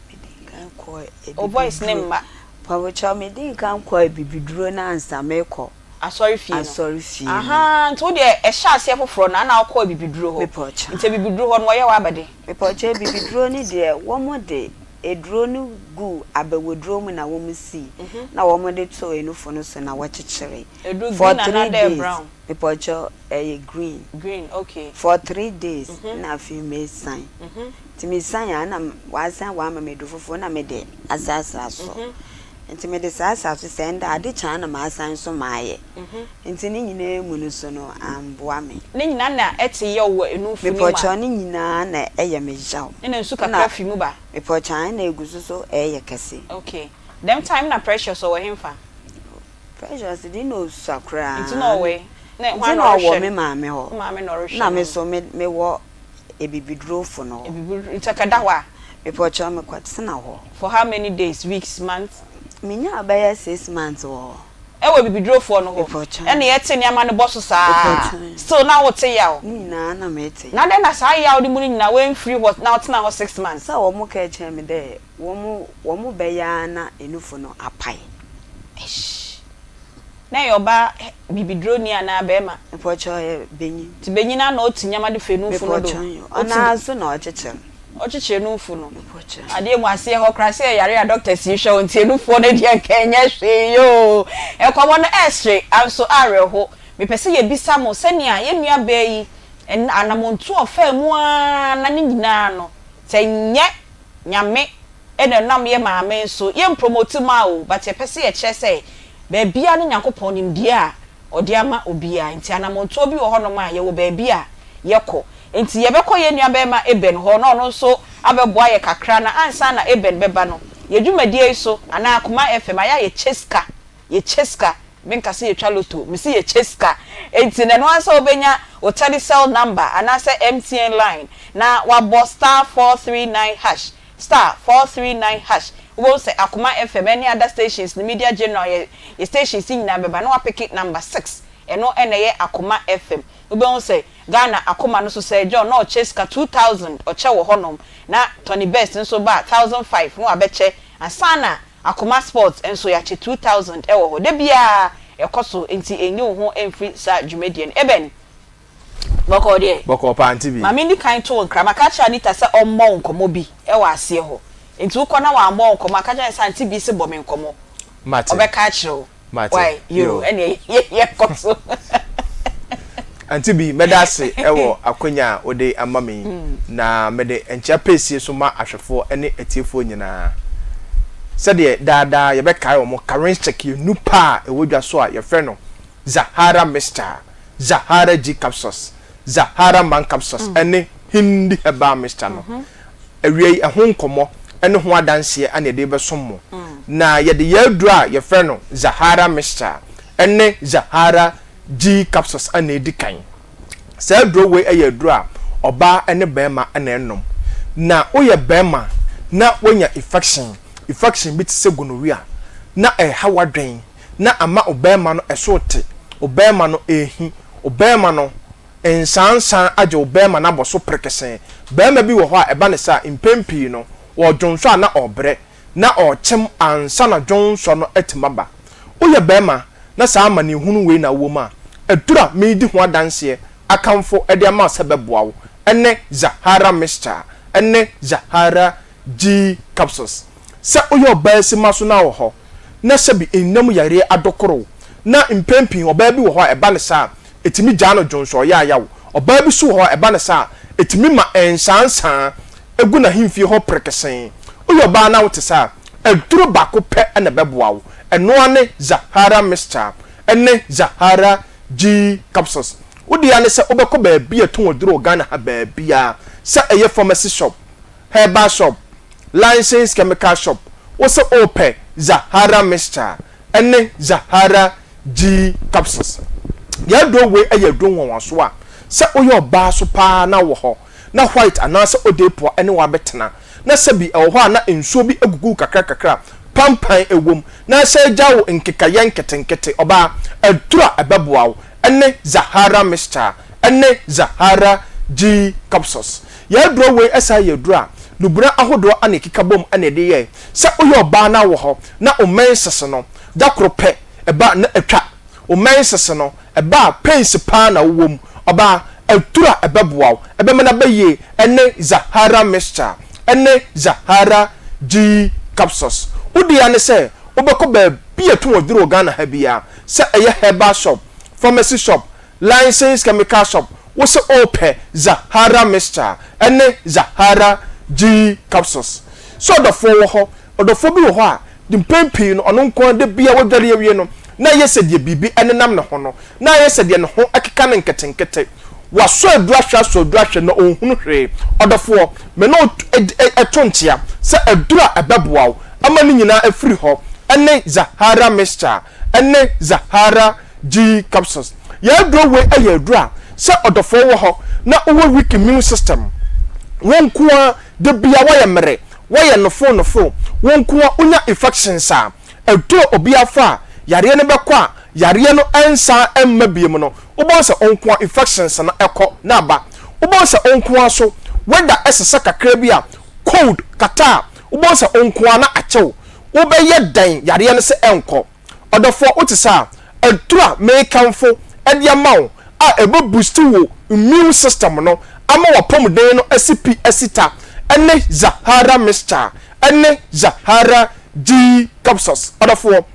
Speaker 10: Mede kan kɔɔ. kɔɔ
Speaker 4: Wo voice ne
Speaker 10: abibiduro.
Speaker 4: mma.
Speaker 10: Pawokyɛw me dii nkan kɔɔ abibiduro no ansa me kɔ
Speaker 4: Asɔre fie no.
Speaker 10: asɔre fie no.
Speaker 4: Ahaa nti wo deɛ ɛhyɛ aseɛ foforɔ no ana wo kɔɔ abibiduro hɔ.
Speaker 10: Mepɔkyɛw.
Speaker 4: Nti abibiduro hɔ no wɔyɛ wo abɛde?
Speaker 10: Mepɔkyɛw abibiduro no deɛ wɔn de aduro no guu abɛwaduro mu na wɔn sii na wɔn de too enufo no so na wɔkyekyeree
Speaker 4: Aduro
Speaker 10: for
Speaker 4: green anaa
Speaker 10: three
Speaker 4: dɛ
Speaker 10: days.
Speaker 4: brown?
Speaker 10: Mepɔkyɛw ɛyɛ green.
Speaker 4: Green okay.
Speaker 10: For 3 days na afei mesan. Nti mesan a na wɔasan wɔama me aduro foforɔ na mede asrasra so. Nti mede srasra so sɛ ndɛ ade kye a na masan nso maayɛ. Nti ne nyinaa mu no so no amboa me.
Speaker 4: Ne nyinaa na ɛte yaw wɔ enufo no mu a.
Speaker 10: Mepɔkyɛw ne nyinaa na ɛyɛ me yaw.
Speaker 4: Ɛna nsu
Speaker 10: Ɛna
Speaker 4: kakra fi mu ba.
Speaker 10: Mepɔkyɛw ɛna egu so so ɛyɛ kɛse.
Speaker 4: Okay. Dɛm time na Precious ɔwɔ henfa?
Speaker 10: Precious de na osua koraa.
Speaker 4: Nti na ɔwɔ he? Na
Speaker 10: Nti
Speaker 4: hwan
Speaker 10: na
Speaker 4: na
Speaker 10: ɔwɔ
Speaker 4: ɔrehwɛ
Speaker 10: me
Speaker 4: no?
Speaker 10: maame hɔ.
Speaker 4: Wo maame na ɔrehwɛ
Speaker 10: Na
Speaker 4: no.
Speaker 10: me so me mewɔ ebibidurofo no hɔ.
Speaker 4: Ebibiduro nti ɛkɛda hɔ a?
Speaker 10: Mepɔkyɛw mekɔtena hɔ.
Speaker 4: For how many days, weeks, months?
Speaker 10: Menyaa bɛyɛ 6 months wɔ hɔ.
Speaker 4: Ɛwɔ abibidurofoɔ no hɔ.
Speaker 10: Mepɔkyɛw.
Speaker 4: Ɛna yɛte nneɛma no bɔ so saa.
Speaker 10: Mepɔkyɛw.
Speaker 4: Still na wote yaw.
Speaker 10: Ne nyinaa na mete.
Speaker 4: Na dɛn na saa yaw no mu no nyinaa woamfiri hɔ na wotena hɔ 6 months?
Speaker 10: Sɛ wɔn ka kyerɛ me dɛ wɔn bɛyɛ ara na enufo no apae.
Speaker 4: Eish. Na ɛyɛ ɔbaa bibiduroni anaa bɛrima?
Speaker 10: Mepɔkyɛw ɔyɛ benyin.
Speaker 4: Nti benyin a na ɔte nneɛma de fa enufo no do.
Speaker 10: Mepɔkyɛw ɔno so na ɔkyekyere.
Speaker 4: Ɔkyekyere nufu no.
Speaker 10: Mepɔkyɛw.
Speaker 4: Adeɛ mu aseɛ hɔ koraa sɛ yɛyare a doctors yi hwɛ wo nti enufoɔ no deɛ nka ɛnyɛ hwee yoo. Nkɔmmɔ no ɛresere anso awerɛho. Mepɛ sɛ yɛbisa mo sɛnea yɛn nua baa yi anammɔntuo a ɔfaa mu ara na ne nyinaa no sɛ nyɛ Nyame ɛna ɛnam yɛ maame nso yɛn promote ma o, but yɛpɛ sɛ yɛkyerɛ sɛ baabiara ne Nyankopɔn nimdeɛ a ɔde ama obiara nti anammɔntuo bi wɔ hɔnom a yɛwɔ baabi a yɛkɔ nti yɛbɛkɔ yɛn nua barima Eben hɔ na ɔno nso abɛboa yɛ kakra. Na ansa na Eben bɛba no, yɛ dwumadie yi so anaa Akoma FM ayɛ a yɛkyɛ sika, yɛkyɛ sika. Menka sɛ yɛtwa lotto, mese yɛkyɛ sika. Enti na ɛno ara sɛ wobɛnya wo Telecel number anaasɛ MTN line na wabɔ *439#, *439#. Wobɛhu sɛ Akoma FM ɛne other stations no, Media General, yɛ stations yi nyinaa bɛba na wapeke number 6, ɛno na ɛyɛ Akoma FM. Wobɛhu sɛ Ghana Akoma no so Sir John na ɔkyɛ sika 2000 ɔkyɛ wɔ hɔnom, na Tony Best nso ba a 1005 na wabɛkyɛ ansa na Akoma Sports nso yɛakyɛ 2000 wɔ hɔ. Da biara ɛkɔ so nti ɛnyi wo ho mfiri saa dwumadie no. Eben, bɔkɔɔ deɛ?
Speaker 12: Bɔkɔɔ paa nte bi.
Speaker 4: Ma menni kan to wo nkra. Maka akyerɛ Anita sɛ ɔmmɔ wo nkɔmmɔ bi wɔ aseɛ hɔ. Nti wokɔ na wammɔ wo nkɔmmɔ a, ka kyerɛ no sɛ Auntie Bi se bɔ me nkɔmmɔ.
Speaker 12: Mate.
Speaker 4: Ɔbɛka akyerɛ wo.
Speaker 12: Mate.
Speaker 4: Wai, yoo,
Speaker 12: Yoo.
Speaker 4: ɛneɛ yɛnkɔ so.
Speaker 12: Auntie Bi, mɛda ase wɔ akwanya a wode ama me yi, na mede nkyea pɛsie so ma ahwɛfoɔ ne atiefoɔ nyinaa. Sɛdeɛ daa daa yɛbɛkae wɔn, Karenschek yɛ nupa a ɛwɔ dwa so a yɛfrɛ no Zahara Mixture, Zahara G Capsules, Zahara Man Capsules ne Hindi Herbal Mixture no. Awia yi, ɛho nkɔmmɔ ne ho adanseɛ na yɛde rebɛsom mo. Na yɛde yɛn aduro a yɛfrɛ no Zahara Mixture ne Zahara G Capsules na ɛdi kan. Saa aduro wei yɛ aduro a ɔbaa ne barima na ɛnom. Na woyɛ barima na woanya infection, infection bi te sɛ gonorrhea, na ɛreha w'adwene, na ama wo barima no ɛso rete, wo barima no rehi, wo barima no nsaansaa agye wo barima no abɔ so perekesee. Barima bi wɔ hɔ a ɛba no saa a, mpɛn pii no, ɔredwonsɔ a na ɔrebrɛ, na ɔrekyem ansa na dwonsɔ no atumi aba. Woyɛ barima na saa amanehunu wei na wowɔ mu a, aduru a meredi ho adanseɛ akamfo de ama wo sɛ ɛbɛboa wo ne Zahara Mixture ne Zahara G Capsules. Sɛ woyɛ ɔbaa simma so na wɔ hɔ na sɛbi nna mu yareɛ adokoro wo, na mpɛn pii ɔbaa bi wɔ hɔ a ɛba no saa a, ɛtumi gyaa no dwonsɔ ɔyaayaw. Ɔbaa bi nso wɔ hɔ a ɛba no saa a, ɛtumi ma nsaansaa gu n'ahemfie hɔ perekesee. Woyɛ ɔbaa na wote saa a, aduro baako pɛ na ɛbɛboa wo. Ɛno ara ne Zahara Mixture ne Zahara G Capsules. Wo deɛ ara ne sɛ wobɛkɔ baabi a ɛtɔn aduro wɔ Ghana ha baabiara, sɛ ɛyɛ pharmacy shop, herbal shop, licensed chemical shop, wo se wopɛ Zahara Mixture ne Zahara G Capsules. Yɛn aduro wei yɛ aduro nwanwasoɔ a, sɛ woyɛ ɔbaa so paa na wowɔ hɔ na white anaasɛ odepoa ne wo abɛtena, na sɛbi ɛwɔ hɔ a na nsuo bi agugu wo kakra kakra a pampan wɔ mu na asan agya wo nkekayɛ nketenkete, ɔbaa, aduro a ɛbɛboa wo ne Zahara Mixture ne Zahara G Capsules. Yɛn aduro wei san yɛ aduro a Nnubona ahodoɔ na ɛkeka bom na yɛde yɛe. Sɛ woyɛ ɔbaa na wɔ hɔ na wo menses no da koro pɛ ɛba a na atwa. Wo menses no ɛba a pains paa na wowɔ mu. Ɔbaa, aduru a ɛbɛboa wo, ɛbɛma no aba yie ne Zahara mixture ne Zahara G capsules. Wo deɛ ara ne sɛ wobɛkɔ baabi a yɛtɔn aduru wɔ Ghana ha biara, sɛ ɛyɛ herbal shop, pharmacy shop, Licensed chemical shop, wo se wopɛ Zahara mixture ne Zahara G capsules. Sɛ ɔdɔfoɔ wɔ hɔ, ɔdɔfoɔ bi wɔ hɔ a, mpɛn pii no ɔno nko ara da biara wadware awie no, na ayɛ sɛ deɛ biribi nenam ne ho no, na ayɛ sɛ deɛ ne ho keka no nketenkete. Wasɔ aduru ahwɛ asɔ aduru ahwɛ na ɔnhunu hwee. Ɔdɔfoɔ, me ne wo to nkyea sɛ aduru a ɛbɛboa wo ama ne nyinaa afiri hɔ ne Zahara mixture ne Zahara G capsules. Yɛn aduro wei yɛ aduro a sɛ ɔdɔfoɔ wɔ hɔ na wowɔ weak immune system, wo nko ara da biara woayɛ mmere, woayɛ nofo nofo, wo nko ara wonya infections a, aduro a obiara fa a yareɛ no bɛkɔ a yareɛ no nsan mma biom no, wobɛhu sɛ wo nko ara infections no kɔ na aba. Wobɛhu sɛ wo nko ara so weather sesa kakra bi a, cold, catarrh, wobɛhu sɛ wo nko ara na akyɛ wo. Wobɛyɛ dɛn yareɛ no sɛ ɛnkɔ? Ɔdɔfoɔ, wote saa? Aduru a merekamfo de ama wo a ɛbɛ boost wo immune system no ama w'apɔmuden no asi pi asi ta ne Zahara mixture ne Zahara G capsules. Ɔdɔfoɔ,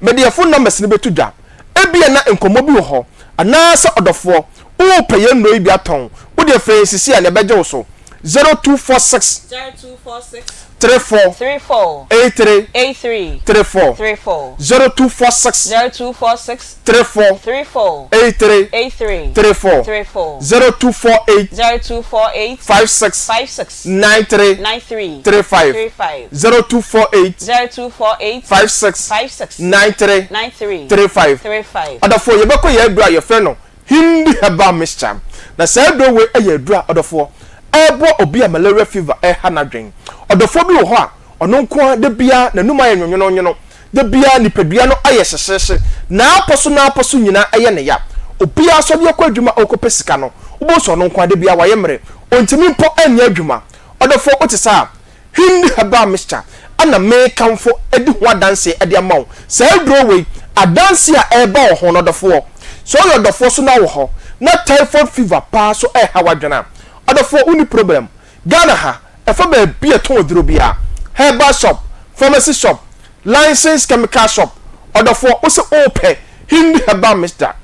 Speaker 12: mede yɛn phone numbers no bɛto dwa. Ebia na nkɔmmɔ bi wɔ hɔ anaasɛ ɔdɔfoɔ, worepɛ yɛn nnuro yi bi atɔn, wo deɛ frɛ yɛn sisi a na yɛbɛgye wo so. 0246
Speaker 4: 0246
Speaker 12: 34
Speaker 4: 34
Speaker 12: 83
Speaker 4: 83
Speaker 12: 34
Speaker 4: 34
Speaker 12: 0246
Speaker 4: 0246
Speaker 12: 34
Speaker 4: 34
Speaker 12: 83
Speaker 4: 83
Speaker 12: 34
Speaker 4: 34
Speaker 12: 0248
Speaker 4: 0248
Speaker 12: 56
Speaker 4: 56
Speaker 12: 93
Speaker 4: 93
Speaker 12: 35
Speaker 4: 35
Speaker 12: 0248
Speaker 4: 0248
Speaker 12: 56
Speaker 4: 56
Speaker 12: 93
Speaker 4: 93
Speaker 12: 35
Speaker 4: 35
Speaker 12: Ɔdɔfoɔ, yɛbɛkɔ yɛn aduro a yɛfrɛ no Hindi herbal mixture. Na saa aduro wei yɛ aduro a ɔdɔfoɔ, ɛreboa obi a malaria fever reha n'adwene. Ɔdɔfoɔ bi wɔ hɔ a, ɔno nko ara da biara n'anum ayɛ nwonwononwono, da biara nipadua no ayɛ hyehyeehye, n'apɔ so n'apɔ so nyinaa yɛ no ya. Obiara sɔre kɔ adwuma a ɔrekɔpɛ sika no, wobɛhu sɛ ɔno nko ara da biara wayɛ mmerɛ, ɔntumi mpo nyɛ adwuma. Ɔdɔfoɔ, wote saa a, Hindi herbal mixture na merekamfo adi ho adanseɛ de ama wo. Saa aduro wei, adanseɛ a ɛreba wɔ ho no, ɔdɔfoɔ, sɛ woyɛ ɔdɔfoɔ so na wɔ hɔ na typhoid fever paa so ɛreha w'adwene a, ɔdɔfoɔ wonni problem. Ghana ha, ɛfa baabi a ɛtɔn aduro biara, herbal shop, pharmacy shop, licensed chemical shop, ɔdɔfoɔ wo se wopɛ Hindi herbal mixture.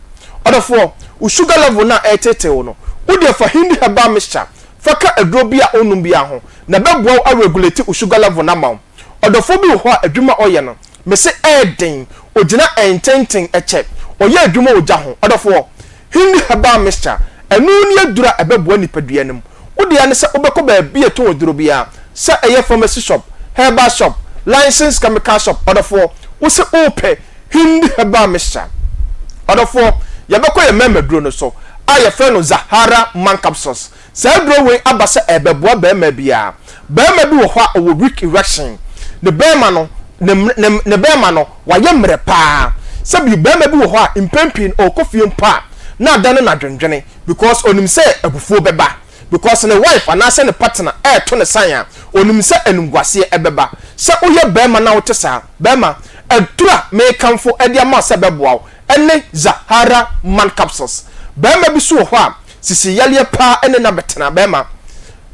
Speaker 12: Ɔdɔfoɔ, wo sugar level no a ɛreteetee wo no, wo deɛ fa Hindi herbal mixture Fa ka aduro bi a wonnom biara ho na ɛbɛboa wo aregulate wo sugar level no ama wo. Ɔdɔfoɔ bi wɔ hɔ a adwuma a ɔyɛ no, mese ɛyɛ den, ɔgyina ɛntenten kyɛ, ɔyɛ adwuma wɔ gya ho. Ɔdɔfoɔ, Hindi herbal mixture, ɛno ne aduro a ɛbɛboa nipadua no mu. Wo dea ne sɛ wobɛkɔ baabi a ɛtɔn aduro biara, sɛ ɛyɛ pharmacy shop, herbal shop, licensed chemical shop, ɔdɔfoɔ, wose wopɛ Hindi herbal mixture. Ɔdɔfoɔ, yɛbɛkɔ yɛn mmarima duro no so a yɛfrɛ no Zahara man capsules. Saa aduro wei aba sɛ ɛrebɛboa barima biara. Barima bi wɔ hɔ a ɔwɔ weak erection. Ne barima no, ne, ne, ne barima no, wayɛ mmerɛ paa. Sɛbi barima bi wɔ hɔ a mpɛn pii no ɔrekɔ fie mpo a, na adane no adwendwene because ɔnim sɛ abufuo bɛba. Because ne wife anaasɛ ne partner ɛreto ne sign a, ɔnim sɛ animguaseɛ ɛbɛba. Sɛ woyɛ barima na wote saa, barima, aduro a merekamfo de ama wo sɛ ɛbɛboa wo ne Zahara Man Capsules. Barima bi nso wɔ hɔ a, sisi yareɛ paa ne no abɛtena. Barima,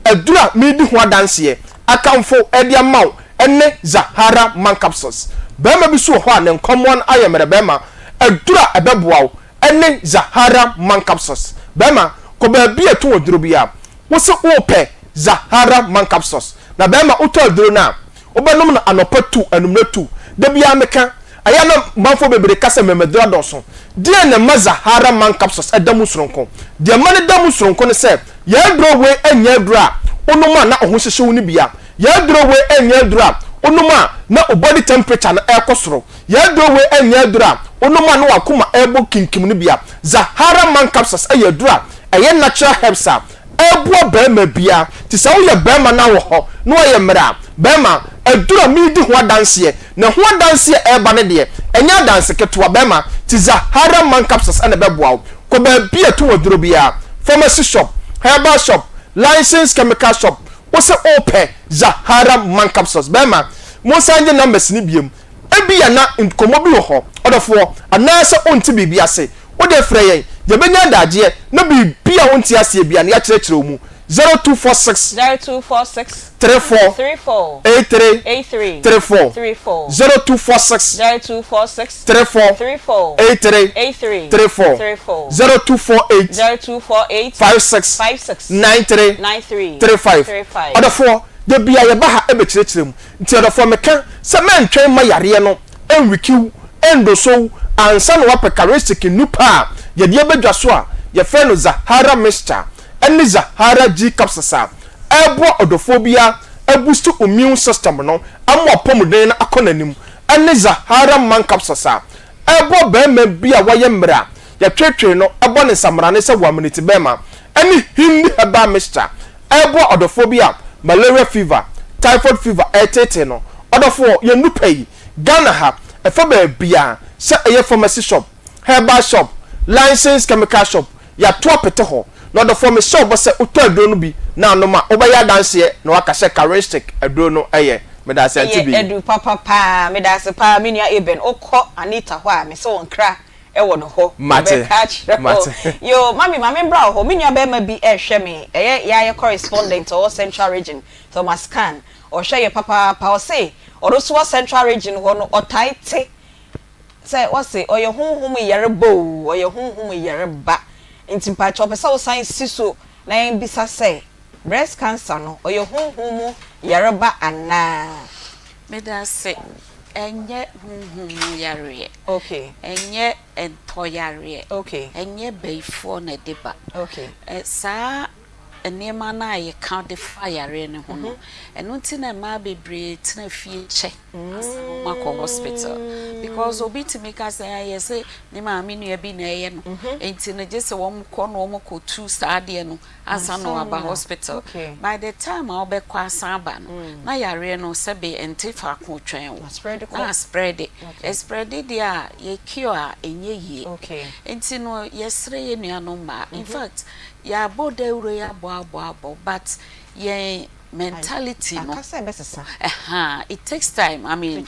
Speaker 12: aduro a meredi ho adanseɛ akamfo de ama wo ne Zahara Man Capsules. Barima bi nso wɔ hɔ a ne nkɔmmoa no ayɛ mmerɛ. Barima, aduro a ɛbɛboa wo ne Zahara Man Capsules. Bɛrima, kɔ baabi a ɛtɔn aduro biara. Wo se worepɛ Zahara Man Capsules. Na bɛrima, wotɔ aduro no a, wobɛnom no anɔpa tu, anwummerɛ tu. Da biara meka, ɛyɛ a na manfoɔ bebree ka sɛ mmamaduro adɔɔso. Deɛn na ɛma Zahara Man Capsules da mu sononko? Deɛ ɛma no da mu sononko ne sɛ, yɛn aduro wei nyɛ aduro a wonom a na wo ho hyehye wo no bi a. Yɛn aduro wei nyɛ aduro a wonom a na wo body temperature no rekɔ soro. Yɛn aduro wei nyɛ aduro a wonom a na w'akoma rebɔ kinkim no bi a. Zahara Man Capsules yɛ aduro a ɛyɛ natural herbs a ɛreboa barima biara. Nti sɛ woyɛ barima na wɔ hɔ na woayɛ mmerɛ a, barima, aduro a meredi ho adanseɛ, na ɛho adanseɛ a ɛreba no deɛ, ɛnyɛ adanse ketewa, barima, nti Zahara Man Capsules na ɛbɛboa wo. Kɔ baabi a ɛtɔn aduro biara, pharmacy shop, herbal shop, licensed chemical shop, wo se wopɛ. Zahara Man Capsules. Bɛrima, monsan nye numbers no biom. Ebia na nkɔmmɔ bi wɔ hɔ, ɔdɔfoɔ, anaasɛ wonte biribi ase. Wo deɛ frɛ yɛn, yɛbɛnya adagyeɛ na biribi a wonte aseɛ biara no yɛakyerɛkyerɛ wo mu. 0246.
Speaker 4: 0246.
Speaker 12: 34.
Speaker 4: 34.
Speaker 12: 83.
Speaker 4: 83.
Speaker 12: 34.
Speaker 4: 34.
Speaker 12: 0246.
Speaker 4: 0246.
Speaker 12: 34.
Speaker 4: 34.
Speaker 12: 83.
Speaker 4: 83.
Speaker 12: 34.
Speaker 4: 34.
Speaker 12: 0248.
Speaker 4: 0248.
Speaker 12: 56.
Speaker 4: 56.
Speaker 12: 93.
Speaker 4: 93.
Speaker 12: 35.
Speaker 4: 35.
Speaker 12: Ɔdɔfoɔ, da biara yɛba ha bɛkyerɛkyerɛ mu. Nti ɔdɔfoɔ meka sɛ mɛntwɛn mma yareɛ no ɛnwikiw, ɛndosow ansa na woapɛ Karistic nnupa a yɛde aba dwa so a yɛfrɛ no Zahara Mixture ɛne Zahara G Capsules a ɛreboa ɔdɔfoɔ biara abusti immune system no ama w'apɔmuden no akɔ n'anim ɛne Zahara Man Capsules a ɛreboa barima bi a wayɛ mmerɛ a yɛtweetwee no bɔ no nsamrane sɛ waminiti bɛrima ɛne Hindi Herbal Mixture Ɛreboa ɔdɔfoɔ bi a malaria fever, typhoid fever reteetee no. Ɔdɔfoɔ, yɛn nnupa yi, Ghana ha, ɛfa baabiara, sɛ ɛyɛ pharmacy shop, herbal shop, licensed chemical shop, yɛato apete hɔ. Na ɔdɔfoɔ, mehyɛ wo bɔ sɛ wotɔ aduro no bi na anom a, wobɛyɛ adanseɛ na woaka sɛ Karinshik aduro no yɛ. Meda ase, Auntie
Speaker 4: Ɛyɛ
Speaker 12: Bee.
Speaker 4: adu papa paa. Medase paa me nua Eben. Wokɔ Anita hɔ a, mese wo nkra wɔ no hɔ.
Speaker 12: Mate,
Speaker 4: Ɔbɛka akyerɛ wo.
Speaker 12: mate.
Speaker 4: Yoo, mummy ma me mbra wo hɔ. Me nua barima bi rehwɛ me. Ɛyɛ yɛayɛ correspondent a ɔwɔ Central Region, Thomas Khan. Ɔhwɛ yɛ papaapa. Ɔse ɔno nso wɔ Central Region hɔ no, ɔtae te sɛ wɔse ɔyɛ honhom yareba oo, ɔyɛ honhom yareba. Nti mpakyɛw ɔpɛ sɛ wosan si so na yɛnbisa sɛ, breast cancer no, ɔyɛ honhom mu yareba anaa?
Speaker 9: Meda ase. Ɛnyɛ honhom mu yareɛ. Ɛnyɛ ntɔ yareɛ. Ɛnyɛ bayifoɔ na ɛde ba. Saa nneɛma no a yɛka de fa yareɛ no ho no, ɛno nti na mmaa bebree tena fie kyɛ ansa na wɔakɔ hospital. Because obi tumi ka sɛ ɛyɛ sɛ ne maame nua bi na ɛyɛ no, nti no gye sɛ wɔkɔ na wɔkɔtu saa adeɛ no ansa na waba hospital. By the time a wobɛkɔ asan aba no, na yareɛ no sɛbe ɛnte faako twɛn wo. Na asprɛde. Ɛsprɛde deɛ a, yɛ cure a, ɛnyɛ yie. Nti no, yɛsrɛ yɛn nuanom mmaa. In fact, yɛabɔ dawuro yi abɔ abɔ abɔ but yɛn mentality no, ɛhaa, it takes time. I mean,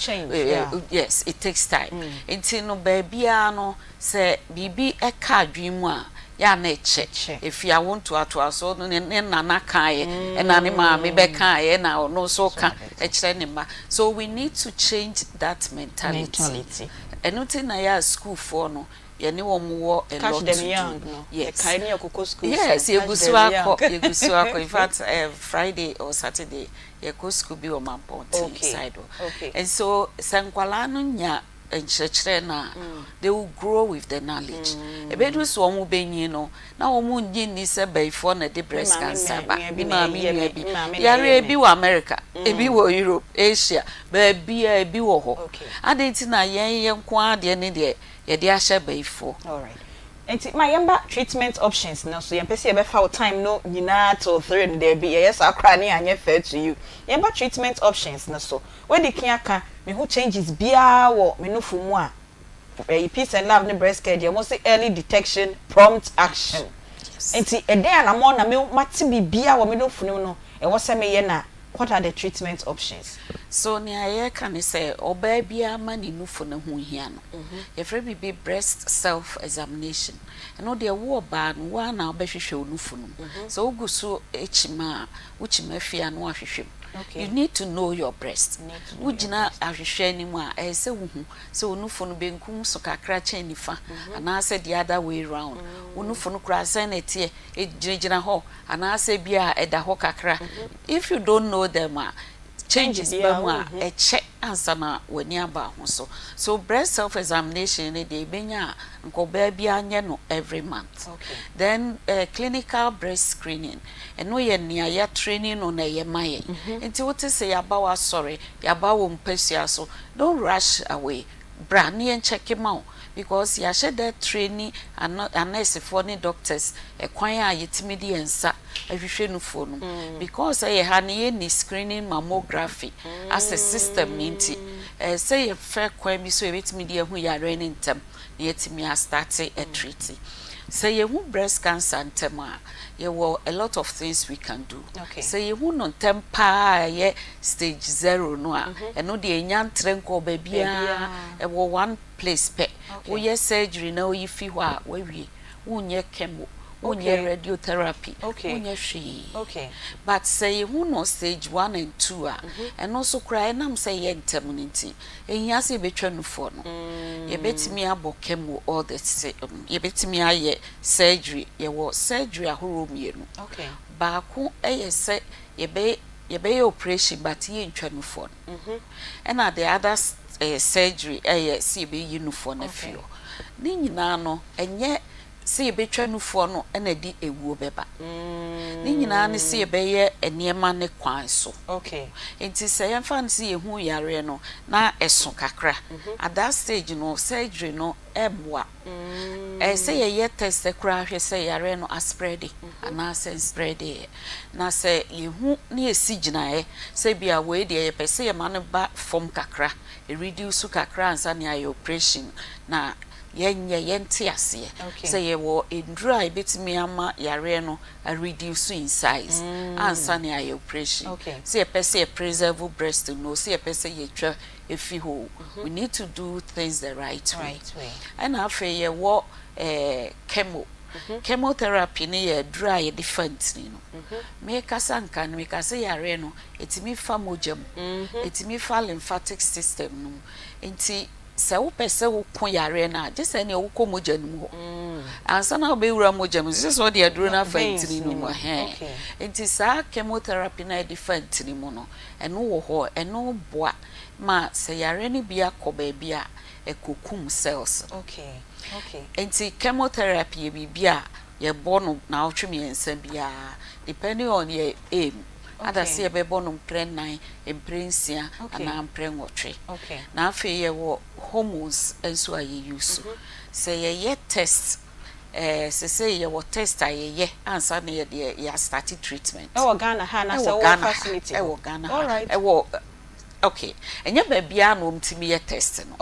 Speaker 9: yes, it takes time. Nti no, baabiara no, Sɛ biribi ka adwene mu a, yɛ a na ɛkyɛ. Ɛfiri awo ntoatoasoɔ no, ne nana kaeɛ, ɛna ne maame bɛkaeɛ, ɛna ɔno nso reka kyerɛ ne mma. So we need to change that mentality. Ɛno nti na yɛ a sukuufoɔ no, yɛne wɔn wɔ a lot to do. Yes. Yes, yɛgu so akɔ, yɛgu so akɔ. In fact, Friday or Saturday, yɛkɔ sukuu bi wɔ Mampɔnten side hɔ. And so, sɛ nkwadaa no nya nkyerɛkyerɛ no a, they will grow with the knowledge. Ɛbɛduru sɛ wɔn bɛnyin no, na wɔn nnye nni sɛ bayifoɔ na ɛde breast cancer ba. Me maame nua bi. Yareɛ ebi wɔ America, ebi wɔ Europe, Asia, baabiara ebi wɔ hɔ. Adɛn nti na yɛn yɛn nko ara deɛ ne deɛ yɛde ahyɛ bayifoɔ?
Speaker 4: Alright. Nti ma yɛmba treatment options no so, yɛmpɛ sɛ yɛbɛfa wo time no nyinaa till three no, daabi, yɛyɛ saa koraa ne anyɛ fair to you. Yɛmba treatment options no so. Wadi kan aka me ho changes biara wɔ me nufu mu a, ɛyi peace and love ne breast care deɛ wɔse early detection prompt action. Nti ɛdɛn anamɔn na me mate biribiara wɔ me nufu no mu no ɛwɔ sɛ meyɛ na what are the treatment options?
Speaker 9: So nea yɛreka ne sɛ ɔbaa biara ma ne nufu no ho hia no. Yɛfrɛ biribi breast self examination. Ɛno deɛ wo ɔbaa no wo ara na wobɛhwehwɛ wo nufu no mu. Sɛ wogu so kyima a, wokyima fie a na woahwehwɛ mu. You need to know your breast. Wogyina ahwehwɛ anim a, ɛyɛ sɛ wohu sɛ wo nufu no benkum so kakra kyɛn nifa anaasɛ the other way round. Wo nufu no koraa sɛn na ɛteɛ? Ɛgyinagyina hɔ anaasɛ bi a ɛda hɔ kakra. If you don't know them a, changes ba mu a, ɛkyɛ ansa na w'ani aba ho so. So breast self examination no deɛ ɛbɛnya a, nka ɔbaa biara nyɛ no every month. Then clinical breast screening. Ɛno yɛ nea yɛatraining no na ɛyɛ ma yɛn. Nti wote sɛ yɛaba w'asɔre, yɛaba wo mpasua so, don't rush away. Bra na yɛnkyɛke ma wo because yɛahyɛ da atraini anɛɛsefoɔ ne doctors ɛkwan a yɛtumi de yɛn nsa hwehwɛ nufoɔ no mu. Because ɛyɛ ha no yɛnni screening mammography as a system no nti, ɛsɛ sɛ yɛfɛ kwan bi so a yɛbɛtumi de ahu yareɛ no ntɛm na yɛatumi astarte atreati. Sɛ yɛhu breast cancer ntɛm a, yɛwɔ a lot of things we can do. Sɛ yɛhu no ntɛm paa a ɛyɛ stage zero no a, ɛno deɛ ɛnnya ntrɛ nkɔɔ baabiara, ɛwɔ one place pɛ. Woyɛ surgery na woyi fi hɔ a, woawie. Wonyɛ chemo, wonyɛ radiotherapy, wonyɛ hwee. But sɛ yɛhu no stage one and two a, ɛno nso koraa ɛnam sɛ ɛyɛ ntɛm no nti, ɛnhia sɛ yɛbɛtwa nufoɔ no. Yɛbɛtumi abɔ chemo all the same, yɛbɛtumi ayɛ surgery. Yɛwɔ surgery ahoroɔ mmienu. Baako yɛ sɛ yɛbɛ yɛbɛyɛ operation but yɛntwa nufoɔ no. Ɛna the other surgery yɛ sɛ yɛbɛyi nufoɔ no afi hɔ. Ne nyinaa no, ɛnyɛ sɛ yɛbɛtwa nufoɔ no na ɛde ɛwuo bɛba. Ne nyinaa ne sɛ yɛbɛyɛ nneɛma ne kwan so. Nti sɛ yɛmfa no sɛ yɛhu yareɛ no na ɛso kakra, at that stage no surgery no ɛmmoa. Ɛyɛ sɛ yɛyɛ test koraa hwɛ sɛ yareɛ no aspreade anaasɛ ɛnspreadeeɛ. Na sɛ yɛhu na yɛsi gyinaeɛ sɛ ebia wei deɛ yɛpɛ sɛ yɛma no ba fam kakra, ɛreduce kakra ansa na yɛayɛ operation na yɛnyɛ yɛnte aseɛ sɛ yɛwɔ nnuro a ɛbɛtumi ama yareɛ no areduce in size ansa na yɛayɛ operation. Sɛ yɛpɛ sɛ yɛ preserve breast no, sɛ yɛpɛ sɛ yɛtwa efi hɔ o, we need to do things the right way. Ɛna afei yɛwɔ chemo. Chemotherapy no yɛ aduro a yɛde fa ntini no. Mekasa nka no, meka sɛ yareɛ no ɛtumi fa mogya mu, ɛtumi fa lymphatic system no mu. Nti sɛ wopɛ sɛ woko yareɛ no a, gye sɛ nea wokɔ mogya no mu hɔ. Ansa na wobɛwura mogya mu, gye sɛ wode aduro no afa ntini no mu. Ɛhɛn. Nti saa chemotherapy no a yɛde fa ntini mu no, ɛno wɔ hɔ, ɛno boa ma sɛ yareɛ no bi akɔ baabi a, ɛkɔkum cells no. Nti chemotherapy yɛ biribi a yɛbɔ no naawɔtwe mmiɛnsa biara depending on yɛ aim. Ada sɛ yɛbɛbɔ no mprɛ nnan, mprɛ nsia anaa mprɛ nwɔtwe. Na afei yɛwɔ hormones nso a yɛ use. Sɛ yɛyɛ test, sesei yɛwɔ test a yɛyɛ ansa na yɛde yɛ astart treatment.
Speaker 4: Ɛwɔ Ghana ha anaasɛ
Speaker 9: Ɛwɔ
Speaker 4: wowɔ
Speaker 9: Ghana ha,
Speaker 4: facility hɔ?
Speaker 9: ɛwɔ Ghana ha. Ɛwɔ okay, ɛnyɛ baabiara na wɔtumi yɛ test no.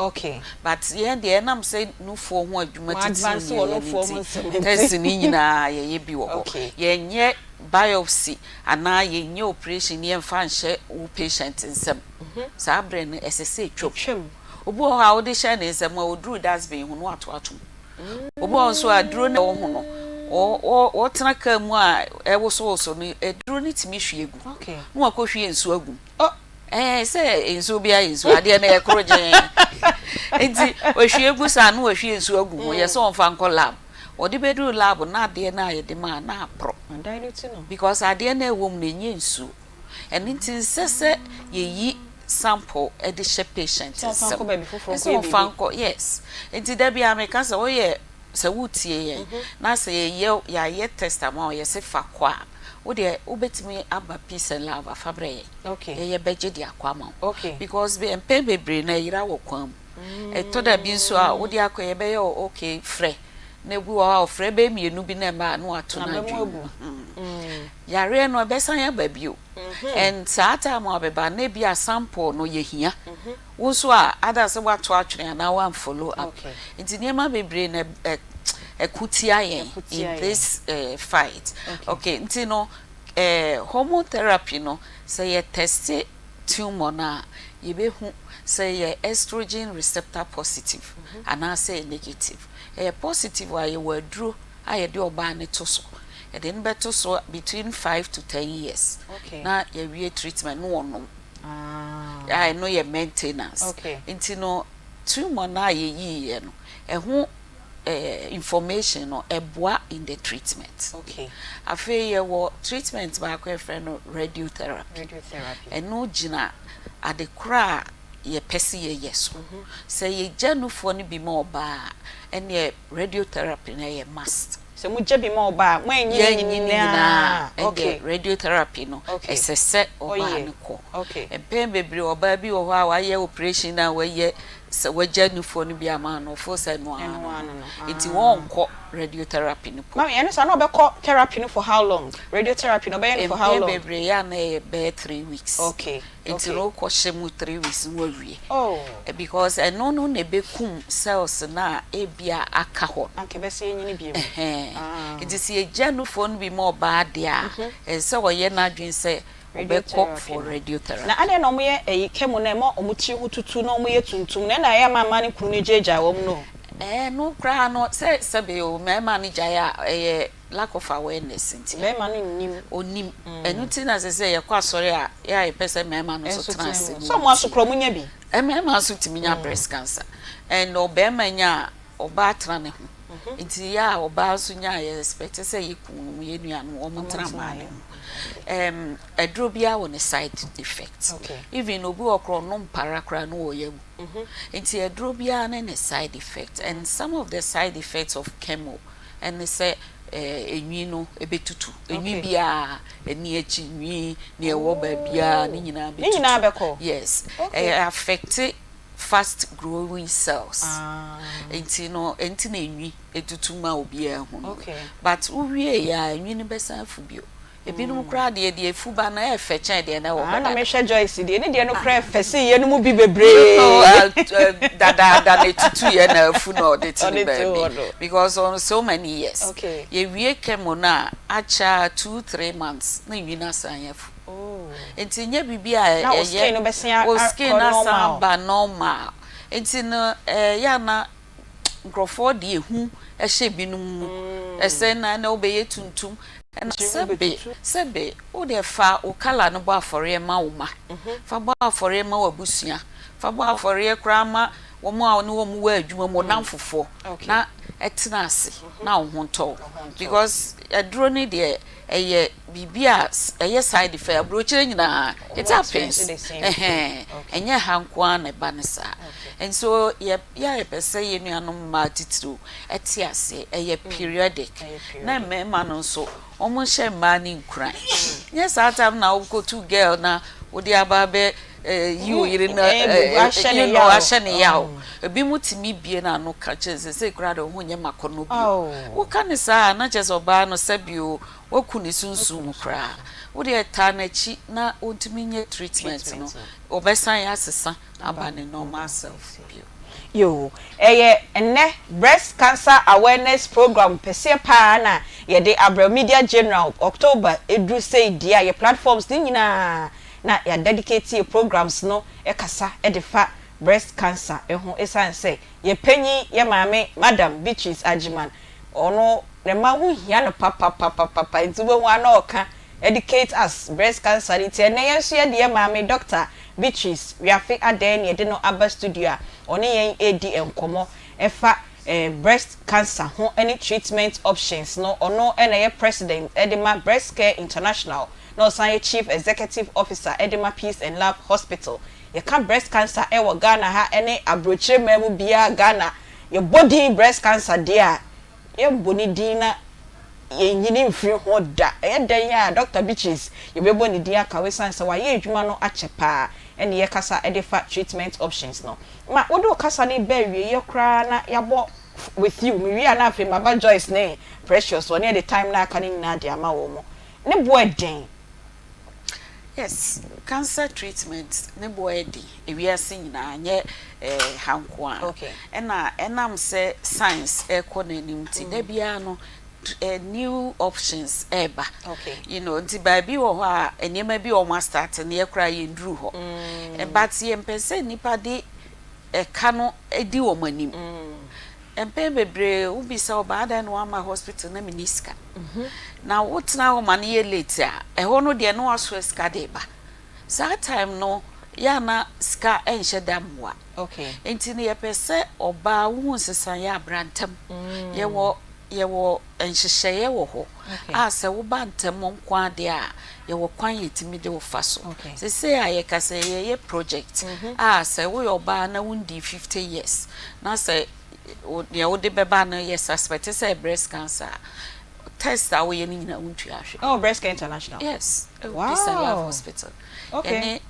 Speaker 9: But yɛn deɛ ɛnam sɛ nufoɔ ho adwuma
Speaker 4: Mo
Speaker 9: titiriw
Speaker 4: advance
Speaker 9: na
Speaker 4: wɔ
Speaker 9: yɛyɛ no
Speaker 4: nufoɔ ho
Speaker 9: nti,
Speaker 4: nsɛm nti.
Speaker 9: test no nyinaa yɛyɛ bi wɔ hɔ. Yɛnyɛ biopsy anaa yɛnyɛ operation yɛmfa nhyɛ wo patient nsam. Saa berɛ no ɛsɛ sɛ ɛtwam.
Speaker 4: Ɛtwam.
Speaker 9: Obi wɔ hɔ a wode hyɛ ne nsam a ɔduru dustbin ho no wato atom. Obi wɔ hɔ nso a aduro no a ɛwɔ ho no, wɔtena kaa mu a ɛwosowoso no, aduro no tumi hwie gu. Na wakɔhwie nsuo agu mu. Ɛɛ sɛ nsuo biara yɛ nsuo, adeɛ no yɛ koro gyee. Nti ɔhwie gu saa na wahwie nsuo agu ho, yɛ sɛ ɔmfa nkɔ lab. Ɔde bɛduru lab na adeɛ no a yɛde maa na aporɔ. Because adeɛ no a ɛwɔ mu no ɛnyɛ nsuo. Ɛno nti nsɛ sɛ yɛyi sample de hyɛ patient nsam. Ɛsɛ ɔmfa nkɔ, yes. Nti da biara meka sɛ woyɛ sɛ wotie yɛn na sɛ yɛyɛ yɛayɛ test ama wo yɛse fa kɔ a, wo deɛ wobɛtumi aba Peace and Love afa brɛ yɛn. Yɛyɛ bɛgye de akɔ ama wo. Because mpɛn bebree no ɛyera wɔ kwan mu. Ɛtɔ da bi nso a wode akɔ yɛbɛyɛ wo okay frɛ na ebi wɔ hɔ a ɔfrɛ bɛyɛ mmienu bi na ɛma a na wato no adwene mu. Yareɛ no ɛbɛsan aba bio. And saa time a ɔbɛba no ebia sample no yɛhia. Wo nso a either sɛ woato atwene anaa woamfollow up. Nti nneɛma bebree na ɛko tia yɛn in this fight. Okay, nti no hormone therapy no sɛ yɛ teste tumor no a, yɛbɛhu sɛ ɛyɛ estrogen receptor positive anaasɛ ɛyɛ negative. Ɛyɛ positive a, yɛwɔ aduro a yɛde ɔbaa no to so. Yɛde no bɛto so between 5 to 10 years na yɛawie treatment na ɔnom. A ɛno yɛ maintenance. Nti no tumor no a yɛyiiɛ no, ɛho information no ɛboa in the treatment. Afei yɛwɔ treatment baako a yɛfrɛ no radiotherapy. Ɛno gyina ade korɔ a yɛpɛ sɛ yɛyɛ so. Sɛ yɛgya nufoɔ no bi ma ɔbaa a, ɛneɛ radiotherapy no ɛyɛ must.
Speaker 4: Sɛ mogya bi ma ɔbaa a, moanyi ne
Speaker 9: Yɛnyi ne nyinaa, ɛndeɛ radiotherapy no ɛsɛ sɛ ɔbaa no kɔ. Mpɛn bebree ɔbaa bi wɔ hɔ a wayɛ operation a wayɛ. Sɛ wagya nufoɔ no bi ama no, ɔfeel sɛ ɛno ara no no. Nti wɔnkɔ radiotherapy no po.
Speaker 4: Mummy, ɛno saa na ɔbɛkɔ therapy no for how long? Radiotherapy no ɔbɛyɛ no for how
Speaker 9: Mpɛn
Speaker 4: long?
Speaker 9: bebree yɛ a na ɛyɛ bɛyɛ 3 weeks. Nti no wokɔ hyɛ mu 3 weeks na wawie. Because ɛno no na ɛbɛkum cells no a ebia aka hɔ no.
Speaker 4: Anka ɛbɛsan anyini bio.
Speaker 9: Ɛhɛn. Nti sɛ yɛgya nufoɔ no bi ma ɔbaa deɛ a, ɛsɛ sɛ ɔyɛ n'adwene sɛ ɔbɛkɔ for radiotherapy.
Speaker 4: Na adɛn na wɔyɛ ɛyi chemo no a ɛma wɔn tiri ho tutu na wɔyɛ tuntum no ɛna ɛyɛ a ma mmaa no kunu no gyaagyaa wɔn no o.
Speaker 9: Ɛno koraa no sɛ sɛbe o mmarima no gyae a ɛyɛ lack of awareness nti.
Speaker 4: Barima no nnim.
Speaker 9: Ɔnnim. Ɛno nti na sɛ sɛ yɛkɔ asɔre a yɛ a yɛpɛ sɛ mmarima no nso tena ase na
Speaker 4: Sɛ wɔn aso koraa wɔn nya bi.
Speaker 9: Mmarima nso tumi nya breast cancer and ɔbarima nya a ɔbaa tena ne ho. Nti yɛ a ɔbaa nso nya a yɛ expect sɛ yɛ kunu nom yɛ nuanom wɔn ntena mmaa no ho. Aduro biara wɔ ne side effect. Even obi wɔ koraa ɔnom para koraa na ɔyɛ awu. Nti aduro biara ne ne side effect and some of the side effects of chemo ɛne sɛ enwi no ɛbɛtutu. Enwi biara, ani akyi nwi, nea ɛwɔ baabiara ne nyinaa
Speaker 4: Ne nyinaa
Speaker 9: bɛtutu.
Speaker 4: bɛkɔ?
Speaker 9: Yes. Ɛyɛ affect fast growing cells. Nti no ɛnti na enwi etutu ma obiara hu no. But wowie yɛ a enwi no bɛsan afu bio. Ebinom koraa deɛ deɛ efu ba no ɛyɛ fɛ kyɛn deɛ na ɛwɔ hɔ
Speaker 4: Ah, na
Speaker 9: dada.
Speaker 4: mehwɛ Joyce deɛ, ne deɛ no koraa ɛfɛ sen yɛn no mu bi bebree.
Speaker 9: Dadaada na etutu yɛ na afu na ɔde te ne
Speaker 4: Ɔde te hɔ
Speaker 9: baabi
Speaker 4: no.
Speaker 9: because on so many years. Yɛwie chemo no a akyɛ a 2, 3 months na enwi no asan afu. Nti nyɛ biribi a
Speaker 4: Na wo skin
Speaker 9: ɛyɛ
Speaker 4: no bɛsen
Speaker 9: wo skin
Speaker 4: akɔ
Speaker 9: no asan
Speaker 4: normal.
Speaker 9: aba normal. Nti no ɛyɛ a na nkurɔfoɔ de ehu hyɛ binom mu. Ɛsɛ na na wobɛyɛ tuntum. Ɛna sɛbe sɛbe wo deɛ fa wo colour no bɔ afɔreɛ ma wo mma. Fa bɔ afɔreɛ ma w'abusua. Fa bɔ afɔreɛ koraa ma wɔn a wo ne wɔn wɔ adwuma mu, wo nnamfofoɔ. Na ɛtena ase na wo ho ntɔ wo. Because aduro no deɛ ɛyɛ biribi a ɛyɛ side effect. Aburokyire nyinaa it happens. Ɛhɛn, ɛnyɛ ha nko ara na ɛba no saa. Nso yɛ yɛ a yɛpɛ sɛ yɛn nuanom mmaa titiriw ɛte aseɛ ɛyɛ periodic. Na mmarima no nso wɔn nhyɛ mmaa no nkuran. Nyɛ saa time na wokɔtu girl na wode aba abɛ yi wo yere no ahyɛ ne yaw. Ebi mu tumi bie n'ano ka kyerɛ sɛ sɛ koraa de wo ho nyɛ makɔnɔ bio. Woka ne saa a na kyerɛ sɛ ɔbaa no sɛbio waku ne sunsum mu koraa. Wo deɛ taa n'akyi na ɔntumi nyɛ treatment no, ɔbɛsan asesa aba ne normal self bio.
Speaker 4: Yoo, ɛyɛ nnɛ Breast Cancer Awareness Program pɛseɛ paa na yɛde abrɛ Media General October ɛduru sei deɛ a yɛ platforms no nyinaa na yɛ dedicate yɛ programs no kasa de fa breast cancer ho ɛsiane sɛ yɛ panyin yɛ maame Madam Beatrice Agyeman ɔno ne mma ho hia no papapapapa nti wobɛhu a na ɔka educate us breast cancer no nti ɛnnɛ yɛn nso yɛde yɛ maame Doctor Beatrice Wiafe Adɛn na yɛde no aba studio a ɔne yɛn redi nkɔmmɔ ɛfa breast cancer ho ne treatment options no. Ɔno na ɛyɛ president de ma Breast Care International na ɔsan yɛ chief executive officer de ma Peace and Love Hospital. Yɛka breast cancer wɔ Ghana ha ne aburokyire man mu biara Ghana yɛbɔ din breast cancer deɛ a yɛbɔ ne din na yɛnyini mfiri ho da. Ɛyɛ dɛn a Doctor Beatrice yɛbɛbɔ ne din aka ho ɛsiane sɛ wayɛ adwuma no akyɛ paa ɛne yɛkasa de fa treatment options no. Ma wode wo kasa no ba awieeɛ koraa na yɛabɔ with you. Mewie a na afei maba Joyce ne Precious hɔ ne yɛde time no a aka no nyinaa de ama wɔn. Ne boɔ ɛden?
Speaker 9: Yes, cancer treatment ne boɔ ɛden ewiase nyinaa nyɛ ha nko ara. Ɛna ɛnam sɛ science ɛrekɔ n'anim nti da biara no new options ɛreba. Nti baabi wɔ hɔ a nneɛma bi a wɔn astart no yɛ koraa yɛnduru hɔ. But yɛmpɛ sɛ nnipa de ɛka no di wɔn anim. Mpɛn bebree wobisa ɔbaa adan na wama hospital na menni sika. Na wotena hɔ ma no yɛ late a, ɛhɔ no deɛ na wasoa sika de ba. Saa time no yɛ a na sika nhyɛ da mmoa. Nti no yɛpɛ sɛ ɔbaa wohu nsesaeɛ abra ntɛm. Yɛwɔ nhyehyɛeɛ wɔ hɔ a sɛ woba ntɛm nko adeɛ a yɛwɔ kwan yɛtumi de wo fa so. Seesei a yɛka sɛ yɛyɛ project a sɛ woyɛ ɔbaa na wondii 50 years na sɛ nea wode bɛba no yɛ suspect sɛ breast cancer a, test a woyɛ no nyinaa wontua hwee.
Speaker 4: Oh, Breast Care International.
Speaker 9: Yes. Peace and Love Hospital. Ɛne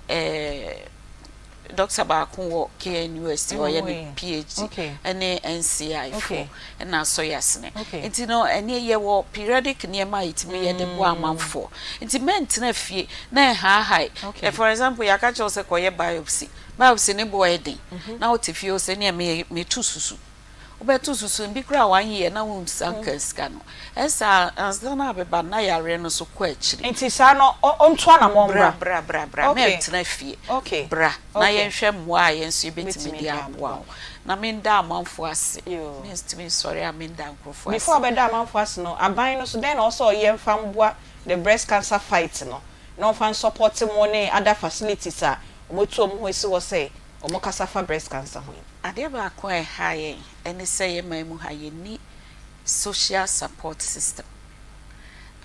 Speaker 9: Doctor baako wɔ KNUST ɔyɛ ne PhD ɛne NCI foɔ ɛna asɔ yɛ asene. Nti no ɛneɛ yɛwɔ periodic nneɛma a yɛtumi yɛ de boa amanfoɔ. Nti mɛntena fie na ɛhaahae. For example yɛaka kyerɛ wo sɛ kɔyɛ biopsy. Biopsy ne boɔ yɛ den na wote fie wo sɛ neɛ metu susu. Wobɛto susu bi koraa one year na wonsa nka sika no. Ɛsa ansa na abɛba no na yareɛ no nso kɔ akyiri.
Speaker 4: Nti saa no ɔntu anamɔn
Speaker 9: mbra. Bra bra bra bra mɛntena fie. Bra na yɛnhwɛ mmoa a yɛn nso yɛbɛtumi de aboa wo. Na menda amanfoɔ ase. Mentumi nsɔre a menda nkurɔfoɔ ase.
Speaker 4: Before wobɛda amanfoɔ ase no, aban no nso dɛn na ɛwɔ sɛ ɔyɛ mfa mboa the breast cancer fight no na ɔmfa nsupporte mo ne other facilities a wɔatu wɔn ho asi hɔ sɛ wɔkasa fa breast cancer ho yi?
Speaker 9: Adeɛ baako a ɛha yɛn ne sɛ yɛn man mu ha yɛnni social support system.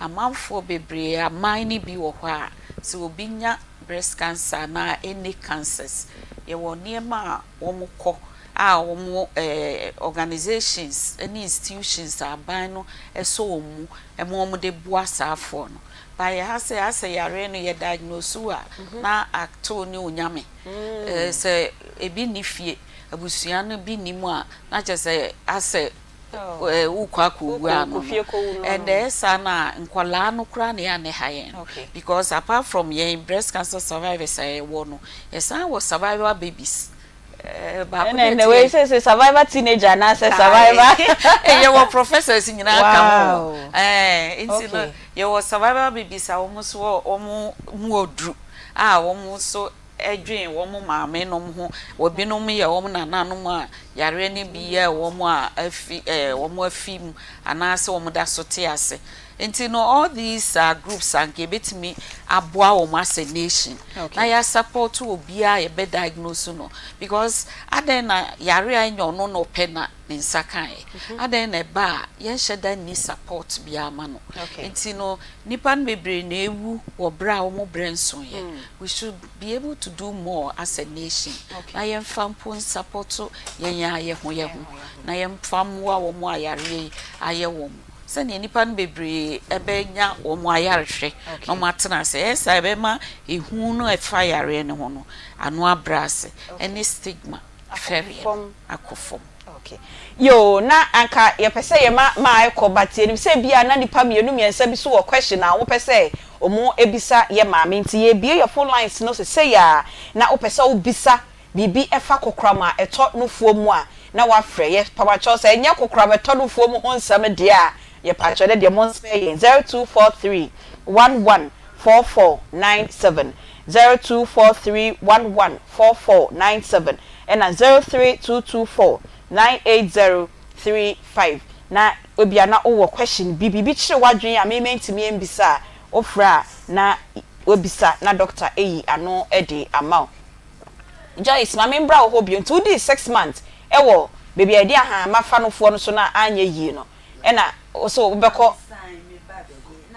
Speaker 9: Amanfoɔ bebree, aman no bi wɔ hɔ a, sɛ obi nya breast cancer anaa any cancers, yɛwɔ nneɛma a wɔkɔ a wɔn eh, organisations ne institutions a aban no sɔ wɔn mu ma wɔde boa saa afoɔ no. But yɛ ha sɛ asɛ yareɛ no yɛ diagnose wo a, na ato ne onyame. Sɛ ebi nni fie, abusua no bi nni mu a, na kyerɛ sɛ asɛ wokɔ akɔwu ano no. And ɛyɛ saa no a, nkwadaa no koraa na ɛyɛ a na ɛha yɛn. Because apart from yɛn breast cancer survivors a yɛwɔ no, yɛsan wɔ survivor babies.
Speaker 4: Baako deɛ ɛnna wei sɛ sɛ survivor teenager anaasɛ survivor.
Speaker 9: Yɛwɔ professors nyinaa ka ho. Nti no yɛwɔ survivor babies a wɔn nso wɔn mu ɔduru a wɔn nso dwen wɔn maamenom ho. Ebinom yɛ wɔn nananom a yareɛ no bi yɛɛ wɔn a afi ɛɛ wɔn afi mu anaasɛ wɔda so te ase. Nti no all these are groups a nka yɛbɛtumi aboa wɔn as a nation na yɛ support obiara a yɛbɛ diagnose no because adɛn na yareɛ a ɛnyɛ ɔno na ɔpɛ na ne nsa kaeɛ? Adɛn na ɛba a yɛnhyɛ da nni support biara ma no? Nti no Nnipa no bebree na ewu wɔ berɛ a wɔn berɛ nsoeɛ. We should be able to do more as a nation na yɛmfa mpo nsapɔto yɛn ara yɛ ho yɛ ho na yɛmfa mmoa wɔn a yareɛ yi ayɛ wɔn sɛdeɛ nnipa no bebree bɛnya wɔn ayarehwɛ na wɔn atena ase. Ɛyɛ saa a ɛbɛma ehu no a ɛfa yareɛ no ho no ano abrɛ ase ɛne stigma fɛreɛ no akɔ fam.
Speaker 4: Okay. Yoo, na anka yɛpɛ sɛ yɛma maa ɛkɔ but yɛnim sɛ ebia na nnipa mmienu mmiɛnsa bi so wɔ question a wɔpɛ sɛ wɔn bisa yɛ maame nti yɛrebue yɛ phone lines no sesei a na wopɛ sɛ wobisa biribi ɛfa kokoram a ɛtɔ nufoɔ mu a na woafrɛ yɛ pawakyɛw sɛ ɛnyɛ kokoram ɛtɔ nufoɔ mu ho nsɛm deɛ a yɛpakyɛw dɛ deɛ monspare yɛn 0243 11 4497 0243 11 4497 ɛna 03224 98035 na ebia na wowɔ question bi, biribi kyere w'adwene a me mantumi ambisa a, wofrɛ a na wabisa na doctor ayi ano de ama wo. Joyce, ma membra wo hɔ bio, nti wodii six months wɔ baabi a yɛde ahahamma fa nofoɔ no so no a anyɛ yie no, ɛna wo so wobɛkɔ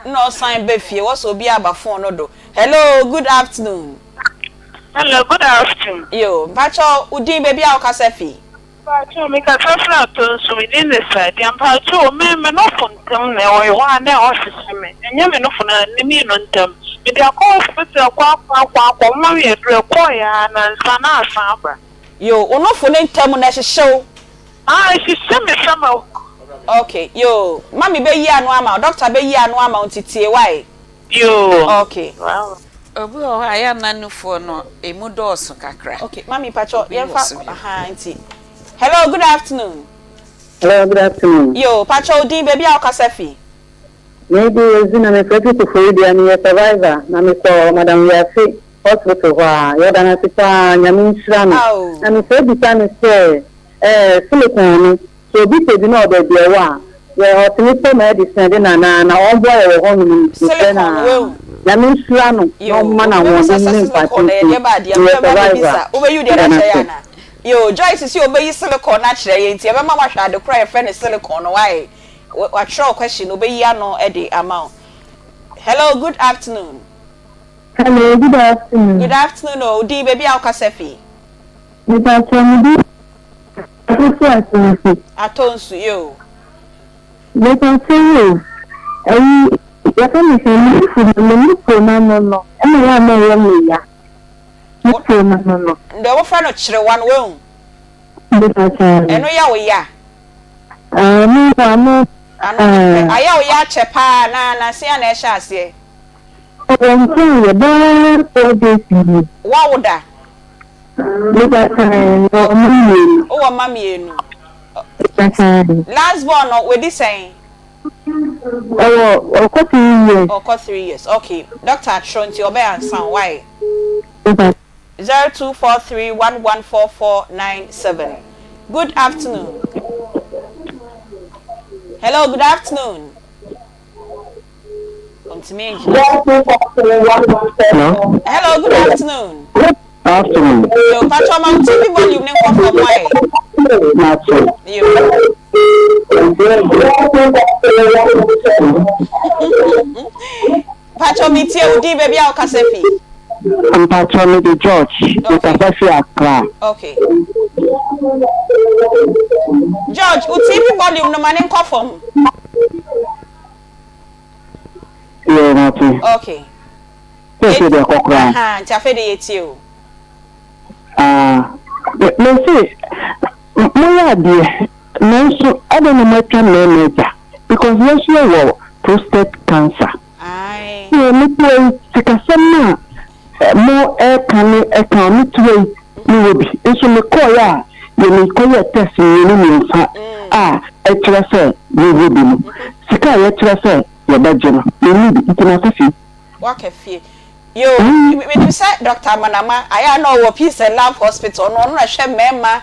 Speaker 4: na ɔsan ba fie wɔ sɛ obi aba phone no do hello good afternoon.
Speaker 13: Hello good afternoon.
Speaker 4: Yo mpakyɛw wo din baabi a wo kasa fi.
Speaker 13: Mpakyɛw me kasa firi Atonsu me din de Sadiya mpakyɛw me me nofo ntem na ɛwɔ hɔ a na ɛhɔ hyehye me ɛnyɛ me nofo na ne mienu ntem me de akɔ hospital kɔ akɔ akɔ akɔ ɔmo ma me aduru ɛkɔɔ yɛ aa nansa na asan aba.
Speaker 4: Yo wo nofo no ntem na ɛhyehye wo.
Speaker 13: Ah ɛhyehyɛ me sɛ ma.
Speaker 4: Ok yoo mummy bɛyi ano ama wo doctor bɛyi ano ama wo nti tie wai.
Speaker 13: Yoo.
Speaker 4: Ok.
Speaker 9: Obi wɔ hɔ a ɛyɛ a na nufoɔ no ɛmu dɔɔso kakra.
Speaker 4: Ok mummy pakyɛ yɛnfa ahaa nti hello good afternoon.
Speaker 14: Hello good afternoon.
Speaker 4: Yoo pakyɛ wo din baabi a wo kasa fi.
Speaker 14: Me din Rosina me frɛ fi Koforidua me yɛ survivor na me kɔ madam Wiase hospital hɔ a yɛda no ase paa Nyame nhyira no na me sɛ bisa no sɛ Ɛɛ, silicon no, sɛ obi pɛ bi na ɔwɔ baabi a ɛwɔ a, yɛ ɔtumi tɔ ma ɛde sɛnde no anaa na ɔmboa yɛ wɔ hɔ nom nti mesrɛ no aa. Nyame nhyira no na ɔmma no ahoɔden ne nkwa tenten. Meyɛ survivor. Meda no ase.
Speaker 4: Yoo, Joyce se obeyi silicon no akyerɛ yɛn nti yɛbɛma wahwɛ ade koro a yɛfrɛ no silicon no why? Watwerɛ wo question no obeyi ano de ama wo. Hello, good afternoon.
Speaker 14: Hello, good afternoon.
Speaker 4: Good afternoon o, wo din, baabi a wokasa fi?
Speaker 14: Mepakyɛw me din Akosua Atonsu.
Speaker 4: Atonsu, yoo.
Speaker 14: Mepakyɛw o, ɛyi yɛfrɛ no sɛn me nufu no me nufu no ano no ɛna ɛyɛ a na ɛyɛ me ya. Nufoɔ no ano no.
Speaker 4: Deɛ wɔfrɛ no kyerewa no, woahu? Ɛno yɛ wo ya?
Speaker 14: Ɛno ano.
Speaker 4: Ano no pɛ. Ayɛ wo ya akyɛ paa anaa nansa yi na ɛhyɛ aseɛ?
Speaker 14: Ɔwɔ nkyɛn yɛ bɛyɛ 4 days nie.
Speaker 4: Woawo da?
Speaker 14: Mewɔ mma mmienu.
Speaker 4: Wowɔ mma mmienu. Last born no, wadi sɛn?
Speaker 14: Ɔwɔ ɔkɔ 3 years.
Speaker 4: Ɔkɔ 3 years okay. Doctor atwerɛ nti ɔbɛ ansa wo why? 0243114497 Good afternoon. Hello, good afternoon. Ɔntumi ngyina so.
Speaker 14: Hello.
Speaker 4: Hello, good afternoon.
Speaker 14: Afternoon.
Speaker 4: Yo, patrɔ ma wo TV volume ne nkɔ fam why?
Speaker 14: Mate.
Speaker 4: Yo. Patrɔ mi tie wo din baabi a wokasa fi.
Speaker 14: Mpatrɔ me de George. Mekasa fi Accra.
Speaker 4: Okay. George, wo TV volume no ma ne nkɔ fam.
Speaker 14: Yo, mate.
Speaker 4: Okay.
Speaker 14: Sɛ sɛ deɛ kɔ koraa.
Speaker 4: Aha, nti afei de yɛtie o.
Speaker 14: Ah, me se moyɛ adeɛ nanso adɛn na moatwa mmarima agya because yɛn nso yɛwɔ prostate cancer.
Speaker 4: Ae.
Speaker 14: Yɛ me toa yi sikasɛm no a mo ɛka ne ɛka a me toa yi me wɔ bi nso me kɔɔeɛ a yɛ me kɔyɛɛ test mmienu mmiɛnsa a ɛkyerɛ sɛ me wɔ bi no sika a yɛkyerɛ sɛ yɛbɛgye no me nni bi nti maka fie.
Speaker 4: Waka fie. Yoo, menim sɛ Doctor Amanama ayɛ a na ɔwɔ Peace and Love Hospital, ɔno ɔno na ɛhwɛ mmarima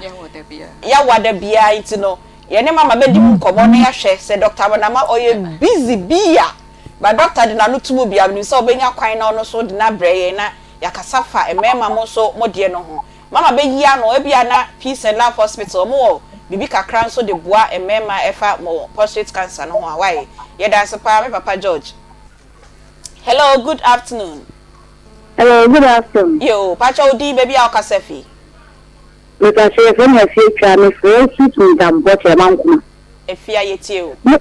Speaker 4: yawa da biara nti no yɛne mama bɛdi ho nkɔmmɔ na yɛahwɛ sɛ Doctor Amanama ɔyɛ busy bi a, but doctor de n'ano to mu biara menim sɛ ɔbɛnya kwan na ɔno nso de no abrɛ yɛn na yɛakasa fa mmarima mo nso mo deɛ no ho. Mama bɛyi ano, ebia na Peace and Love Hospital ɔmo wɔ biribi kakra nso de boa mmarima ɛfa mo prostate cancer no ho a, why? Yɛda ase paa me papa George. Hello, good afternoon.
Speaker 14: Hello, good afternoon.
Speaker 4: Yo, pakyɛ wo din, baabi a wokasa fi.
Speaker 14: Mepatse yɛfrɛ me Afia Twaa, mefrɛ fi Kintampo Kyerɛmankoma.
Speaker 4: Afia yɛtie wo.
Speaker 14: Me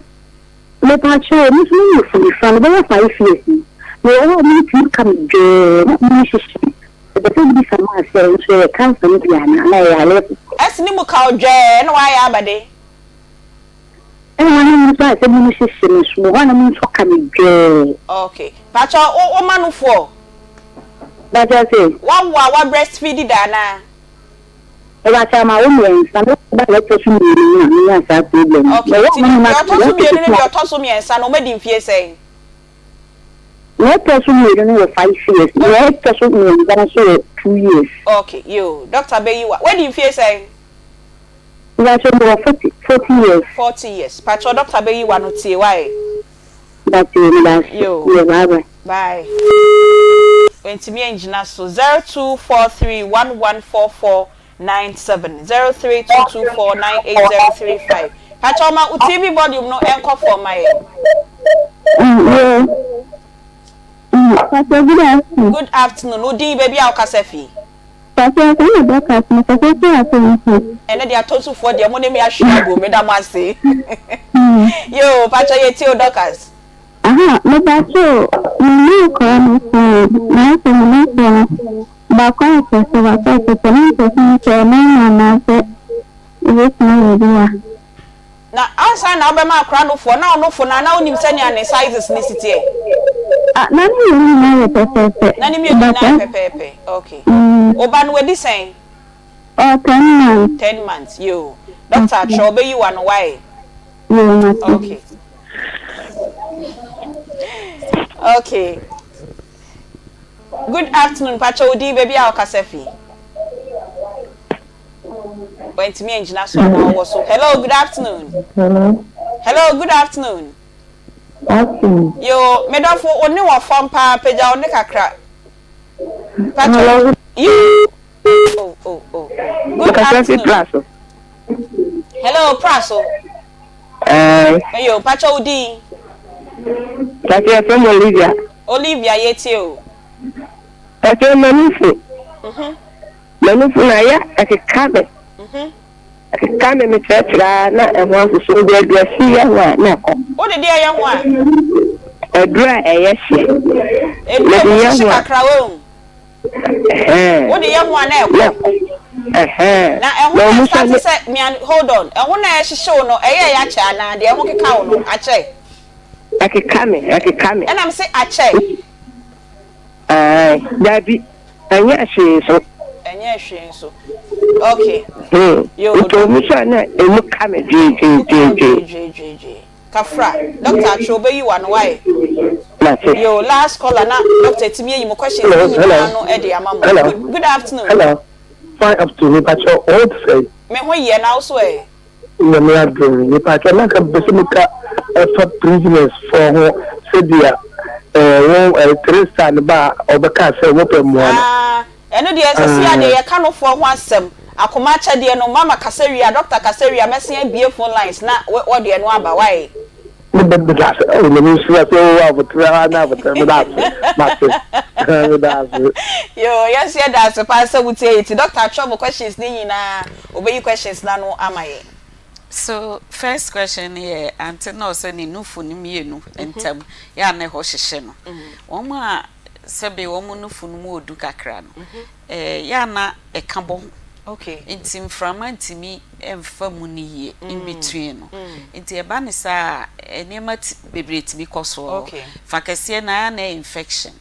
Speaker 14: mepatse o, me nso me yɛ funifa no bɛyɛ 5 years ni. Mewɔ hɔ a ɔmo tumi ka me dwɛɛ na ɔmo hyehye me. Mepɛ sɛ mebisa maa sɛ nso ɛyɛ cancer no bi anaa anaa ɛyɛ yareɛ foforɔ.
Speaker 4: Ɛse ne mu ka wo dwɛɛ na wayɛ aba de.
Speaker 14: Ɛna wɔn anim nso ayɛ sɛ mum hyehye me so, wɔ hɔ a na mo nso ka me dwɛɛ.
Speaker 4: Ok pakyɛ wo wo ma nufoɔ?
Speaker 14: Pakyɛ se.
Speaker 4: Wawo a wa breast feed da anaa?
Speaker 14: Mepakyɛ ma wo mmiɛnsa, me ba na ɛtɔ so mmienu no na me nyaa saa problem no.
Speaker 4: Ok nti deɛ ɔtɔ so mmienu ne deɛ ɔtɔ so mmiɛnsa no wɔn adi mfie sɛn?
Speaker 14: Nea ɛtɔ so mmienu no wɔ 5 years, nea ɛtɔ so mmiɛnsa no nso wɔ 2 years.
Speaker 4: Ok yoo, doctor bɛyi wa, wadi mfie sɛn?
Speaker 14: Mpakyɛw mewɔ 40 40 years.
Speaker 4: 40 years pakyɛw doctor bɛyi wano tie wai.
Speaker 14: Mpakyɛw medase
Speaker 4: Yoo
Speaker 14: yɛ bye bye.
Speaker 4: Bye. Wantumi angyina so 0243114497 0322498035 pakyɛw ma wo TV volume no ɛnkɔ fam ma yɛn.
Speaker 14: Yoo Mpakyɛw good afternoon.
Speaker 4: Good afternoon wo din baabi a wokasa fi.
Speaker 14: Pakyɛ yɛfrɛ me Dorcas me kasa firi Atonsu.
Speaker 4: Ɛnɛ deɛ Atonsufoɔ deɛ mo ne me ahwe agu meda mo ase yoo pakyɛ yɛ tie o Dorcas.
Speaker 14: Aha mepakyɛ o me mma nkɔraa no sɛn nanso me nufoɔ no baako ayɛ kɛse baako ayɛ ketewa na mepɛ sɛ mehu sɛ ɛyɛ normal anaasɛ ɛbɛtumi ayɛ bi a.
Speaker 4: Na ansa na wobɛma akora nofoɔ, na ɔnofo no a, na wonim sɛnea ne sizes no si teɛ?
Speaker 14: Ah, na ne mmienu nyinaa yɛ pɛpɛɛpɛ.
Speaker 4: Na ne mmienu nyinaa yɛ pɛpɛɛpɛ, okay. Wo ba no wadi sɛn?
Speaker 14: Ɔwɔ 10 months.
Speaker 4: 10 months, yoo. Doctor atwerɛ, ɔbɛyi wo ano, why?
Speaker 14: Yoo, mate.
Speaker 4: Okay. Okay. Good afternoon, pakyɛ wo din, baabi a wokasa fi? Wantumi angyina so anaa ɔwɔ so. Hello, good afternoon.
Speaker 14: Hello.
Speaker 4: Hello, good afternoon.
Speaker 14: Afternoon.
Speaker 4: Yo, me dɔfo, wo ne wɔ fam paa, pagya wo ne kakra.
Speaker 14: Hello.
Speaker 4: Yo. Oh, oh, oh, oh. Good afternoon. Hello, Praso.
Speaker 14: Eh.
Speaker 4: Yo, pacha wo din.
Speaker 14: Pacha fam Olivia.
Speaker 4: Olivia, yetie o.
Speaker 14: Pacha manufo.
Speaker 4: Mhm.
Speaker 14: M'anufo no ayɛ ɛkeka me, ɛkeka me, mekyerɛkyerɛ ara na ɛho asoso. Mede aduasi yɛ ho a, na ɛkɔ.
Speaker 4: Wode deɛ yɛ ho a?
Speaker 14: Aduru a ɛyɛ hye.
Speaker 4: Aduru a
Speaker 14: Mede
Speaker 4: ɛmu
Speaker 14: yɛ
Speaker 4: hyehye
Speaker 14: ho a.
Speaker 4: kakra, woahu?
Speaker 15: Ɛhɛn.
Speaker 4: Wode yɛ ho a na ɛkɔ.
Speaker 15: Ɛhɛn.
Speaker 4: Na ɛho na ɛstarte sɛ mia hold on ɛho na ɛhyehye wo no ɛyɛ ɛyɛ akyɛ anaa deɛ ɛho keka wo no akyɛ.
Speaker 15: Ɛkeka me ɛkeka me.
Speaker 4: Ɛna me se akyɛ.
Speaker 15: Ae dabi ɛnyɛ hwee nso.
Speaker 4: Ɛnyɛ hwee nso okay.
Speaker 15: Hmm nti ɔmu sɛ na emu ka me dweedweedwee.
Speaker 4: Kafra, doctor atwerɛ ɔbɛyi w'ano wai.
Speaker 15: Mate.
Speaker 4: Yoo last caller na doctor atumi ayi mo questions no nyinaa ano de ama mo.
Speaker 16: Hello.
Speaker 4: Good, good afternoon.
Speaker 16: Hello. Fine afternoon. Mepakyɛ wo ho te sɛn?
Speaker 4: Me ho yɛ na wo so ɛ?
Speaker 16: Nyame adom. Mepakyɛ na nka mepɛ sɛ meka ɛfa prisoners foɔ ho sɛdeɛ ɛɛ wɔn ɛɛ Teresa ne ba a ɔbɛkaa sɛ wɔpɛ mmoa no.
Speaker 4: Ah, ɛno deɛ sɛsi a deɛ yɛka no foɔ ho asɛm. Akoma akyɛdeɛ no mama kasa wie a doctor kasa wie a mɛsen abue phone lines na wɔ wɔde ɛno aba wai.
Speaker 16: Me bɛ meda ase oh nyame nhyira sɛ wowɔ aboterɛ aa na aboterɛ meda ase mate meda ase.
Speaker 4: Yoo yɛn nso yɛda ase paa sɛ wotie yɛn ti doctor atwerɛ mo questions no nyinaa ɔbɛyi questions no ano ama yɛn.
Speaker 9: So first question no yɛ ante na ɔsɛ ne nufu no mienu ntam yɛ a na ɛhɔ hyehye no wɔn a sɛbe wɔn nufu no mu ɔdu kakra no ɛyɛ a na ɛka bɔ ho nti mframa ntumi mfa mu no yie in between no nti ɛba no saa a nneɛma bebree tumi kɔ so wɔ hɔ. Fa kɛseɛ no ara na ɛyɛ infection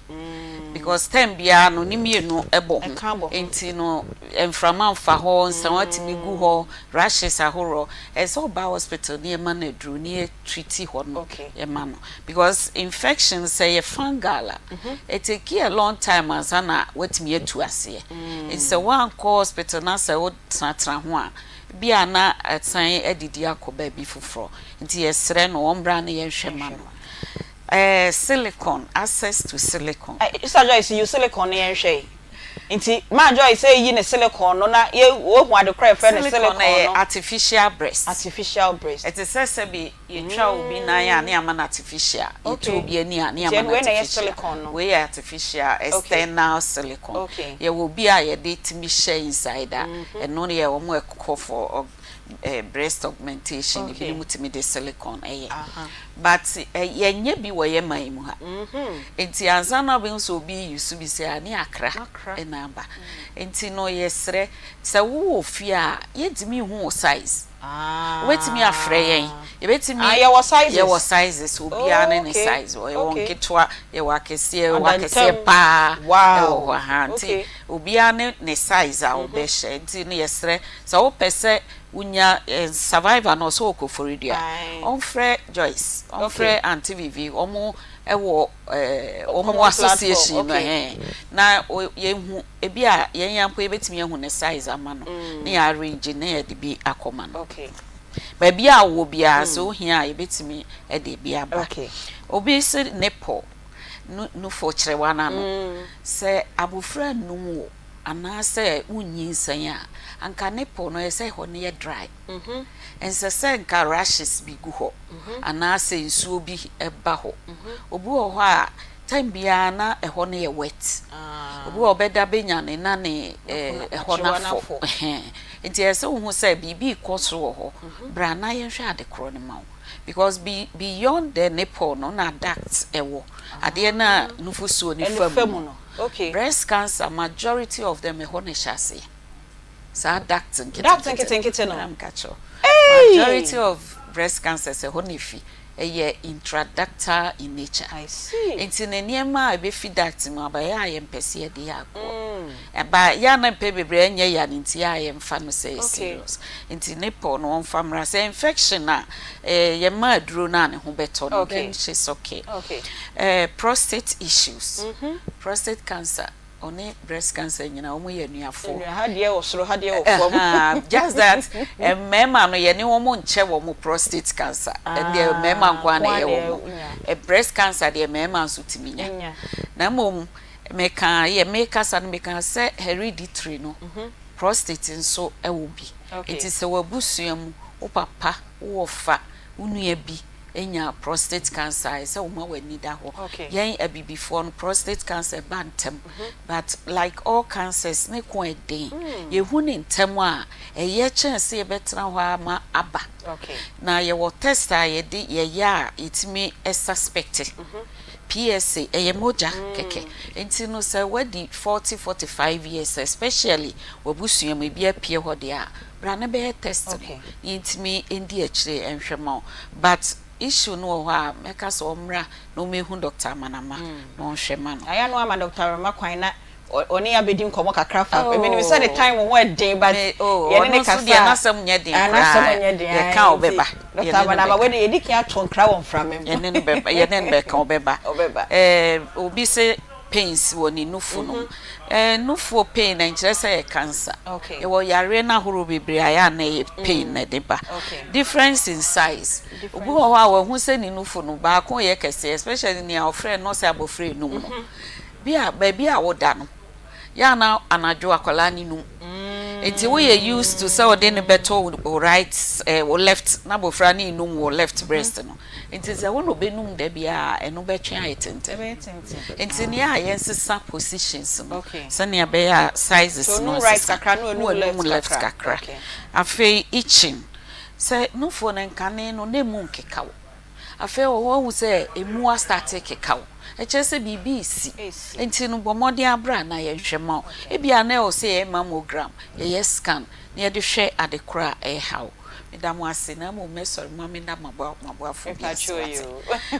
Speaker 9: because time biara no ne mmienu bɔ ho nti no mframa mfa hɔ, nsawa tumi gu hɔ, rashes ahoroɔ. Ɛsɛ sɛ ɔba hospital na yɛma no aduro na yɛ treat hɔ no yɛma no because infection sɛ ɛyɛ fungal a it take a long time ansa na watumi atu aseɛ nti sɛ woankɔ hospital na sɛ wotenatena ho a bi a na asan adidi akɔ baabi foforɔ nti yɛsrɛ no ɔmmra na yɛnhwɛ ma no ɛɛ silicon access to silicon.
Speaker 4: Sister Joyce yi silicon no yɛnhwɛ yi. Nti maa Joyce eyi ne silicon no na yɛ wohu ade korɔ a yɛfrɛ no
Speaker 9: silicon
Speaker 4: no.
Speaker 9: Yɛ artificial breast.
Speaker 4: Artificial breast.
Speaker 9: Ɛte sɛ sɛbi yɛtwa obi nan a ne yɛama no artificial, yɛtwa obi ani a ne yɛama no artificial. Wei yɛ artificial external silicon. Yɛwɔ bi a yɛde tumi hyɛ inside a, ɛno yɛ wɔn a ɛkɔ for breast augmentation, ebinom tumi de silicon yɛ. But yɛnyɛ bi wɔ yɛn man yi mu ha. Nti ansa na wobɛhu sɛ obi reuse bi sɛ a, ne akra na aba. Nti no yɛsrɛ, sɛ wowɔ fie a, yɛntumi nhu wo size. Wobɛtumi afrɛ yɛn. Yɛbɛtumi,
Speaker 4: Ah, yɛwɔ sizes.
Speaker 9: Yɛwɔ sizes, obiara ne ne size. Yɛwɔ nketewa, yɛwɔ akɛseɛ, yɛwɔ akɛseɛ paa wɔ hɔ. Ahaa, nti obiara ne ne size a wobɛhyɛ. Nti no yɛsrɛ, sɛ wopɛ sɛ wonya survivor no ɔsɛ wɔ Koforidua ɔmfrɛ Joyce ɔmfrɛ Auntie Vivi wɔn wɔ wɔn association no ɛhɛn na yɛhu ebi a yɛn yɛn mpo yɛbɛtumi ahu ne size ama no ne yɛ arrange ne yɛde bi akɔma no baabi a wɔ biara sɛ ohia a yɛbɛtumi de bi aba obi sɛ nipple nufo kyerɛ wɔn ano sɛ abofra num wɔ anaasɛ wonnyinsɛn a, anka nipple no ɛsɛ sɛ ɛhɔ no yɛ dry. Ɛnsɛ sɛ nka rashes bi gu hɔ anaasɛ nsuo bi ba hɔ. Obi wɔ hɔ a, time biara na ɛhɔ no yɛ wet. Obi wɔ hɔ ɔbɛda bɛnya ne na ne ɛhɔ no afɔ. Nti ɛsɛ sɛ wohu sɛ biribi rekɔ so wɔ hɔ. Bra na yɛnhwɛ ade korɔ no ma wo. Because be beyond the nipple no na duct ɛwɔ. Adeɛ no a nufosuo no fa mu no. Breast cancer majority of them ɛhɔ na ɛhyɛ aseɛ. Saa duct nketenkete no. Ɛna meka kyerɛ wo. Majority of breast cancers ɛhɔ na ɛfi. Ɛyɛ intraductal in nature. Nti no nneɛma a ɛbɛfi duct mu aba ɛyɛ a yɛmpɛ sɛ yɛde yɛ agorɔ. Ɛba yɛ a na mpɛ bebree ɛnyɛ ya no nti yɛ a yɛmfa no sɛ ɛyɛ serious. Nti nipple no wɔmfa mmra. Sɛ infection a yɛma aduro no a ne ho bɛtɔ no then she's okay. Prostate issues, prostate cancer ɔne breast cancer nyinaa wɔn yɛ anuafoɔ.
Speaker 4: Nua ha deɛ wɔ soro ha deɛ wɔ fam.
Speaker 9: Just that mmarima no yɛne wɔn nkyɛ wɔn prostate cancer ɛndeɛ mmarima nko ara na ɛyɛ wɔn. Breast cancer deɛ mmarima nso tumi nya. Na mmom meka yɛ mekasa no meka sɛ hereditary no prostate nso wɔ bi. Nti sɛ w'abusua mu wo papa, wo wɔfa, wo nua bi. Nya prostate cancer a, ɛsɛ woma w'ani da hɔ. Yɛn abibifoɔ no, prostate cancer ba ntɛm. But like all cancers, ne ko ɛden. Yɛhu no ntɛm a, ɛyɛ kyɛn sɛ yɛbɛtena hɔ ara ma aba. Na yɛwɔ test a yɛde yɛyɛ a yɛtumi suspect. PSA, ɛyɛ mogya kɛkɛ. Nti no sɛ woadi 40, 45 years, especially w'abusua mu ebi apue hɔ deɛ a, bra na bɛyɛ test no na yɛntumi ndi akyire nhwɛ ma wo. But issue no wɔ hɔ a mɛka sɛ ɔmmra na ɔmmɛhu Doctor Amanama na ɔnhwɛ ma no.
Speaker 4: Ayɛ a na wama Doctor Amanama kwan na ɔne yɛn abɛdi nkɔmmɔ kakra fa menim sɛ ne time ho ɛden but yɛne ne kasa a
Speaker 9: n'asɛm nyɛ den koraa yɛka a ɔbɛba.
Speaker 4: Doctor Amanama wei deɛ yɛdi kan ato nkra wɔ mframa mu.
Speaker 9: Yɛne no bɛba yɛne no bɛka ɔbɛba. Ɛɛ obi se pains wɔ ne nufu no mu. Eh, nufuo pain ɛnkyerɛ sɛ ɛyɛ cancer. Yɛwɔ yareɛ no ahorow bebree a ɛyɛ a na ɛyɛ pain na ɛde ba. Difference in size. Obi wɔ hɔ a wahu sɛ ne nufu no baako yɛ kɛseɛ especially nea ɔfrɛ no sɛ abɔfra enum no. Bi a baabi a woda no, yɛ a na anadwo akwadaa no num. Nti woyɛ used to sɛ wode no bɛto wo right, eh, wo left na abɔfra no enum wo left breast no. Nti sɛ wo na ɔbɛnum da biara a, ɛno bɛtwe ayɛ tenten. Nti nea a yɛnsesa positions no sɛnea ɛbɛyɛ a sizes no nsesa. Na wanum left kakra. Afei itching, sɛ nufoɔ no nkane no na ɛmu nkeka wo. Afei wɔ hɔ wahu sɛ ɛmu astate keka wo. Ɛkyerɛ sɛ biribi resi. Nti no bɔ mmɔden ara bra na yɛnhwɛ ma wo. Ebia na ɛwɔ sɛ yɛyɛ mammogram, yɛyɛ scan na yɛde hwɛ ade korɔ a ɛreha wo. Meda mo ase na mmom mɛsɔre ma meda m'aboafo bi ase wate.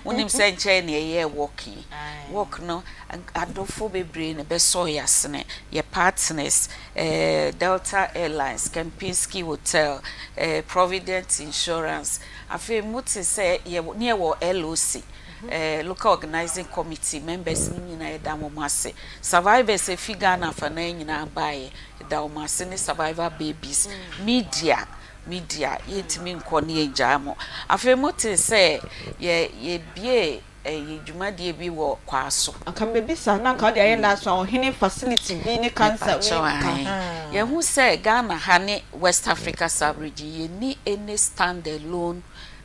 Speaker 9: Wonim sɛ nkyɛe na yɛyɛɛ walk yi. Walk no adɔfo bebree na ɛbɛsɔɔ yɛn asene, yɛ partners, eh, Delta Airlines, Kempinski Hotel, eh, Provident Insurance. Afei mote sɛ yɛ ne yɛwɔ LOC, eh, Local Organizing Committee members no nyinaa yɛda wɔn ase. Survivors a ɛfi Ghana afanan nyinaa baeɛ. Yɛda wɔn ase ne survivor babies media media yɛntumi nkɔ ne yɛngyae mo. Afei mo tee sɛ yɛ yɛbie ɛyi dwumadie bi wɔ Kwaaso.
Speaker 4: Anka mebisa na anka wode ayɛ last one ɔhene facility bi ne cancer wei
Speaker 9: Mepakyɛw
Speaker 4: ka
Speaker 9: ae.
Speaker 4: haa.
Speaker 9: Yɛhu sɛ Ghana ha ne West Africa sub region yɛnni any stand alone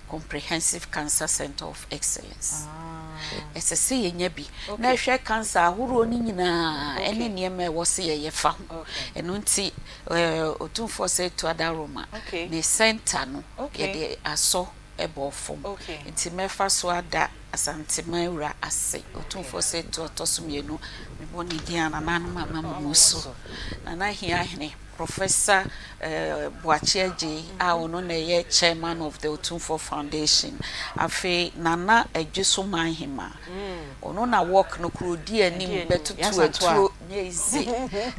Speaker 9: Comprehensive Cancer Centre of Excellence. Ɛsɛ sɛ yɛnya bi na ɛhwɛ cancer ahoroɔ no nyinaa ɛne nneɛma a ɛwɔ sɛ yɛyɛ fa ho. Ɛno nti Otumfoɔ Osei Tuah Daroma ne centre no yɛde asɔ bɔɔ fam. Nti mɛfa so ada Asanteman wura ase. Otumfoɔ Osei Tuah ɔtɔ so mmienu, mebɔ ne din a nananom ama me mu so. Nana Hiahene. Professor Boakye Adjei a ɔno na ɛyɛ Chairman of the Otumfoɔ Foundation. Afei Nana Adweso Manhema, ɔno na work no koro ɔdi anim bɛtoto atuo nyɛ easy.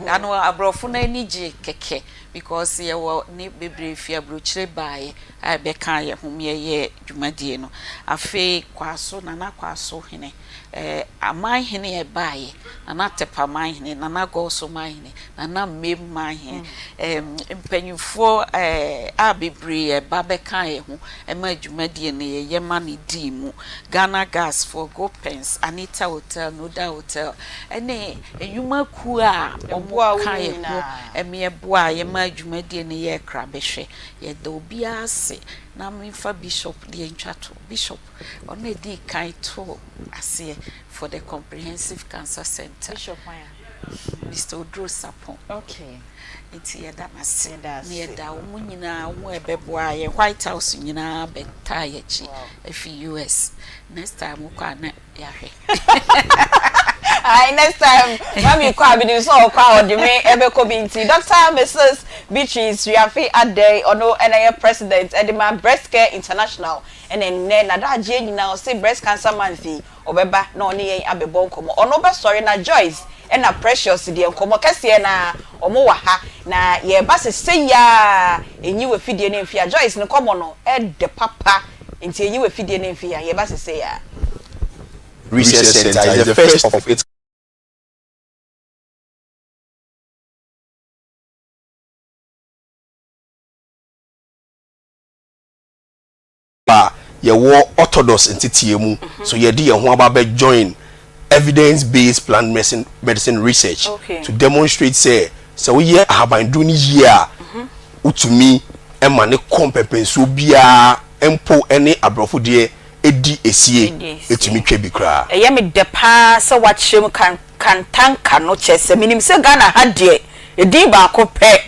Speaker 9: Da no aborɔfo no ani gye kɛkɛ because yɛwɔ ne bebree fi aburokyire baeɛ a ɛbɛkaa yɛn ho ma yɛyɛɛ dwumadie no. Afei Kwaso, Nana Kwaso Hene. Eh, aman hene a ɛbaeɛ, Nana Atepa man hene, Nana Gɔɔso man hene, Nana Mmem man hene, eh, mpanyinfoɔ eh, a bebree a ɛba bɛkaa yɛn ho ma dwumadie no yɛyɛ ma no dii mu. Ghana Gas foɔ, Gopens, Anita Hotel, Noda Hotel, ɛne nnwuma kuo a wɔka yɛn ho ma yɛboaa yɛn ma dwumadie no yɛɛ krabɛhwɛ. Yɛda obiara ase. Na memfa Bishop deɛ ntwa to. Bishop. Ɔno na edii kan too aseɛ for the Comprehensive Cancer Centre.
Speaker 4: Bishop hwan
Speaker 9: a? Mister Oduro Sarpong.
Speaker 4: Okay.
Speaker 9: Nti yɛda no ase. Yɛda ase. Na yɛda wɔn nyinaa, wɔn a ɛbɛboa yɛn, White House nyinaa bɛtaa yɛn akyi afi US. Next time wokɔ a na yɛahwɛ.
Speaker 4: Ayi next time mami kɔ a menim sɛ ɔkɔ a ɔde me ɛbɛkɔ bi nti Doctor Mrs Beatrice Wiafe Adei ɔno ɛna ɛyɛ president ɛde ma Breast Care International Ɛna nnɛ n'adagyeɛ nyinaa ɔse breast cancer month yi ɔbɛba na ɔne yɛn abɛbɔ nkɔmmɔ. Ɔno bɛsɔre na Joyce ɛna Precious deɛ nkɔmmɔ kɛseɛ no ara ɔmo wɔ ha na yɛreba sesei ara nyi w'afidie no mfi ha. Joyce ne nkɔmmɔ no ɛdɛ papa nti nyi w'afidie no mfi ha yɛreba sesei ara.
Speaker 17: Research Center is the first of its
Speaker 18: a yɛwɔ orthodox nteteɛ mu so yɛde yɛn ho aba abɛ join evidence based plant medicine medicine research okay. to demonstrate sɛ sɛ woyɛ ahabanduro no yie a wotumi ma ne kɔ mpɛmpɛnsuo biara mpo ne aborɔfo deɛ di esie tumi twa bi koraa.
Speaker 4: Ɛyɛ me dɛ paa sɛ woakyerɛ mu kan Kantanka no kyerɛ sɛ menim sɛ Ghana ha deɛ edin baako pɛ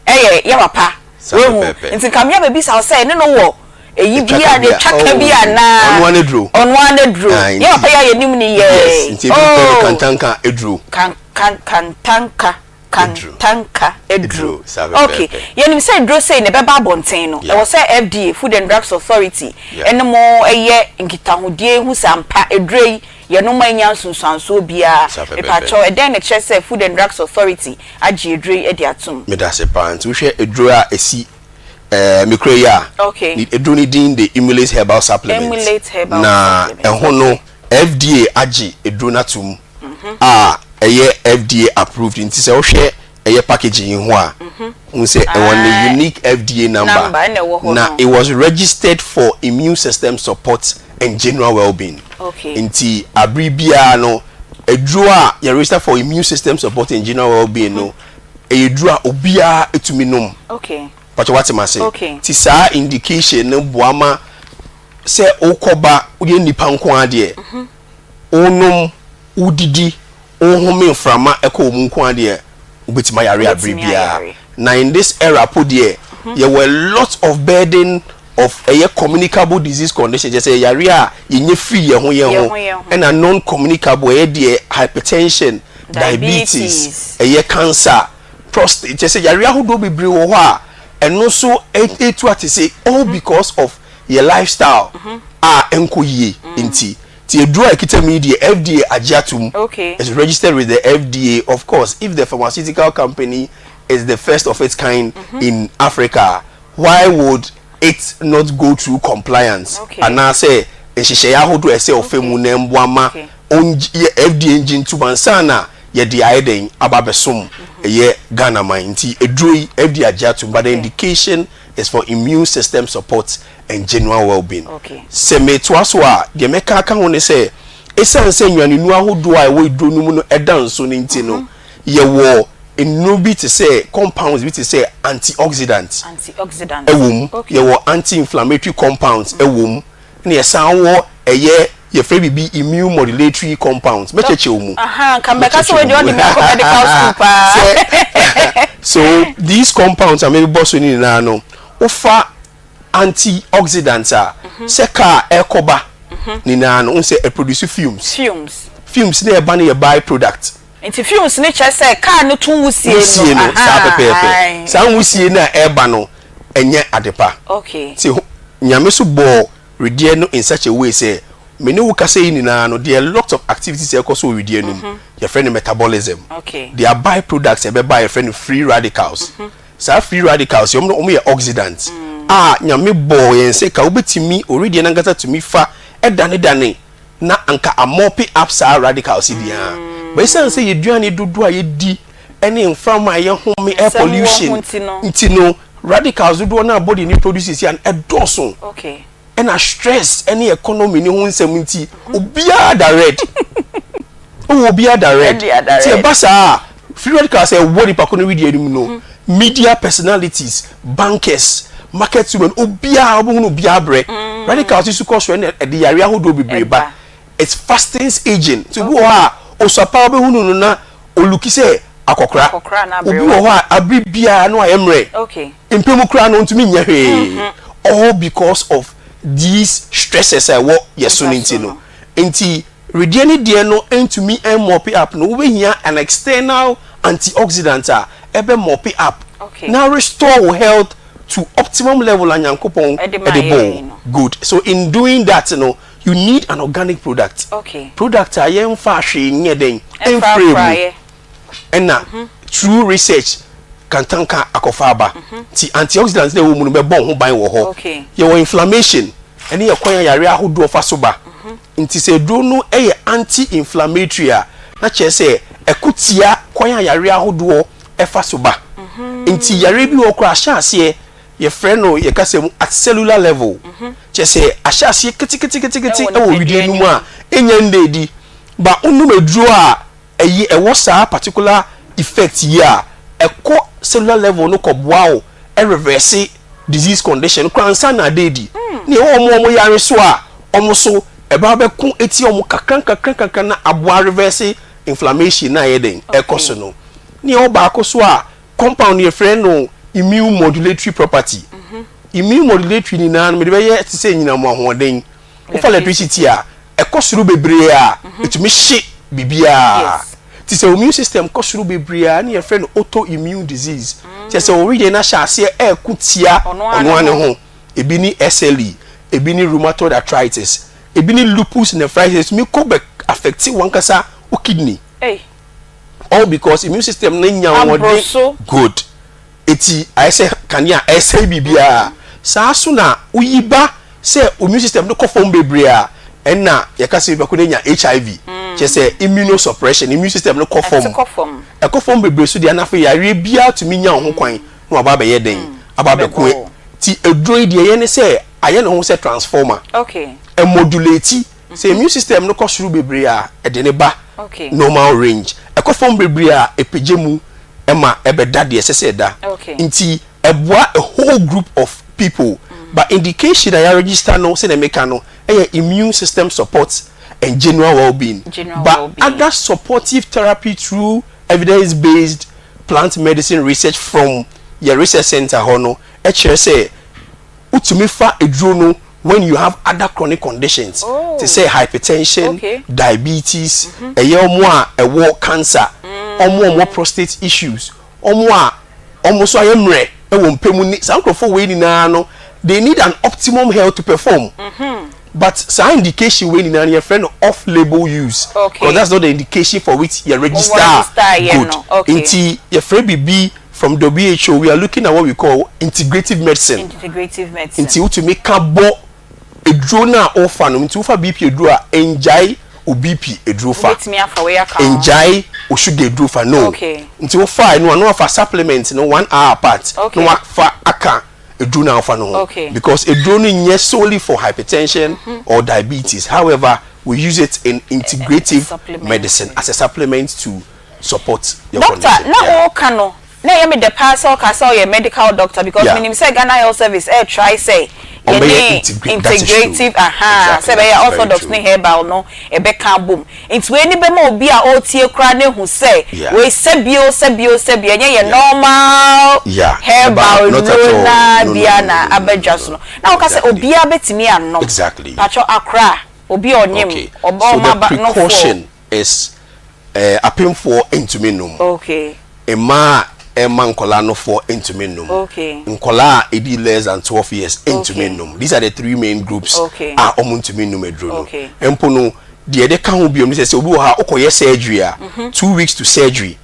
Speaker 4: ɛyɛ yɛ papa
Speaker 18: Saa
Speaker 4: woahu
Speaker 18: pɛpɛɛpɛ.
Speaker 4: nti nka mea bɛbisa wo sɛ ɛne no wɔ ɛyi
Speaker 18: Etwa
Speaker 4: bi
Speaker 18: ka
Speaker 4: a
Speaker 18: bi a
Speaker 4: etwa ka bi
Speaker 18: oh
Speaker 4: anaa
Speaker 18: ɔno ara n'aduro.
Speaker 4: ɔno ara n'aduro
Speaker 18: Ah
Speaker 4: yɛ
Speaker 18: nti
Speaker 4: papa yi a yɛnim no
Speaker 18: yes
Speaker 4: yɛɛ
Speaker 18: nti ebi frɛ no
Speaker 4: oh
Speaker 18: kantanka aduro.
Speaker 4: kan kan kantanka
Speaker 18: Aduro.
Speaker 4: Kantanka aduro.
Speaker 18: Aduro, saa
Speaker 4: Ok,
Speaker 18: pɛpɛɛpɛ.
Speaker 4: yɛnim sɛ aduro sei na ɛbɛba abɔnten no,
Speaker 18: Yeah.
Speaker 4: ɛwɔ sɛ FDA, Food and Drugs Authority,
Speaker 18: Yeah.
Speaker 4: ɛne mo yɛ nkitahodie hu sɛ ampa aduro yi yɛnom a ɛnnya nsunsuansoɔ biara.
Speaker 18: Saa pɛpɛɛpɛ.
Speaker 4: Mepakyɛw, ɛdɛn na ɛkyerɛ sɛ Food and Drugs Authority agye aduro yi de atom?
Speaker 18: Medase paa. Nti wohwɛ aduro a ɛsi ɛɛ me kura yi a,
Speaker 4: Ok.
Speaker 18: ne aduro no din de Emulate Herbal Supplement.
Speaker 4: Emulate Herbal
Speaker 18: Na
Speaker 4: Supplement,
Speaker 18: ɛho
Speaker 4: ok.
Speaker 18: no, FDA agye aduro no atom a ɛyɛ FDA approved nti sɛ wohwɛ ɛyɛ packaging yi ho a, wohu sɛ ɛwɔ ne unique FDA number na it was registered for immune system support and general well-being. Nti abere biara no, aduro a yɛ register for immune system support and general well-being no, ɛyɛ aduro a obiara tumi nom. Pakyɛ wate m'ase? Nti saa indication no boa ma sɛ wokɔba woyɛ nipa nko ara deɛ, wonom, wodidi, wohome mframa kɔ wo mu nko ara deɛ, wobɛtumi ayare abere biara. Na in this era po deɛ, yɛwɔ a lot of burden of ɛyɛ communicable disease condition, kyerɛ sɛ yareɛ a yɛnya firi yɛn ho yɛn ho, ɛna non-communicable, ɛyɛ deɛ hypertension, diabetes, ɛyɛ cancer, prostate, kyerɛ sɛ yareɛ ahodoɔ bebree wɔ hɔ a ɛno nso ɛtu atese all because of yɛ lifestyle a ɛnkɔ yie nti. Nti aduro a ɛkita mu yi deɛ FDA agye atom, it's registered with the FDA, of course if the pharmaceutical company is the first of its kind in Africa why would it not go through compliance anaasɛ nhyehyɛeɛ ahodoɔ a ɛsɛ ɔfa mu na ɛmboa ma FDA ngye ntom ansa na yɛde ayɛ dɛn aba abɛsom ɛyɛ Ghana man. Nti aduro yi FDA agye atom but the indication is for immune system support and general well-being. Sɛ metoa so a, deɛ mɛka aka ho ne sɛ, ɛsiane sɛ nnuanennuro ahodoɔ a ɛwɔ aduro no mu no da nso no nti no, yɛwɔ nnuro bi te sɛ compounds bi te sɛ antioxidants wɔ mu, yɛwɔ anti-inflammatory compounds wɔ mu, ɛna yɛsan wɔ ɛyɛ yɛfrɛ biribi immune modulatory compounds. Mɛkyerɛkyerɛ wo mu.
Speaker 4: Aha, nka mɛka sɛ wei deɛ ɔde me akɔ medical school paa.
Speaker 18: Sɛ so these compounds a mebɔ so no nyinaa no, wofa antioxidants a sɛ car ɛrekɔ ba nyinaa no, wohu sɛ ɛproduce fumes.
Speaker 4: Fumes.
Speaker 18: Fumes no a ɛba no yɛ by product.
Speaker 4: Nti fumes no kyerɛ sɛ car no to nwusie no.
Speaker 18: Nwusie no, saa pɛpɛɛpɛ.
Speaker 4: Ahaa.
Speaker 18: Saa nwusie no a ɛreba no, ɛnyɛ ade pa.
Speaker 4: Okay.
Speaker 18: Nti Nyame nso bɔɔ wedeɛ no in such a way sɛ, me ne wo kasa yi nyinaa no, there are lots of activities a ɛrekɔ so wɔ wedeɛ no mu. Yɛfrɛ no metabolism.
Speaker 4: Okay.
Speaker 18: There are by products a ɛbɛba a yɛfrɛ no free radicals. Saa free radicals yi, wɔn wɔn yɛ oxidants a Nyame bɔɔ yɛn sɛ ka wobɛtumi, owedeɛ no ankasa tumi fa danedane na anka amɔpe up saa radicals yi biara. But esiane sɛ yɛduane dodoɔ a yɛdi ne mframa a yɛhome, air pollution nti no, radicals dodoɔ no a body no produce seesei no ɛdɔɔso. Ɛna stress ne economy ne ho nsɛm nti obiara da red. Wowɔ obiara da red. Nti ɛba saa a, free radicals a ɛwɔ nipa ko no wedeɛ no mu no, media personalities, bankers, market women, obiara wobɛhunu obiara brɛ. Radicals yi so kɔ soro ɛna ɛde yareɛ ahodoɔ bebree ba. It fastens aging. Nti obi wɔ hɔ a, osua paa wobɛhunu no na oluki sɛ akɔkora. Obi wɔ hɔ a abere biara no ayɛ mmerɛ. Mpɛ mu koraa no ɔntumi nyɛ hwee. All because of these stresses a ɛwɔ yɛ so no nti no. Nti wedeɛ ne deɛ no ntumi mmɔpe up no, wobɛhia an external antioxidant a ɛbɛ mɔpe up na restore wo health to optimum level a Nyankopɔn de bɔɔ wo. Good. So in doing that no, you need an organic product. Product a yɛmfaa hwee nyɛ dɛn mfrɛɛ mu. Ɛna through research kantanka akɔfa aba. Nti antioxidants na ɛwɔ mu no bɛbɔ wo ho ban wɔ hɔ. Yɛwɔ inflammation, ɛne yɛ kwan a yareɛ ahodoɔ fa so ba. Nti sɛ aduro no yɛ anti-inflammatory a, na kyerɛ sɛ ɛko tia kwan a yareɛ ahodoɔ fa so ba. Nti yareɛ bi wɔ hɔ koraa ahyɛ aseɛ yɛfrɛ no yɛ kasa mu at cellular level, kyerɛ sɛ ahyɛ aseɛ keteketekete wɔ wedeɛ no mu a ɛnnya nna adi. But wonom aduro a ɛyɛ ɛwɔ saa particular effect yi a, ɛkɔ cellular level no kɔ boa wo reverse disease condition no koraa ansa na ada adi. Na ɛwɔ wɔn a wɔyare so a, wɔn so ɛba bɛko etia wɔn kakra nkakra nkakra na aboa reverse inflammation na ayɛ den ɛkɔ so no. Ne ɛwɔ baako so a compound yɛfrɛ no immune modulatory property. Immune modulatory nyinaa no mede bɛyɛ te sɛ nyinam ahoɔden. Wofa electricity a ɛkɔ soro bebree a, ɛtumi hye biribiara. Nti sɛ immune system kɔ soro bebree a, ne yɛfrɛ no autoimmune disease. Kyerɛ sɛ wo wedeɛ no ahyɛ aseɛ ɛreko tia ɔno ara ne ho. Ebi ne SLE, ebi ne rheumatoid arthritis, ebi ne lupus nephritis. Ɛtumi kɔ bɛ affect w'ankasa wo kidney. All because immune system no nya ahoɔden good. Eti ayɛ sɛ kanea a ɛresɛe biribiara. Saa ara nso na woyi ba sɛ immune system no kɔ fam bebree a, ɛnna yɛka sɛ nipa ko no anya HIV. Kyerɛ sɛ immunosuppression, immune system no kɔ fam. Ɛkɔ fam bebree nso deɛ a, na afei yareɛ biara tumi nya wo ho kwan na waba abɛyɛ dɛn? Aba abɛko. Nti aduro yi deɛ ɛyɛ ne sɛ ayɛ ne ho sɛ transformer. Ɛmodulate. Sɛ immune system no kɔ soro bebree a, ɛde no ba normal range. Ɛkɔ fam bebree a, ɛpagya mu ma ɛbɛda deɛ ɛsɛ sɛ ɛda. Nti ɛboa a whole group of people. But indication a yɛaregister no sɛdeɛ meka no yɛ immune system support and general well-being. But other supportive therapy through evidence based plant medicine research from yɛn research center hɔ no kyerɛ sɛ wotumi fa aduro no when you have other chronic conditions te sɛ hypertension, diabetes, ɛyɛ wɔn a ɛwɔ cancer, wɔn a wɔwɔ prostate issues, wɔn a wɔn nso ayɛ mmerɛ wɔ mpɛ mu ne saa nkurɔfoɔ wei nyinaa no they need an optimum health to perform but saa indication wei nyinaa no yɛfrɛ no off label use because that's not the indication for which yɛ register good nti yɛfrɛ biribi From WHO we are looking at what we call integrative medicine.
Speaker 4: Integrative medicine.
Speaker 18: Nti wotumi ka bɔ eduro no a wofa no nti wofa BP eduro a ngyae wo BP eduro fa.
Speaker 4: Wobɛtumi afa wei aka ho.
Speaker 18: Ngyae wo sugar eduro fa no.
Speaker 4: Okay.
Speaker 18: Nti wofa ɛno a na wafa supplement no one hour apart.
Speaker 4: Okay.
Speaker 18: Na wafa aka eduro no a wofa no ho.
Speaker 4: Okay.
Speaker 18: Because eduro no nyɛ solely for hypertension mm -hmm. or diabetes however we use it in integrative medicine as a supplement to support your
Speaker 4: Doctor,
Speaker 18: condition.
Speaker 4: na
Speaker 18: Yeah.
Speaker 4: woka no na ɛyɛ me dɛ paa sɛ woka sɛ woyɛ medical doctor because
Speaker 18: Yeah.
Speaker 4: menim sɛ Ghana Health Service ɛɛ try sɛ
Speaker 18: Ɔmbɛyɛ
Speaker 4: yɛne
Speaker 18: integrate, that is true.
Speaker 4: integrative ahaa
Speaker 18: Exactly,
Speaker 4: sɛ
Speaker 18: that
Speaker 4: ɛbɛyɛ
Speaker 18: is very
Speaker 4: orthodox
Speaker 18: true.
Speaker 4: ne herbal no ɛbɛka abom. Nti wei ni bɛma obi a ɔretie koraa no ahu sɛ
Speaker 18: Yeah.
Speaker 4: wei sɛbio sɛbio sɛbio ɛnyɛ yɛ
Speaker 18: Yeah.
Speaker 4: normal
Speaker 18: Yeah,
Speaker 4: herbal
Speaker 18: herbal, not at
Speaker 4: nnuro
Speaker 18: all.
Speaker 4: no ara
Speaker 18: No, no,
Speaker 4: bi ara
Speaker 18: no,
Speaker 4: na
Speaker 18: no, no,
Speaker 4: aba
Speaker 18: no,
Speaker 4: dwa
Speaker 18: no,
Speaker 4: so
Speaker 18: no.
Speaker 4: no. Na woka sɛ
Speaker 18: Exactly.
Speaker 4: obiara bɛtumi anom.
Speaker 18: Exactly.
Speaker 4: Pakyɛ akora obi a ɔnyem,
Speaker 18: Okay.
Speaker 4: ɔba
Speaker 18: So
Speaker 4: ɔma
Speaker 18: the
Speaker 4: ba nofoɔ.
Speaker 18: precaution is eh, apemfoɔ ntumi nnom.
Speaker 4: Okay.
Speaker 18: Mmaa a ɛma nkwadaa nofoɔ ntumi nnom.
Speaker 4: Okay.
Speaker 18: Nkwadaa a ɛdi less than 12 years ntumi
Speaker 4: Okay.
Speaker 18: nnom. These are the three main groups
Speaker 4: Okay.
Speaker 18: a wɔn ntumi nnom aduro no.
Speaker 4: Okay.
Speaker 18: Mpo no, deɛ ɛde ka ho biom ne sɛ sɛ obi wɔ ha wokɔyɛ surgery a, 2 weeks to surgery,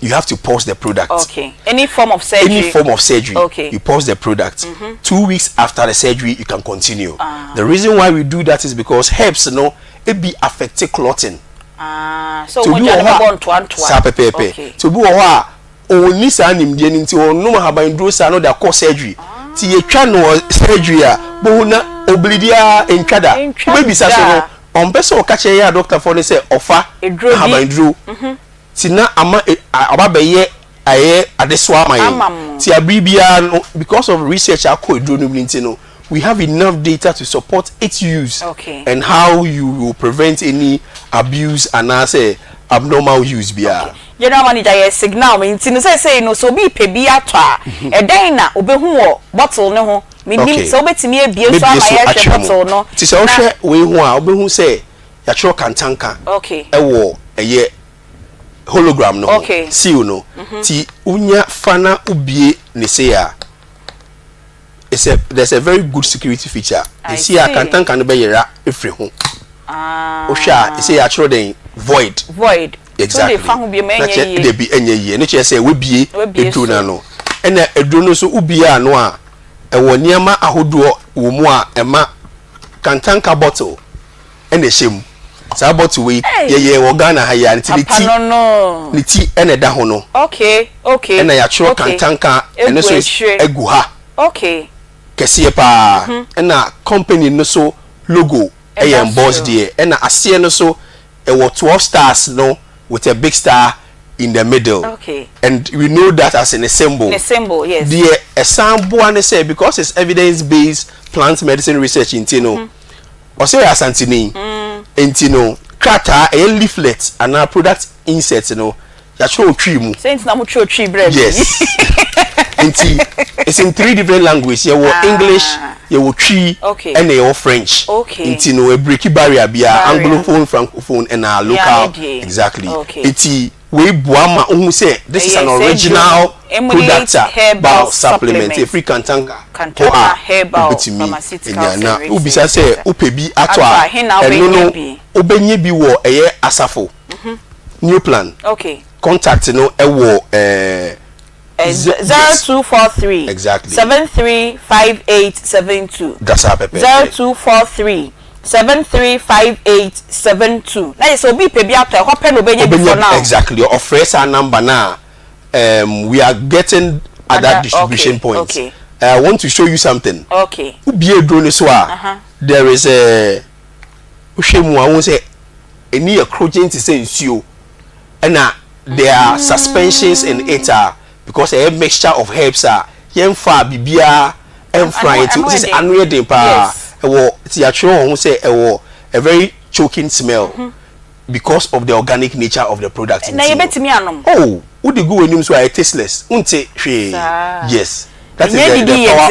Speaker 18: you have to pause the product.
Speaker 4: Okay. Any form of surgery.
Speaker 18: Any form of surgery,
Speaker 4: Okay.
Speaker 18: you pause the product. 2 weeks after the surgery, you can continue. The reason why we do that is because herbs no, ebi affect clotting.
Speaker 4: Ah, so
Speaker 18: Nti obi
Speaker 4: mogya
Speaker 18: wɔ
Speaker 4: no
Speaker 18: hɔ
Speaker 4: bɛbɔ
Speaker 18: a
Speaker 4: ntoantoa.
Speaker 18: saa pɛpɛɛpɛ.
Speaker 4: Okay.
Speaker 18: Nti obi wɔ hɔ a ɔnni saa nimdeɛ no nti ɔnom ahabanduro saa na ɔde akɔ surgery. Nti yɛtwa no wɔ surgery a bohu na oblidi ara ntwa da.
Speaker 4: Ntwa
Speaker 18: Wobɛbisa so no
Speaker 4: da.
Speaker 18: ɔmpɛ sɛ ɔka kyerɛ yɛn adɔkotafoɔ no sɛ ɔfa
Speaker 4: Eduro bi.
Speaker 18: ahabanduro. Nti na ama e, aba bɛyɛ ayɛ adesoa ama yɛn.
Speaker 4: Ama mo.
Speaker 18: Nti abere biara no because of research akɔ aduro no mu no nti no we have enough data to support its use
Speaker 4: Okay.
Speaker 18: and how you will prevent any abuse anaasɛ abnormal use biara.
Speaker 4: Okay. General manager yɛ signal me nti no seesei no sɛ obi repɛ bi atɔ a ɛdɛn na obehu wɔ bottle no ho? Mennim
Speaker 18: Okay.
Speaker 4: sɛ wobɛtumi abue so
Speaker 18: Mebue
Speaker 4: ama
Speaker 18: so
Speaker 4: yɛahwɛ
Speaker 18: akyerɛ mo.
Speaker 4: bottle no
Speaker 18: Nti sɛ
Speaker 4: na
Speaker 18: wohwɛ wei ho a wobɛhu sɛ yɛatwerɛ kantanka
Speaker 4: Okay.
Speaker 18: ɛwɔ ɛyɛ hologram no ho,
Speaker 4: Okay.
Speaker 18: seal no. Nti wonya fa na wobue ne sei a it's a there's a very good security feature.
Speaker 4: I
Speaker 18: Esi a
Speaker 4: see.
Speaker 18: kantanka no bɛyera efiri ho.
Speaker 4: Ah.
Speaker 18: Wohwɛ a esi yɛatwerɛ dɛn void.
Speaker 4: Void.
Speaker 18: Exactly.
Speaker 4: So de fa ho bio ma
Speaker 18: Na
Speaker 4: ɛnyɛ
Speaker 18: kyerɛ
Speaker 4: yie.
Speaker 18: dabi ɛnyɛ yie. Ɛno kyerɛ sɛ wabie
Speaker 4: Wabie
Speaker 18: aduro
Speaker 4: so.
Speaker 18: no ano. Ɛna aduro no nso wobie ano a ɛwɔ nneɛma ahodoɔ wɔ mu a ɛma kantanka bottle ɛna ɛhyɛ mu. Saa bottle wei yɛyɛ wɔ Ghana ha yi a nti ne
Speaker 4: Papa
Speaker 18: ti
Speaker 4: no no.
Speaker 18: ne ti ɛna ɛda ho no.
Speaker 4: Okay, okay.
Speaker 18: Ɛna yɛatwerɛ
Speaker 4: okay.
Speaker 18: kantanka ɛno
Speaker 4: Egu
Speaker 18: nso
Speaker 4: akyire.
Speaker 18: agu ha
Speaker 4: Okay.
Speaker 18: kɛseɛ paa. Ɛna company no so logo ɛyɛ
Speaker 4: Ɛda
Speaker 18: embossed
Speaker 4: so.
Speaker 18: deɛ. Ɛna aseɛ no so ɛwɔ 12 stars no with a big star in the middle.
Speaker 4: Okay.
Speaker 18: And we know that as in a symbol.
Speaker 4: Ne symbol, yes.
Speaker 18: Deɛ ɛsan boa ne sɛ because it's evidence based plant medicine research nti no. Ɔsɛ ɔyɛ Asanteni nti no krataa ɛyɛ leaflet anaa product insert no yɛatwerɛ wɔ Twi mu.
Speaker 4: Sɛ nti na mo twerɛ Twi brɛ me.
Speaker 18: Yes. Nti it's in three different language yɛwɔ English, yɛwɔ Twi ɛna yɛwɔ French. Nti no ɛbreki barrier biara, Anglophone, Francophone ɛna local exactly. Nti Wei boa ma wohu sɛ this is an original product a herbal supplement ɛfiri Kantanga hɔ a wobɛtumi anya. Na wobisa sɛ wopɛ bi atɔ a, ɛno no wobɛnya bi wɔ ɛyɛ Asafo Neoplan contact no ɛwɔ ɛɛ.
Speaker 4: 0243
Speaker 18: Exactly.
Speaker 4: 735872.
Speaker 18: Da saa pɛpɛɛpɛ.
Speaker 4: 0243 735872. Na yɛ sɛ obi pɛ bi atɔ ɛhɔ pɛ na obenya bi for now.
Speaker 18: Exactly. Ɔfrɛ saa number no a, um, we are getting other
Speaker 4: Other,
Speaker 18: distribution
Speaker 4: okay,
Speaker 18: points.
Speaker 4: okay.
Speaker 18: I want to show you something.
Speaker 4: Okay.
Speaker 18: Wobie aduro no so a,
Speaker 4: Uh-huh.
Speaker 18: there is a wohwɛ mu a wohu sɛ ɛni yɛ krogyen te sɛ nsuo ɛna there are suspensions in it a because ɛyɛ mixture of herbs a yɛnfa biribiara ɛnfra yɛn ti sɛ ano yɛ den paa ɛwɔ ti yɛatwerɛ wɔn ho sɛ ɛwɔ a very choking smell mm -hmm. because of the organic nature of the product.
Speaker 4: Na yɛbɛtumi anom.
Speaker 18: Oh, wode gu w'anim so a ɛyɛ tasteless wonte hwee yes that is the the power of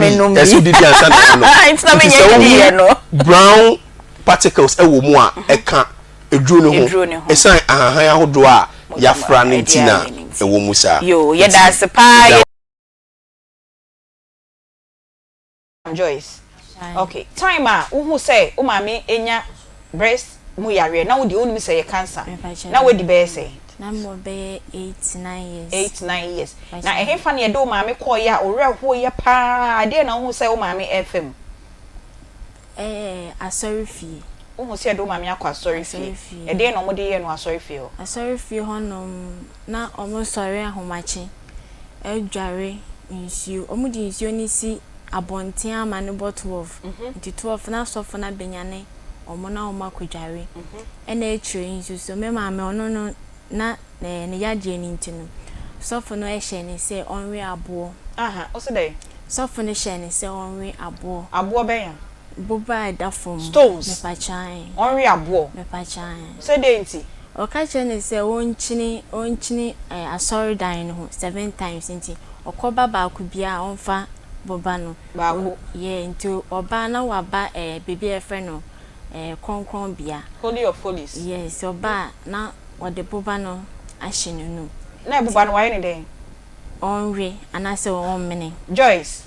Speaker 18: baby ɛsɛ wodidi ansa na wɔnom nti sɛ wohu brown particles ɛwɔ mu a ɛka eduro no ho ɛsan ahahan ahodoɔ a yɛafra no nti na ɛwɔ mu saa.
Speaker 4: Yoo yɛda ase paa. Joyce, Ok, time a wohu sɛ wo maame anya breast mu yareɛ na wo deɛ wonim sɛ ɛyɛ cancer, na woadi bɛyɛ sɛn?
Speaker 19: Na mewɔ bɛyɛ eight, nine years.
Speaker 4: Eight, nine years. Na ɛhefa na yɛde wo maame kɔeɛ a wo werɛ hoeɛ pa ara, ɛdeɛn na wohu sɛ wo maame refa mu?
Speaker 19: Ɛɛ asɔrefie.
Speaker 4: Wohu sɛ yɛde wo maame akɔ asɔrefie. Ɛdeɛn na wɔde yɛɛ no wɔ asɔrefie hɔ?
Speaker 19: Asɔrefie hɔnom, na wɔsɔre ahomakye dware nsuo. Wɔde nsuo no si abɔnten ama no bɔ 12. Nti 12 no asɔfo no abɛnyane wɔn na wɔakɔdware. Ɛna akyire yi nso so, me maame ɔno no na ne yadeɛ no nti no, sɔfo no hyɛɛ no sɛ ɔnwe aboɔ.
Speaker 4: Aha, wose dɛn?
Speaker 19: Sɔfo no hyɛɛ no sɛ ɔnwe aboɔ.
Speaker 4: Aboɔ bɛn a?
Speaker 19: Boba a ɛda fam.
Speaker 4: Stones.
Speaker 19: Mepakyae.
Speaker 4: Ɔnwe aboɔ.
Speaker 19: Mepakyae.
Speaker 4: Sɛ dɛn nti?
Speaker 19: Ɔka kyerɛɛ no sɛ ɔnkyini ɔnkyini ɛɛ asɔredan no ho seven times nti ɔkɔba baako biara a ɔmfa boba no.
Speaker 4: Baako.
Speaker 19: Yeah, nti ɔba na waba ɛɛ baabi a yɛfrɛ no ɛɛ kronkronbea.
Speaker 4: Holy of holies.
Speaker 19: Yes, ɔba a na ɔde boba no ahyɛ n'anum.
Speaker 4: Na boba no wayɛ no dɛn?
Speaker 19: Ɔnwe anaasɛ ɔmmene.
Speaker 4: Joyce,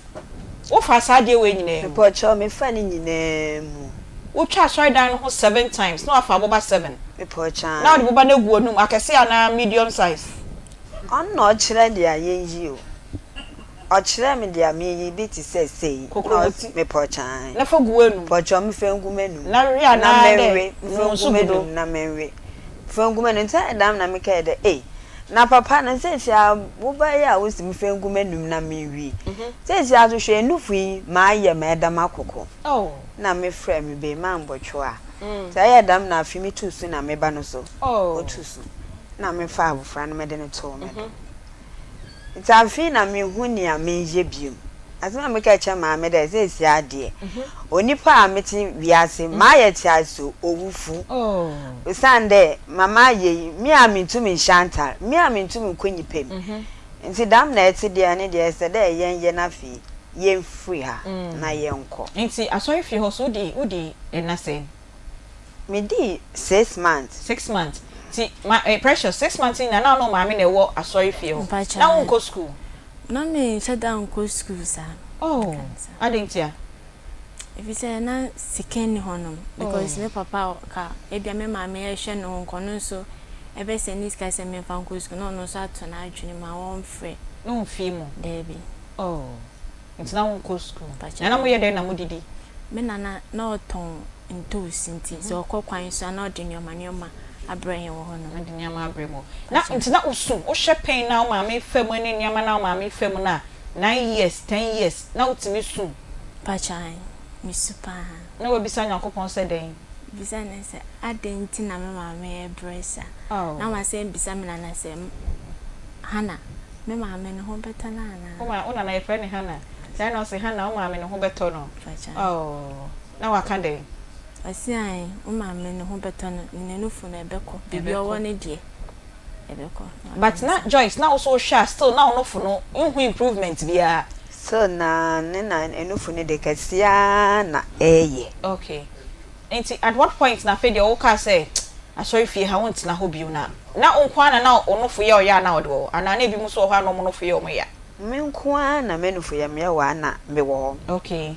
Speaker 4: Wo faa saa adeɛ wei nyinaa mu?
Speaker 10: Mepɔkyɛw, me fa ne nyinaa mu.
Speaker 4: Wo twa asɔredan no ho seven times na wafa aboba seven.
Speaker 10: Mepɔkyɛw.
Speaker 4: Na wode boba no agu w'anum, akɛseɛ anaa medium size?
Speaker 10: Ɔno na ɔkyerɛ deɛ yɛnyi o. Ɔkyerɛɛ me deɛ menyi bi te sɛ sei.
Speaker 4: Kokromoti.
Speaker 10: Mepɔkyɛw.
Speaker 4: Na fa gu w'anum.
Speaker 10: Pɔkyɛw, me fa ngu m'anum.
Speaker 4: Na we anaa dɛ
Speaker 10: Na menwe, me fa ngu m'anum na menwe. Fa ngu m'anum, nti ayɛ dam na mekae dɛ ei. Na papa no, seesei wo ba yi a wose memfa ngu m'anum na menwie, seesei ara nso hwɛ nufu yi mayɛ ma ɛda m'akoko na mefrɛ me ba yi mambɔtwo a, sɛ ɛyɛ dɛm na afei metu su na me ba no so ɔtu su na mefaa abofra no mede no too me do. Ntsi afei na mehu nea menyɛ bio. Asɛm a mekãe kyerɛɛ maame dɛ, Seseiara deɛ, onipa a metse wiase, mayɛ tse ase owufo, osiandɛ ma mayɛ yi, me a menntum nnhyɛ antar, me a menntum nnkɔ nyimpa mu. Ntsi dɛm na ɛtse deɛ, ɛno deɛ ɛsɛ dɛ yɛnyɛ na afei yɛmfir ha na yɛnkɔ.
Speaker 4: Ntsi asɔrfie hɔ so wodii wodii nna sɛn?
Speaker 10: Medii six months.
Speaker 4: Six months. Nti ma eh, Precious, six months nyinaa na wo ne wo maame na ɛwɔ asɔrefie hɔ.
Speaker 19: Mpakyɛ.
Speaker 4: Na wonkɔ school?
Speaker 19: Na menhyɛ da nkɔ school saa.
Speaker 4: Oh, adɛn ntia?
Speaker 19: Efisɛ na sika nni hɔnom because me papa ka ebia me maame ɛhwɛ ne ho nka ɔno nso ɛbɛsɛnde ne sika sɛ memfa nkɔ school na ɔno nso ato n'adwene mu a ɔmfrɛ.
Speaker 4: Na ɔmfii mu?
Speaker 19: Daabi.
Speaker 4: Oh. Nti na wonkɔ sukuu? Na na moyɛ dɛn na modidi?
Speaker 19: Me nana na ɔtɔn ntoosi nti sɛ ɔkɔ kwan so a na ɔde nneɛma nneɛma abrɛ yɛn wɔ hɔnom.
Speaker 4: Ɔde nneɛma abrɛ mo. Na nti na wosu? Wohwɛ pain na wo maame fa mu ne nneɛma na wo maame fa mu no a, nine years, ten years, na wotumi su?
Speaker 19: Mpakyɛ ae, mesu paa.
Speaker 4: Na wabisa Nyankopɔn sɛ dɛn?
Speaker 19: Mebisa no sɛ adɛn nti na me maame rebrɛ saa? Na masan abisa me nana sɛ, Hannah, me maame ne ho bɛtɔ no anaa?
Speaker 4: Wo ma, wo nana yɛfrɛ no Hannah. Saa na ɔse, Hannah, wo maame ne ho bɛtɔ no. Oh. Na waka dɛn?
Speaker 19: Ɔse ae, wo maame ne ho bɛtɔ no, ne n'anufo no ɛbɛkɔ, baabi a ɔwɔ no deɛ ɛbɛkɔ.
Speaker 4: But na Joyce na wo so wohwɛ a still na wo nofo no nhu improvement biara.
Speaker 10: Still na ne na nufu no de kɛseɛ ara na ɛreyɛ.
Speaker 4: Okay. Nti at what point na afei deɛ wo kaa sɛ asɔre fie ha wo ntena hɔ bio na na wo nko ara na na wo nofo yɛ ɔya a na ɔde wɔ hɔ anaa na ebinom nso wɔ hɔ a na wɔn nofo yɛ wɔn ya?
Speaker 10: Me nko ara na me nofo yɛ me ya wɔ a na me wɔ hɔ.
Speaker 4: Okay.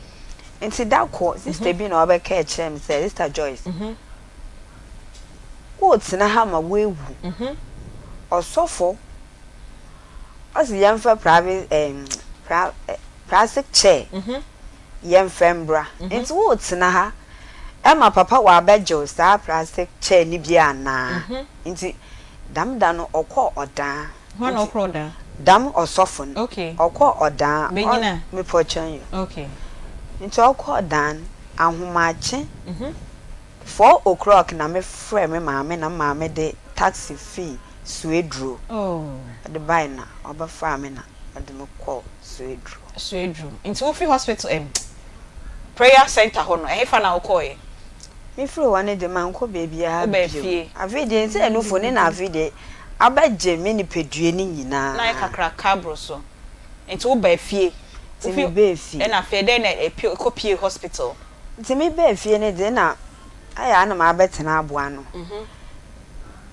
Speaker 10: Nti da kor sister bi na ɔbɛkaa kyerɛɛ me sɛ, Sister Joyce, woretsena ha ma woewu. Ɔsɔfo ɔse yɛmfa private ɛɛm pra plastic chair yɛmfa mbra. Ntsi woretsena ha ma papa ɔabɛgye wo saa plastic chair no bi anaa? Ntsi dɛm da no ɔkɔɔ ɔdaa.
Speaker 4: Hwan na ɔkorɔ ɔdaa?
Speaker 10: Dam ɔsɔfo no.
Speaker 4: Okay.
Speaker 10: Ɔkɔɔ ɔdaa.
Speaker 4: Benyin a?
Speaker 10: Mepɔkyɛn yo.
Speaker 4: Okay.
Speaker 10: Nti ɔkɔɔ ɔdaa no, ahomakye 4 o'clock na me frɛ me maame na me maame de taxi fii Sueduro ɔde bae na ɔbɛfaa me na ɔde me kɔɔ Sueduro.
Speaker 4: Sueduro. Nti wo fi hospital ɛm prayer center hɔ no ɛhefa na wo kɔɔɛ?
Speaker 10: Me firi hɔ no de mankɔ baabiara
Speaker 4: Wobaa
Speaker 10: bio.
Speaker 4: fie.
Speaker 10: Afei deɛ sɛ nufu no na afei deɛ abɛgye me nipadua no nyinaa.
Speaker 4: Na ayɛ kakraka aboro so. Nti wobaa fie.
Speaker 10: Nti me baa fie.
Speaker 4: Ɛna afei dɛn na ɛkɔ pie hospital?
Speaker 10: Nti me baa fie no deɛ na ayɛ a na mabɛtena aboa ano.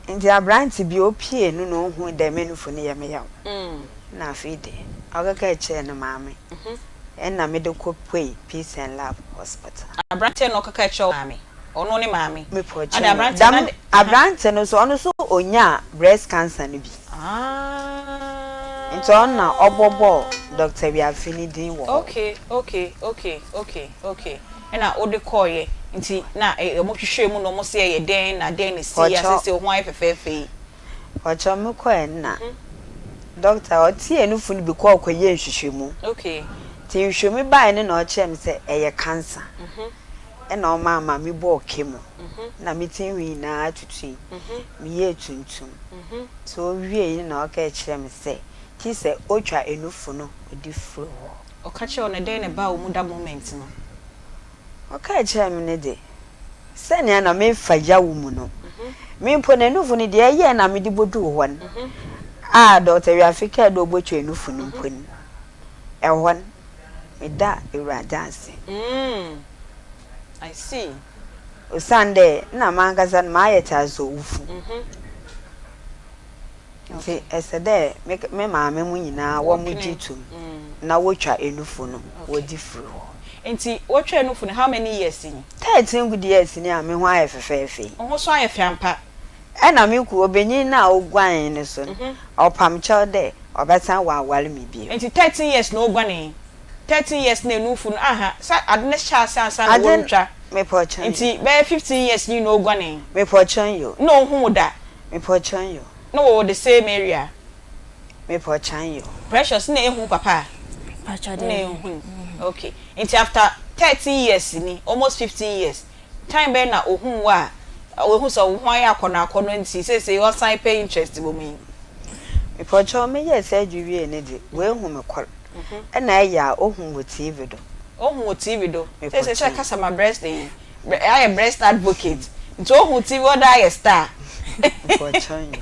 Speaker 10: Nti aberante bi opiee no na ohuu dɛ me nufu no yɛ me yaw. Ɛna afei deɛ ɔkɛkɛɛ kyerɛɛ ne maame. Ɛna mede kɔ puei Peace and Love Hospital.
Speaker 4: Aberanteɛ na ɔkeka kyerɛ wo maame? Ɔno ne maame?
Speaker 10: Mepɔ
Speaker 4: Ada
Speaker 10: kyɛw.
Speaker 4: aberanteɛ
Speaker 10: Dam
Speaker 4: na de aha.
Speaker 10: aberante no so ɔno so onyaa breast cancer no bi.
Speaker 4: Ah.
Speaker 10: Nti ɔno na ɔbɔbɔɔ Doctor Wiafe ne din wɔ hɔ.
Speaker 4: Okay okay okay okay okay ɛna wode kɔɔeɛ nti na ɔmo hwehwɛɛ mu na ɔmo se ɛyɛ dɛn na dɛn na ɛsiiɛ a
Speaker 10: Pɔkyɛw.
Speaker 4: seesei wo ho ayɛ fɛfɛɛfɛ yi?
Speaker 10: Ɔkyɛw me kɔɛ no na dɔkta ɔtee nufu no bi kɔɔ kɔyɛɛ nhwehwɛmu. Nti nhwehwɛmu baeɛ no na ɔkyerɛɛ me sɛ ɛyɛ cancer. Ɛna ɔmaa ma me bɔɔ chemo na me ti nhwi nyinaa tutui, me yɛɛ tuntum. Nti ɔwiei no na ɔka kyerɛɛ me sɛ gye sɛ ɔtwa nufu no ɔde firi hɔ.
Speaker 4: Ɔka kyerɛɛ wo no dɛn na ɛbaa wo mu that moment no?
Speaker 10: Ɔkaa kyerɛɛ me no de, sɛnea na mefa yaw mu no, me mpo n'anufu no, deɛ ɛyɛɛ na mede bɔduu hɔ no, a Dɔkta Wiafe kaa dɛ ɔbɔtwa anufu no mpo no, ɛhɔ no, meda Awurade ase.
Speaker 4: I see.
Speaker 10: Osiandɛ nna mankasa no mayɛ tse asɛ owufo. Ntsi ɛsɛ dɛ me me maame mo nyina wɔgye to mu na wotwa enufu no wɔdze fir hɔ.
Speaker 4: Ntsi wotwaa enufu no how many years nyi?
Speaker 10: 13 good years ni a me ho ayɛ fɛfɛɛfɛ yi.
Speaker 4: Wo ho so ayɛ fɛ ampa.
Speaker 10: Nna me ku obanyin no a oguanee no so no, ɔpam kyɛw dɛ ɔbɛsan ɔawar me bio.
Speaker 4: Ntsi 13 years na oguanee? 13 years na enufu no aha sɛ ade no hyɛ ase ansa na
Speaker 10: Adze no,
Speaker 4: worutwa
Speaker 10: mepɔkyɛn yo.
Speaker 4: Ntsi bɛyɛ 15 years nyi na oguanee?
Speaker 10: Mepɔkyɛn yo.
Speaker 4: Nna onnhu wo da?
Speaker 10: Mepɔkyɛn yo.
Speaker 4: Na wɔwɔ the same area.
Speaker 10: Mepɔkyan yo.
Speaker 4: Precious na ehu papa a?
Speaker 19: Mpakyɛw
Speaker 4: Na
Speaker 19: daabi.
Speaker 4: ehu no. Okay. Nti after 13 years ni, almost 15 years, time bɛn na ohuu wo a oehu sɛ wo ho ayɛ akɔnɔ akɔnɔ nti seesei ɔsan pɛ interest wɔ mu yi?
Speaker 10: Mepɔkyɛw meyɛɛ surgery wiei no dze, oehu me kor. Nna ɛyɛ a ohu wɔ TV do.
Speaker 4: Ohu wɔ TV do. Seesei sɛ
Speaker 10: Mepɔkyɛn.
Speaker 4: kasa ma breast yi. Ayɛ breast advocate nti ohu TV ɔda ayɛ star.
Speaker 10: Mpɔkyɛw nyo.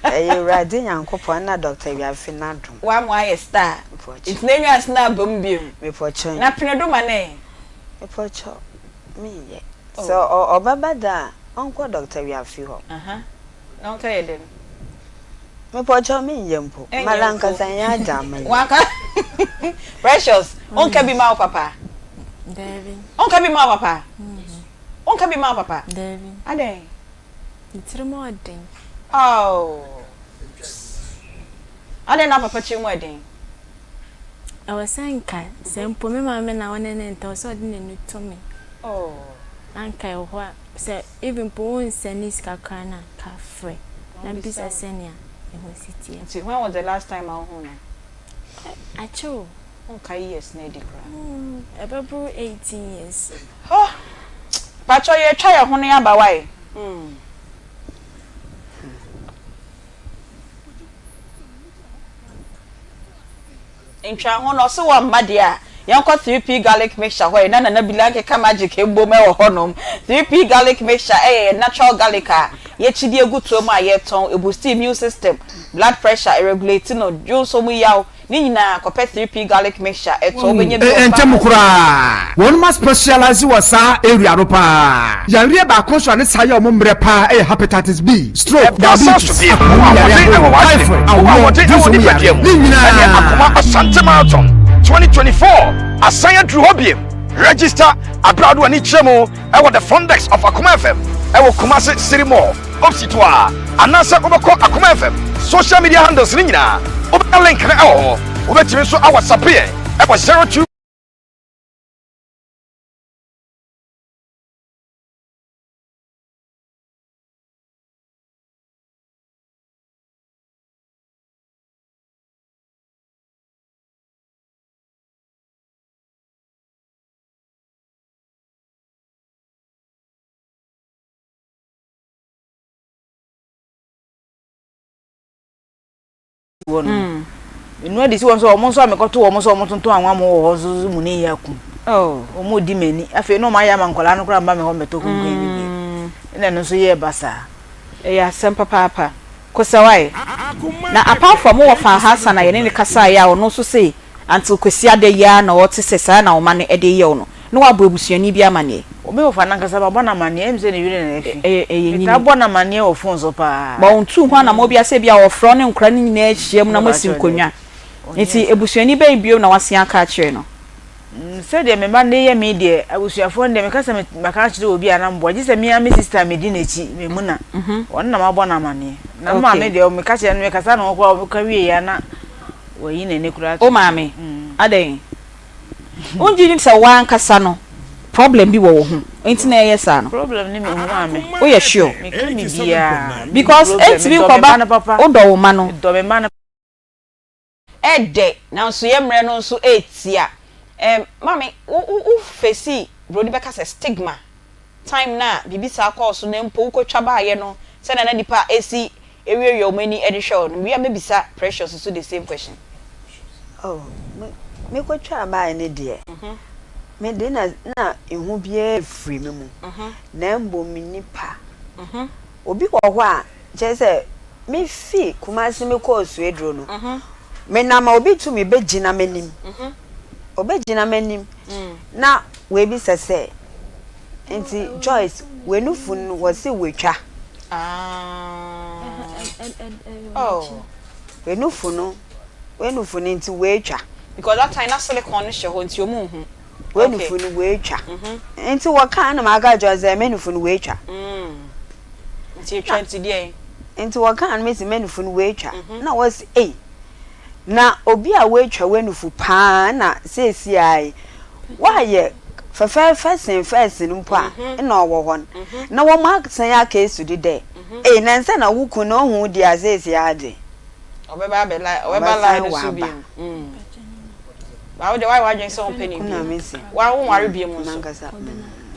Speaker 10: Ɛyɛ Awurade Nyankopɔn na Doctor Wiafe n'adom.
Speaker 4: Wama wayɛ star.
Speaker 10: Mpɔkyɛw.
Speaker 4: Nti n'enyi ase na aba mu biom.
Speaker 10: Mepɔkyɛw nyo.
Speaker 4: Na pene do ma no ɛ.
Speaker 10: Mepɔkyɛw menyɛ. Sɛ ɔbɛba da a ɔnkɔ Doctor Wiafe hɔ.
Speaker 4: Aha. Na ɔnkɛyɛ dɛn?
Speaker 10: Mepɔkyɛw menyɛ mpo.
Speaker 4: Ɛnyɛ
Speaker 10: Mara
Speaker 4: mpo.
Speaker 10: ankasa nyɛ adze ama yi.
Speaker 4: Wanka Precious, wonka bi ma wo papa?
Speaker 19: Daabi.
Speaker 4: Wonka bi ma wo papa? Wonka bi ma wo papa?
Speaker 19: Daabi.
Speaker 4: Adɛn?
Speaker 19: Ne tirim ɔden.
Speaker 4: Oh. Adɛn na papa tirim ɔden?
Speaker 19: Ɛwɔ sɛ nka sɛ mpo me maame na ɔne ne nta, ɛwɔ sɛ ɔde n'ani to me.
Speaker 4: Oh.
Speaker 19: Na nka ɛwɔ hɔ a, sɛ even mpo wonsɛne sika koraa no a, nka frɛ na bisa sɛnea ne ho si teɛ.
Speaker 4: Nti when was the last time a wohuu no?
Speaker 19: Akyɛ o.
Speaker 4: Wonkae years no adi koraa?
Speaker 19: Ɛbɛboro 18 years.
Speaker 4: Oh! Pakyɛw yɛretwa yɛn ho no yɛaba wai? Mm. Ntwa ho no ɔse wɔmma deɛ a. Yɛnkɔ 3P Garlic Mixture hɔ ɛ, na Nana Bila nkeka magic mbom wɔ hɔnom. 3P Garlic Mixture yɛ yɛn natural garlic a yɛkyi de agu toa mu a yɛtɔn. Ɛboosti immune system, blood pressure, ɛregulate no, dwonsɔ mu yaw, ne nyinaa. Kɔpɛ 3P Garlic Mixture tɔ, wobɛnya bi wɔ
Speaker 20: Ɛnkyɛ mu
Speaker 4: pharmacy.
Speaker 20: koraa wɔnom a specialise wɔ saa area no paa. Yareɛ baako nso a ne saa yɛ wɔn mmerɛ paa yɛ Hepatitis B, stroke,
Speaker 1: Ɛba saa so
Speaker 20: diabetes,
Speaker 1: bio,
Speaker 20: akoma
Speaker 1: wowɔ
Speaker 20: mu yareɛ
Speaker 1: ahoɔden wɔ
Speaker 20: ahorow,
Speaker 1: w'adwene
Speaker 20: typhoid,
Speaker 1: mu, wowɔ
Speaker 20: awoɔ,
Speaker 1: ahoɔden wɔ
Speaker 20: dwonsɔ mu
Speaker 1: nipadua
Speaker 20: yareɛ,
Speaker 1: mu,
Speaker 20: ne
Speaker 1: ɛne
Speaker 20: nyinaa.
Speaker 1: Akoma Asante Marathon 2024 asan aduru hɔ bio. Register aberɛ a wode w'ani kyerɛ mu wɔ the front desk of Akoma FM ɛwɔ Kumasi City Mall opposite hɔ a, anaasɛ wobɛkɔ Akoma FM social media handles no nyinaa, wobɛnya link no ɛwɔ hɔ. Wobɛtumi nso a WhatsApp yɛn ɛwɔ 02.
Speaker 6: hɔ no menu adi si wɔn so wɔn nso a mekɔto wɔn sɛ wɔn tontɔn anwa mo wɔ hɔ nso so mu ne yɛ akum wɔn di m'ani afei na wɔn ayɛ ama nkwadaa no koraa mba me hɔ mmɛtɔ kunkun no bi ɛna ɛno nso yɛ basaa.
Speaker 4: Ɛyɛ asɛm papaapa. Kosawai. Na apart from wo wɔfa Hassan a yɛne no kasaeɛ a ɔno nso se until Kwasiada yi ara na ɔte sɛ saa na wo mma no de reyɛ wo no, na wabɔ abusuani bi amaneɛ?
Speaker 6: Me wɔfa no ankasa mabɔ no amaneɛ, ɛyɛ me sɛ ne werɛ na afi.
Speaker 4: Ɛyɛ ɛyɛ
Speaker 6: Metaa
Speaker 4: nyini.
Speaker 6: bɔ no amaneɛ wɔ phone so paa.
Speaker 4: But ɔntuu ho anammɔn biara sɛ ebia ɔfrɛ wo ne nkwadaa no nyinaa ahyia mu na moasi
Speaker 6: Mepakyɛw
Speaker 4: nkonnwa.
Speaker 6: daabi. Ɔnyɛɛ
Speaker 4: Nti
Speaker 6: saa.
Speaker 4: abusuani bɛn bio na wasen aka akyerɛ no?
Speaker 6: Sɛdeɛ me mma no yɛ me deɛ, abusuafoɔ no deɛ, meka sɛ maka akyerɛ obi a na mboa, gye sɛ me ara me sister a medi n'akyi, Memuna, ɔno na mabɔ no amaneɛ. Na me maame deɛ, meka kyerɛ no, mekasa ne ho koraa, ɔka wieeɛ a na wayi n'ani koraa ato
Speaker 4: Wo
Speaker 6: nkyɛn.
Speaker 4: maame? Adɛn? Wongye nni sɛ w'ankasa no problem bi wɔ wo ho nti na ɛyɛ saa no?
Speaker 6: Problem ne me ho maame.
Speaker 4: Woyɛ sure?
Speaker 6: Meka biribiara.
Speaker 4: Because ɛntumi nkɔba, wodɔ wo mma no.
Speaker 6: Medɔ me mma no.
Speaker 4: Ɛdɛ nanso yɛ mmerɛ no nso ɛretia. Ɛɛm maame wo wo wo face broni bɛka sɛ stigma time no a biribi saa kɔɔ so na mpo wo kɔ twa baayɛ no sɛnea na nipa ɛsi ɛwiawia wɔn ani ɛde hwɛ wo no mewie a mɛbisa Precious nso the same question.
Speaker 10: Oh me me kɔ twaa baayɛ no deɛ me de na na ehu biara mfiri me mu na mbom nipa obi wɔ hɔ a kyerɛ sɛ Me fi Kumasi me kɔɔ Sueduro no, me nam a obi tumi bɛ gyina m'anim, ɔbɛ gyina m'anim na w'abisa sɛ, nti Joyce w'anufu no wɔse w'atwa? W'anufu no, w'anufu no nti w'atwa?
Speaker 4: Because that time na silicone no hyɛ hɔ nti ɔmo nhu.
Speaker 10: W'anufu no w'atwa? Nti wɔkaa na maka akyerɛ wɔn sɛ m'anufu no w'atwa.
Speaker 4: Nti etwa nti deɛn?
Speaker 10: Nti wɔkaa no mesi m'anufu no woatwa na wɔse ei na obi a woatwa w'anufu paa na seesei ara yi woayɛ fɛfɛɛfɛ sen fɛs no mpo a nna ɔwɔ hɔ no na wɔn asan aka esu do dɛ ei na nsa na wo kun no ohu wo deɛ a seesei ara dze
Speaker 4: Ɔbɛba abɛ line ɔbɛba line no so bio. Ba wo deɛ woayɛ w'adwene sɛ wompɛ ne bio. Wa wonware bio nso. Ɛ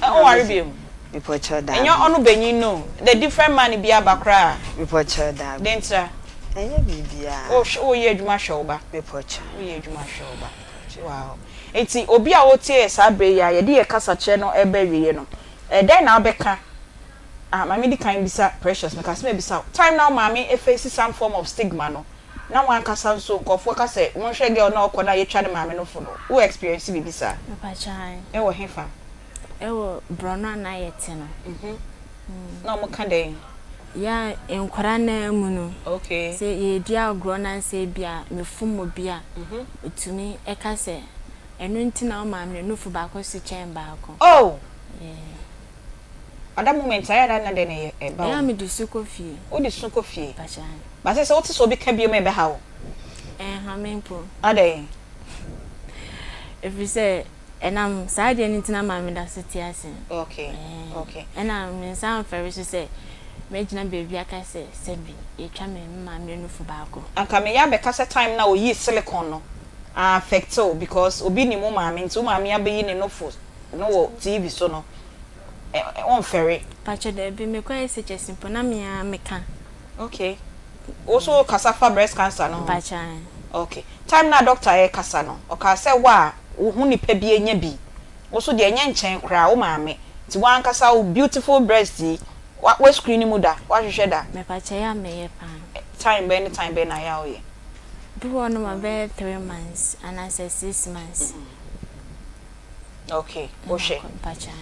Speaker 4: wonware bio.
Speaker 10: Mepɔkyɛw daabi.
Speaker 4: Ɛnyɛ ɔno banyin no o. The different man bi aba koraa.
Speaker 10: Mepɔkyɛw daabi.
Speaker 4: Dɛn ntira?
Speaker 10: Ɛnyɛ biribiara.
Speaker 4: Wo hwɛ woyɛ adwuma hwɛ wo ba.
Speaker 10: Mepɔkyɛw.
Speaker 4: Woyɛ adwuma hwɛ wo ba. Wow. Nti obi a ɔretie yɛ saa bere yi a yɛde yɛ kasakyerɛ no reba awieɛ no, ɛdɛn na wobɛka? Ah, ma medi kan bisa Precious, meka sɛ mɛbisa wo. Time na wo maame face some form of stigma no, na w'ankasa nso nkurɔfoɔ ka sɛ monhwɛ girl no a ɔkɔ no a yɛatwa ne maame nofo no, wo experience biribi saa?
Speaker 19: Mepɔkyɛw ae.
Speaker 4: Ɛwɔ hefa?
Speaker 19: Ɛwɔ borɔno a na yɛte no.
Speaker 4: Na wɔn ka dɛn?
Speaker 19: Yɛ a nkwadaa no ara mu no.
Speaker 4: Okay.
Speaker 19: Sɛ yɛredi agorɔ na sɛ ebi a mefom obi a, otumi ka sɛ, ɛno nti na wo maame no nufu baako so kyɛn baako.
Speaker 4: Oh!
Speaker 19: Yeah.
Speaker 4: At that moment ayɛ a na dɛn na ɛyɛ ɛba wo
Speaker 19: Ɛyɛ a
Speaker 4: mu?
Speaker 19: mede su kɔ fie.
Speaker 4: Wode su kɔ fie?
Speaker 19: Mpakyɛ ae.
Speaker 4: But sɛ sɛ wote sɛ obi ka biom a ɛbɛha wo?
Speaker 19: Ɛnha me mpo.
Speaker 4: Adɛn?
Speaker 19: Ɛfiri sɛ Ɛnam saa adeɛ no nti na maame da so te ase.
Speaker 4: Okay, okay.
Speaker 19: Ɛna me nsa mfɛre so sɛ mɛgyina baabi aka sɛ sɛbi yɛatwa me me maame nufu baako.
Speaker 4: Anka meyɛ abɛka sɛ time no a oyii silicone no a affect wo because obi nim wo maame nti wo maame abɛyi ne nofo no wɔ TV so no wonfɛre.
Speaker 19: Pakyɛ dabi mekɔ SHS mpo na me ara meka.
Speaker 4: Okay. Wo nso wo kasa fa breast cancer no ho?
Speaker 19: Mpakyɛ ae.
Speaker 4: Okay. Time no a doctor rekasa no ɔkaa sɛ wo a. Wo ho nipa bi anya bi. Wo so deɛ ɛnyɛ nkyɛn koraa, wo maame. Nti w'ankasa wo beautiful breast yi, wa wa screen mu da? W'ahwehwɛ da?
Speaker 19: Mepakyɛ yɛ a meyɛ paa.
Speaker 4: Time bɛn ne time bɛn na ayɛ a woyɛ?
Speaker 19: Bi wɔ hɔ nom a bɛyɛ 3 months anaasɛ 6 months.
Speaker 4: Okay, wohwɛ.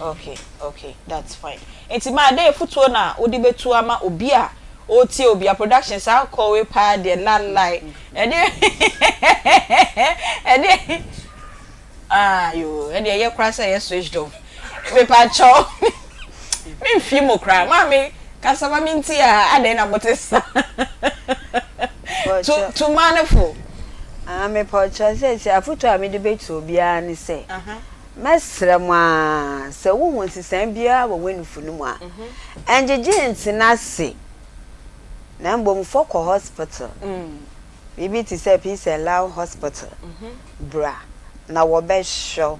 Speaker 4: Okay, okay, that's fine. Nti maa dɛ efutuo na wode bɛtu ama obi a ɔretie obi a production saa call wei paa deɛ lalai ɛde ɛde ah yoo ɛde ɛyɛ koraa sɛ ɛyɛ switched off mepakyɛw memfie mu koraa maame kasa ma menti a adɛn na mote sa tu tu manefo.
Speaker 10: Ah mepakyɛw sɛsɛ afotu a mede bɛtu obiara ne sɛ mɛsrɛ mo ara sɛ wohu nsesae biara wɔ w'anufu no mu a ɛngyegye ntena ase na mbom fɔ kɔ hospital biribi te sɛ Peace and Love Hospital bra na wɔbɛhwɛ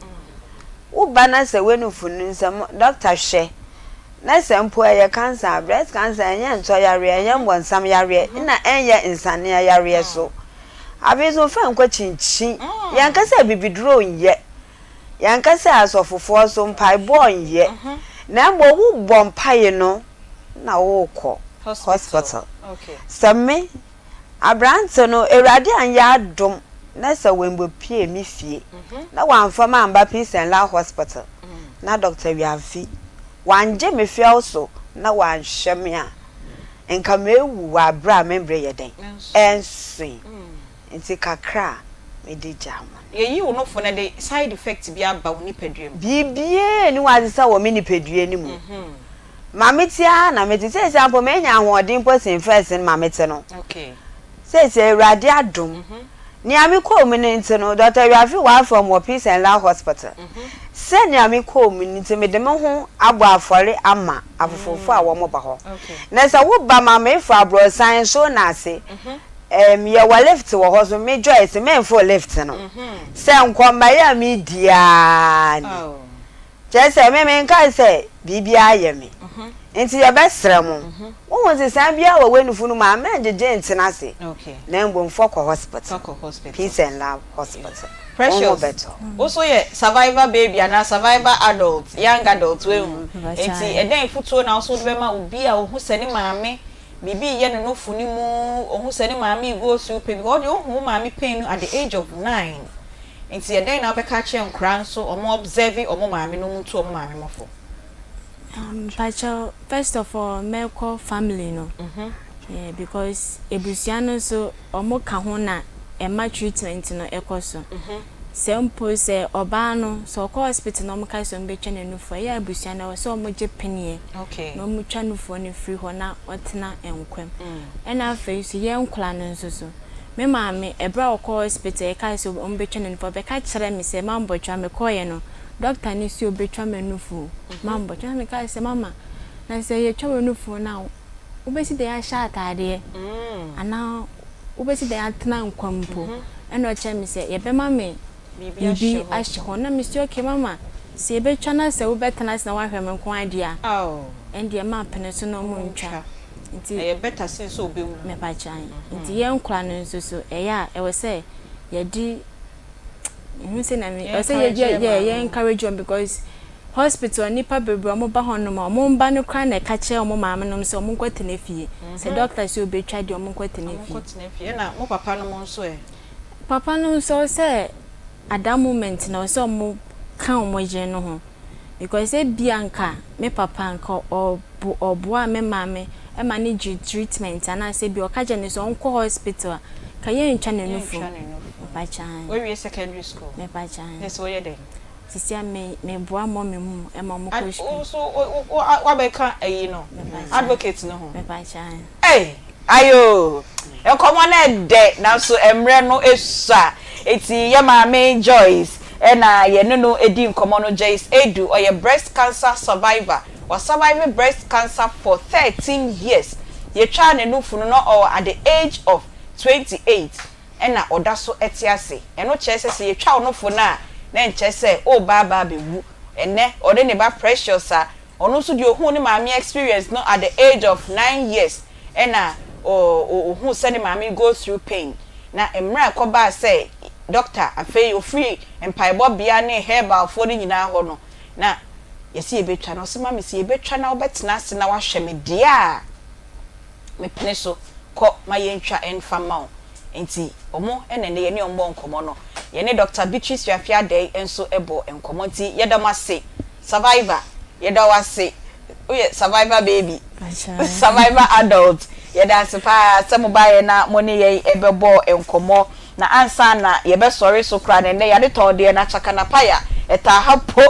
Speaker 10: wo. Woba na sɛ w'anufu no nsɛm dɔkta hwɛ na sɛ mpo ɛyɛ cancer a, breast cancer ɛnyɛ ntɔ yareɛ, ɛnyɛ mbɔnsam yareɛ, nna ɛnyɛ nsanea yareɛ so. Afei nso mfa nkɔ kyinkyin. Yɛnka sɛ abibiduro nyɛ, yɛnka sɛ asɔfofoɔ nso mpaebɔ nyɛ, na mmom wobɔ mpaeɛ no na wokɔ hospital. Sɛ me Aberante no, Awurade anyɛ adom na sɛ wambepue me fie na wamfa me amba Peace and Love Hospital na Dɔkta Wiafi wangye me fɛw so na wanhwɛ me a, nka mewu wɔ aberɛ a me mbre yɛ dɛn? Ɛnsoe. Nti kakra a mede gyaa mo no.
Speaker 4: Yɛyi wo nofo no ɛde side effect bi aba wo nipadua mu?
Speaker 10: Biribiara nni hɔ a asesa wɔ me nipadua no mu. Ma mete ara na mete. Seesei mpo manya ahoɔden mpo sen first no ma mete no. Seesei Awurade adom. Nea mekɔɔ mu no nti no, Doctor Wiafe Wafam wɔ Peace and Love Hospital. Sɛnea mekɔɔ mu no nti mede me ho abɔ afɔre ama afoforofo a wɔba hɔ. Na sɛ woba ma mefo aborɔsan so na ase, ɛɛm, yɛwɔ lift wɔ hɔ so, me Joyce memforo lift no. Sɛ nkɔmbaeɛ a medi ara ni. Kyerɛ sɛ, me menkae sɛ biribiara yɛ me. Enti yɛbɛsrɛ mo, wohu nsesae biara wɔ w'anufo no mu a, mɛngyegye ntena ase, na mbom fɔ kɔ hospital, Peace and Love Hospital. Wo ho
Speaker 4: Precious,
Speaker 10: bɛtɔ.
Speaker 4: wo nso yɛ survivor baby anaa survivor adult, young adult, woahu. Enti ɛdɛn afotuo na wo nso wode bɛma obi a ɔhu sɛ ne maame biribi reyɛ no nofo no mu, ɔhu sɛ ne maame go through pain, because wo deɛ wohu wo maame pain no at the age of nine. Nti ɛdɛn na wobɛka akyerɛ nkoraa nso ɔmo observe ɔmo maame na ɔmo ntu ɔmo maame mo fo?
Speaker 19: Mpakyɛw first of all mɛkɔ family no yeah because ebusua no nso ɔmo ka ho na ɛma treatment no ɛkɔ so. Sɛ mpo sɛ ɔbaa no sɛ ɔkɔ hospital na ɔmo ka sɛ ɔmo bɛtwa ne nufoɔ a ɛyɛ a abusua no ɛwɔ sɛ ɔmo gye peneɛ na ɔmo twa nufoɔ no firi hɔ na ɔtena nkwa mu. Ɛna afei nso yɛn nkoraa no nso so Me maame, ɛberɛ a ɔkɔɔ hospital yɛkae sɛ wɔbɛtwa no nufu, ɔbɛka kyerɛɛ me sɛ mambɔtwa, mekɔeɛ no doctor no se ɔbɛtwa m'anufu, mambɔtwa. Na mekae sɛ mama, na sɛ yɛtwa w'anufu no a, wobɛsi dɛn ahyɛ ataadeɛ anaa wobɛsi dɛn atena nkwa mu mpo? Ɛna ɔkyerɛɛ me sɛ yɛbɛma me biribi ahyɛ hɔ. Na mese okay mama, sɛ yɛbɛtwa na sɛ wobɛtena ase na woahwɛ me nko ara deɛ a, ɛndeɛ mapene so na wɔntwa. Nti
Speaker 4: Ɛyɛ better sen sɛ ɔbɛwu.
Speaker 19: Mepakyɛ ae. Nti yɛn nkora no nso so ɛyɛ a ɛwɔ sɛ yɛde mehu sɛ na me ɛwɔ sɛ yɛ yɛ yɛ yɛ encourage wɔn because hospital nnipa bebree wɔn ba hɔ nom a wɔn mba no koraa na ɛka kyerɛ wɔn maame nom sɛ wɔn nkɔ tena fie. Sɛ doctor sɛ ɔbɛtwa deɛ wɔn nkɔ tena
Speaker 4: fie. Wɔn nkɔ tena fie. Ɛna mo papa nom nso ɛ?
Speaker 19: Papa no nso ɛwɔ sɛ at that moment no ɛwɔ sɛ wɔn ka wɔn yere no ho because ebia nka me papa nka ɔ. bo ɔboaa me maame ma no gyee treatment anaasɛ bi ɔka kyerɛ no sɛ ɔnkɔ hospital a, nka yɛntwa ne nufu.
Speaker 4: Yɛntwa ne nufu.
Speaker 19: Mepakyan.
Speaker 4: Wawie secondary school?
Speaker 19: Mepakyan.
Speaker 4: Ne sɛ woyɛ dɛn?
Speaker 19: Sisi a me meboa mɔmi mu ma ɔmo kɔ school.
Speaker 4: Wo nso wo wabɛka ayi no advocate no ho?
Speaker 19: Mepakyan.
Speaker 4: Ei! Ayoo! Nkɔmmɔ no ɛdɛ nanso mmerɛ no sua. Enti yɛ maame Joyce na yɛne no di nkɔmmɔ no. Joyce Adu, ɔyɛ breast cancer survivor. Wa survive breast cancer for 13 years. Yɛtwaa ne nufu no na ɔwɔ at the age of 28 ɛna ɔda so te ase. Ɛno kyerɛ sɛ sɛ yɛtwa wo nofo no a na ɛnkyerɛ sɛ woreba aba abɛwu. Ɛnnɛ ɔne ne ba Precious a Ɔno nso deɛ ɔhuu ne maame experience no at the age of nine years ɛna ɔhuu sɛ ne maame go through pain. Na mmerɛ a ɛkɔbaa sɛ Doctor afei ofiri mpaebɔ bea ne herbal foɔ no nyinaa hɔ no na yɛse yɛbɛtwa no ɔse mummy sɛ yɛbɛtwa na wobɛtena ase na wahwɛ me deɛ a mepene so kɔ ma yɛntwa mfa mma wo nti ɔmo na ɛnɛ yɛne ɔmo bɔ nkɔmmɔ no yɛne Doctor Beatrice Fiafi Adei nso bɔ nkɔmmɔ nti yɛda mo ase Survivor yɛda wo ase woyɛ survivor baby survivor adult yɛda ase paa sɛ mo baeɛ na mo ne yɛn bɛbɔɔ nkɔmmɔ na ansa na yɛbɛsɔre so koraa no ɛnnɛ yɛade tɔn deɛ na chakanapaya ɛtaa ha po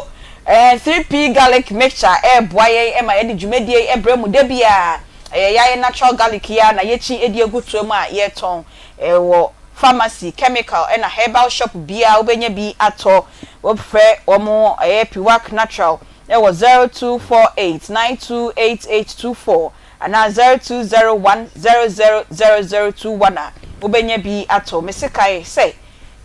Speaker 4: ɛɛ 3P garlic mixture ɛreboa yɛn ma yɛde dwumadie yi brɛ mu da biara ɛyɛ yɛayɛ natural garlic yi ara na yɛkyi de agu toa mu a yɛtɔn ɛwɔ pharmacy chemical ɛna herbal shop biara wobɛnya bi atɔ wofrɛ wɔn ɛyɛ piwak natural wɔ 0248 928824 anaa 0201 000021 a, wobɛnya bi atɔ. Mese kae sɛ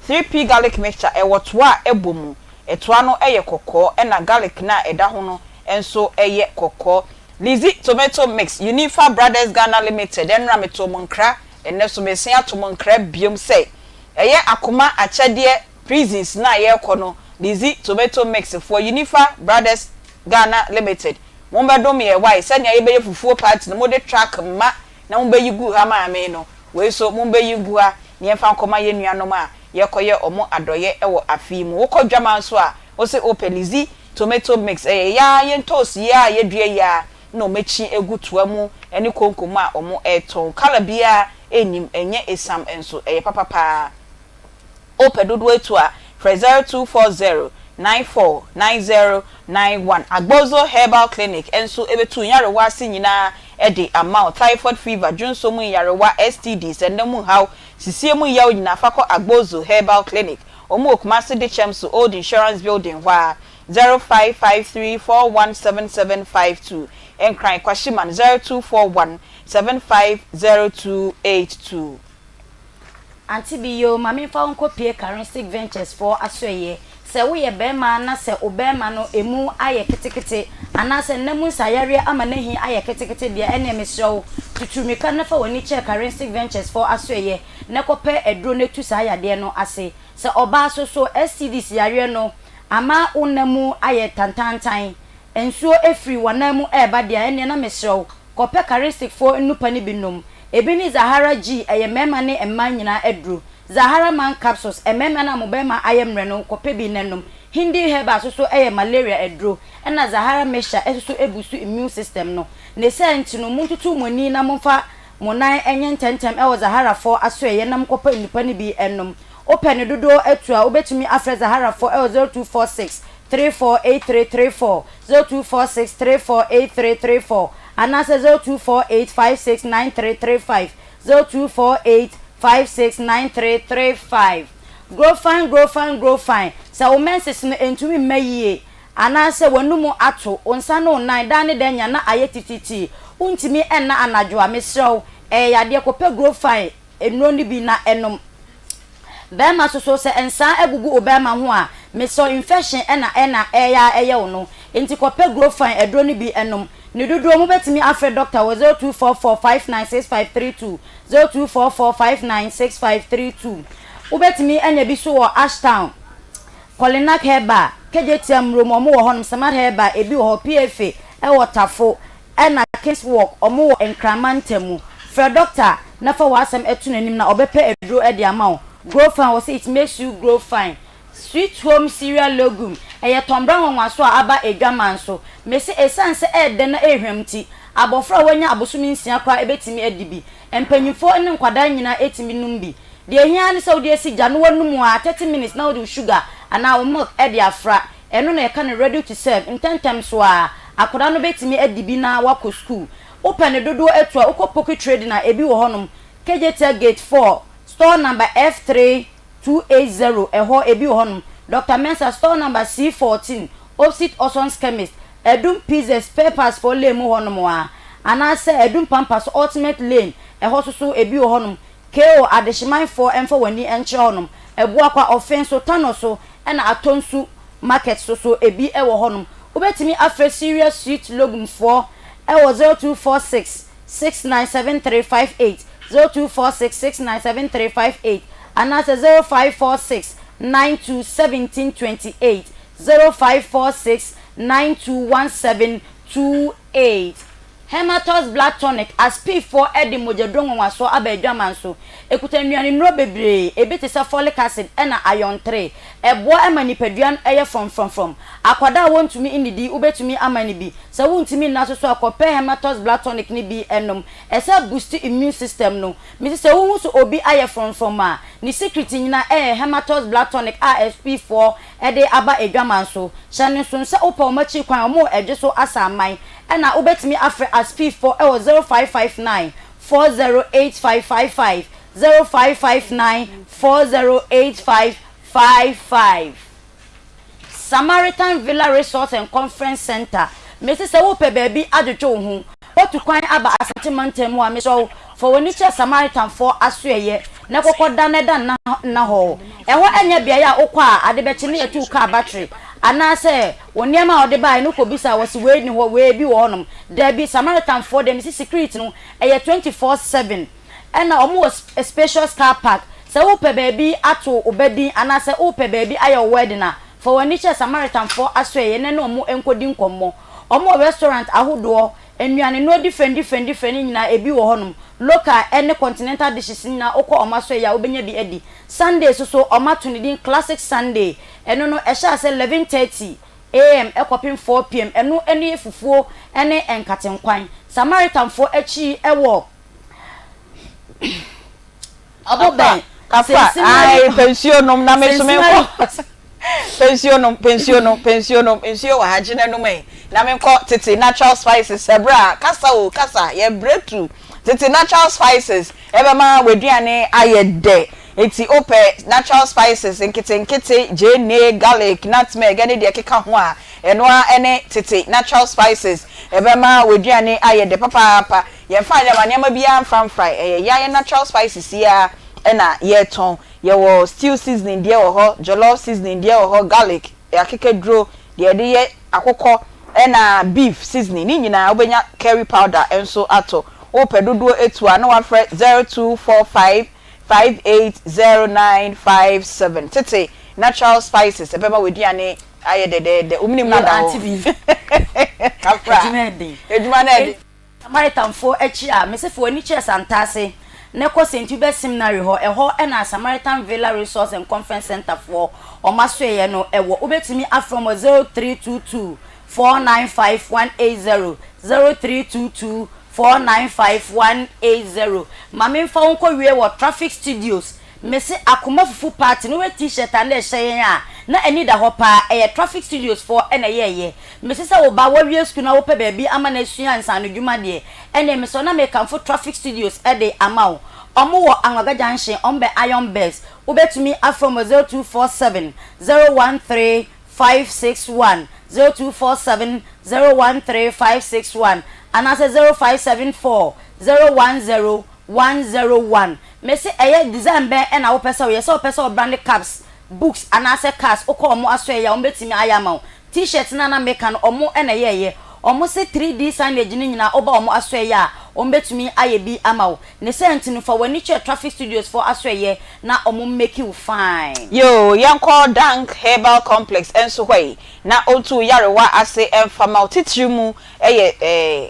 Speaker 4: 3P Garlic Mixture, ɛwɔ toa a ɛbɔ mu. Toa no yɛ kɔkɔɔ ɛna garlic no a ɛda ho no nso yɛ kɔkɔɔ. Lizzy Tomato Mix, Unifa Brothers Ghana Limited, ɛnnora metoo mo nkra, ɛnnɛ nso meresan ato mo nkra biom sɛ ɛyɛ akoma akyɛdeɛ Prisons no a yɛrekɔ no Lizzy tomato mix foɔ Unifa brothers Ghana limited mombɛdom yɛn wai sɛnea yɛbɛyɛ fufuo party no mode truck mma na mobɛyi guu ha maa me no wei nso mombɛyi ngu ha na yɛmfa nkɔma yɛn nuanom a yɛrekɔyɛ ɔmo adɔyɛ wɔ afe yi mu wokɔ dwaman nso a wose wopɛ Lizzy tomato mix ɛyɛ yaa yɛn ntoosi yi a yɛdua yi ara na ɔmo akyi gu toa mu ne konko mu a ɔmo retɔn colour biara nnim ɛnyɛ esiam nso ɛyɛ papa paa. Wopɛ dodoɔ atu a, frɛ 0240 94 90 91. Agbozo Herbal Clinic nso bɛtu nyarewa ase nyinaa de ama wo. Typhoid fever, dwonsɔ mu nyarewa, STDs, ɛnna mu haw, sisie mu yaw nyinaa, fa kɔ Agbozo Herbal Clinic. Wɔn wɔ Kumasi Dekyɛm so, Old Insurance Building hɔ ara, 0553 417752. Nkran, Kwashiman, 0241 750282.
Speaker 8: Auntie bi yoo ma menfa wo nkɔ pie Karinsic Ventures foɔ asoɛeɛ. Sɛ woyɛ barima na sɛ wo barima no ɛmu ayɛ ketekete anaasɛ nna mu nsayareɛ ama n'ahi ayɛ ketekete deɛ ɛneɛ mesrɛ wo tutu mmirika na fa w'ani kyerɛ Karinsic Ventures foɔ asoɛeɛ na kɔpɛ aduro na tu saa yadeɛ no ase. Sɛ ɔbaa so so STDs yareɛ no ama wo nna mu ayɛ tantaantan, nsuo firi w'anan mu ɛreba deɛ ɛneɛ na mesrɛ wo Kɔpɛ Karistikfoɔ nnupa no bi nom. Ebi ne Zahara G, ɛyɛ mmarima ne mmaa nyinaa aduro. Zahara Man Capsules, mmarima no a mo barima ayɛ mmerɛ no, kɔpɛ bi na nom. Hindi Herbal nso so yɛ malaria aduro. Ɛna Zahara Mixture nso so buustu immune system no. Ne saa nti no, montutu mo ani na momfa mo nan nyɛ ntɛmntɛm wɔ Zaharafoɔ asoɛeɛ na monkɔpɛ nnupa no bi nnom. Wopɛ ne dodoɔ atu a, wobɛtumi afrɛ Zaharafoɔ wɔ 0246 348334. 0246 348334 anaasɛ 0248 569335, 0248 569335. Grow fine, grow fine, grow fine. Sɛ wo menses no ɛntumi mma yie anaasɛ w'anomu ato, wo nsa ne wo nan daa ne da nya na ayɛ titititi, wontumi nna anadwo a, mesrɛ wo, ɛyɛ yadeɛ, kɔpɛ grow fine nnuro no bi na nom. Bɛɛma soso sɛ nsaa agugu wo bɛɛma ho a mesrɛ wo infection na ɛna ɛyɛ a ɛyɛ wo no nti kɔ pɛ grofine aduro no bi nom ne dodoɔ mu bɛtumi afrɛ doctor wɔ 0244 596532 0244 596532 wobɛtumi anya bi so wɔ Ashtown Kolinak Herbal Kejetia Mmrom ɔmo wɔ hɔnom Samad Herbal ebi wɔ hɔ PFA ɛwɔ Tafo Ɛna Kings Walk, ɔmo wɔ Nkran mantam mu. Frɛ dɔkta na fa w'asɛm to n'anim na ɔbɛpɛ aduro de ama wo. Grow fine, wɔse it makes you grow fine. Sweet Home Cereal Legume, ɛyɛ tɔnbra nwanwaso a aba adwaman so. Mese esiane sɛ ɛɛdɛ na ɛɛhwam nti, abɔfra a wanya abosome nsia koraa bɛtumi adi bi. Mpanyinfoɔ ne nkwadaa nyinaa tumi nom bi. Deɛ ɛhia ara ne sɛ wode asi gya na woanum ara 30 minutes na wode wo sugar anaa wo milk de afra. Ɛno na yɛka no ready to serve, ntɛntɛm so ara, akwadaa no bɛtumi adi bi na wakɔ sukuu. Wopɛ no dodoɔ atu a, wokɔ Poku Trading a, ebi wɔ hɔnom, Kejetia Gate 4, store number F3280, ɛhɔ ebi wɔ hɔnom. Doctor Mensah, store number C14, opposite Orson's Chemist, Adum Pizza Spare Parts foɔ lane mu hɔnom ara, anaasɛ Adum Pampa so Ultimate Lane, ɛhɔ nso so ebi wɔ hɔnom. KO Adehyeman foɔ mfa wɔn ani nkyerɛ hɔnom. Abuakwa, Ɔfen so, Tano so, ɛna Atonsu market so so ebi wɔ hɔnom. Wobɛtumi afrɛ Syria Street Logum foɔ wɔ 0246 697358, 0246 697358, anaasɛ 0546 92 17 28, 0546 92 17 28. Hematos Blood Tonic, Aspifoɔ de mogyaduro nwanwasoɔ aba adwaman so. Ɛkuta nnuane nnuro bebree, ebi te sɛ folic acid ɛna iron 3. Ɛboa ma nipadua no yɛ frɔmfrɔmfrɔm. Akwadaa a wɔntumi nnidi, wobɛtumi ama no bi. Sɛ wontumi nna nso so a, kɔpɛ Hematos Blood Tonic no bi nom. Ɛsɛ boost immune system no. Mese sɛ wohu sɛ obi ayɛ frɔmfrɔm a, ne secret nyinaa ɛyɛ Hematos Blood Tonic a Aspifoɔ de aba adwaman so. Hyɛ no nso sɛ wopɛ wɔn akyiri kwan a, wɔwɔ Ɛdwe so Asaman. Ɛna wobɛtumi afrɛ Aspifoɔ wɔ 0559 408555, 0559 408555. Samaritan Villa Resort and Conference Centre, Mese sɛ wopɛ baabi adwodwo wo ho, woatu kwan aba Asante mantam mu a, mesrɛ wo, fa w'ani kyerɛ Samaritanfoɔ asoɛeɛ na kɔkɔ da na da nna nna hɔ. Ɛhɔ nyɛ beaeɛ a wokɔ a ade bɛkye na yɛtu wo kaa battery anaasɛ wo nneɛma a wode baeɛ no wokɔbisa a wɔse wei nni hɔ, wei bi wɔ hɔnom. Dabi, Samaritanfoɔ deɛ mese security no ɛyɛ 24/7. Ɛna wɔn wɔ spacious car park. Sɛ wopɛ baabi ato wo ba din anaasɛ wopɛ baabi ayɛ wo wedding a, fa w'ani kyerɛ Samaritanfoɔ asoɛeɛ na ne wɔn nkɔdi nkɔmmɔ. Wɔn wɔ restaurant ahodoɔ, nnuanenoa different different different no nyinaa ebi wɔ hɔnom. Local ne continental dishes no nyinaa wokɔ wɔn asoɛeɛ a wobɛnya bi adi. Sunday nso so wɔato ne din Classic Sunday. Ɛno no ɛhyɛ aseɛ 11:30 AM kɔpem 4 PM. Ɛno ne fufuo ne nkatenkwan. Samaritanfoɔ akyi wɔ. Ɔbɔ bɛn?
Speaker 4: Kafra, ae, pɛ nsuo nom na me nso menkɔ. Pɛ nsuo nom, pɛ nsuo nom, pɛ nsuo nom, nsuo wɔ ha, gye na nom ɛ. Na menkɔ tete natural spices ɛberɛ a, kasa o, kasa, yɛbrɛ tu. Tete natural spices ɛbɛma w'aduane ayɛ dɛ. Enti wopɛ natural spices nketenkete, gyeene, garlic, nutmeg ɛne deɛ ɛkeka ho a, ɛno ara ne tete natural spices. Ɛbɛma w'aduane ayɛ dɛ papaapa. Yɛmfa nneɛma nneɛma biara mfra mfrae, ɛyɛ yɛn ara natural spices yi ara na yɛtɔn. Yɛwɔ stew seasoning deɛ wɔ hɔ, jollof seasoning deɛ wɔ hɔ, garlic, akekaduro, deɛ yɛde yɛ akokɔ ɛna beef seasoning, ne nyinaa wobɛnya curry powder nso atɔ. Wopɛ dodoɔ atu a na wafrɛ 0245 580957. Tete natural spices ɛbɛma w'aduane ayɛ dɛdɛɛdɛ. Wo menim no
Speaker 8: Yo,
Speaker 4: ada
Speaker 8: Auntie
Speaker 4: hɔ.
Speaker 8: Bi.
Speaker 4: Kafra.
Speaker 8: Adwuma ɛden.
Speaker 4: Adwuma no ɛden.
Speaker 8: Samaritanfoɔ akyi a, mese fa w'ani kyerɛ Santase na kɔ St. Hubert Seminary hɔ, ɛhɔ na Samaritan Villa Resource and Conference Centre foɔ wɔn asoɛeɛ no wɔ. Wobɛtumi afrɛ wɔn wɔ 0322 495 180, 0322 495 180. Ma memfa wo nkɔwie wɔ Traffic Studios Mese akoma fufu party no wɛ t-shirt a na ɛhyɛ yɛn a na ani da hɔ paa ɛyɛ traffic studios foɔ na ɛyɛɛyɛ mese sɛ wo ba wawie sukuu na wopɛ baabi ama no asua nsaano dwuma deɛ ɛneɛ mesɛ wo na mekamfo traffic studios de ama wo ɔmo wɔ Anwaga junction ɔmo bɛ iron best wobɛtumi afrɛ ɔmo wɔ 0247 013 561 0247 013 561 anaasɛ 0574 010 101. Mese ɛyɛ design bɛn na wopɛ sɛ woyɛ? Sɛ wopɛ sɛ wo brande cups, books anaasɛ cars, wokɔ wɔn asoɛeɛ a wɔbɛtumi ayɛ ama wo. T-shirt no a na meka no wɔn na ɛyɛeɛ. Wɔn se 3D signage no nyinaa woba wɔn asoɛeɛ a wɔbɛtumi ayɛ bi ama wo. Ne saa nti no fa w'ani kyerɛ Traffic Studios foɔ asoɛeɛ na wɔn mmake wo fine.
Speaker 4: Yoo, yɛnkɔ Dank Herbal Complex nso hɔ yi na ɔntu wo yarewa ase mfa ma wo. Titiri mu yɛ eh.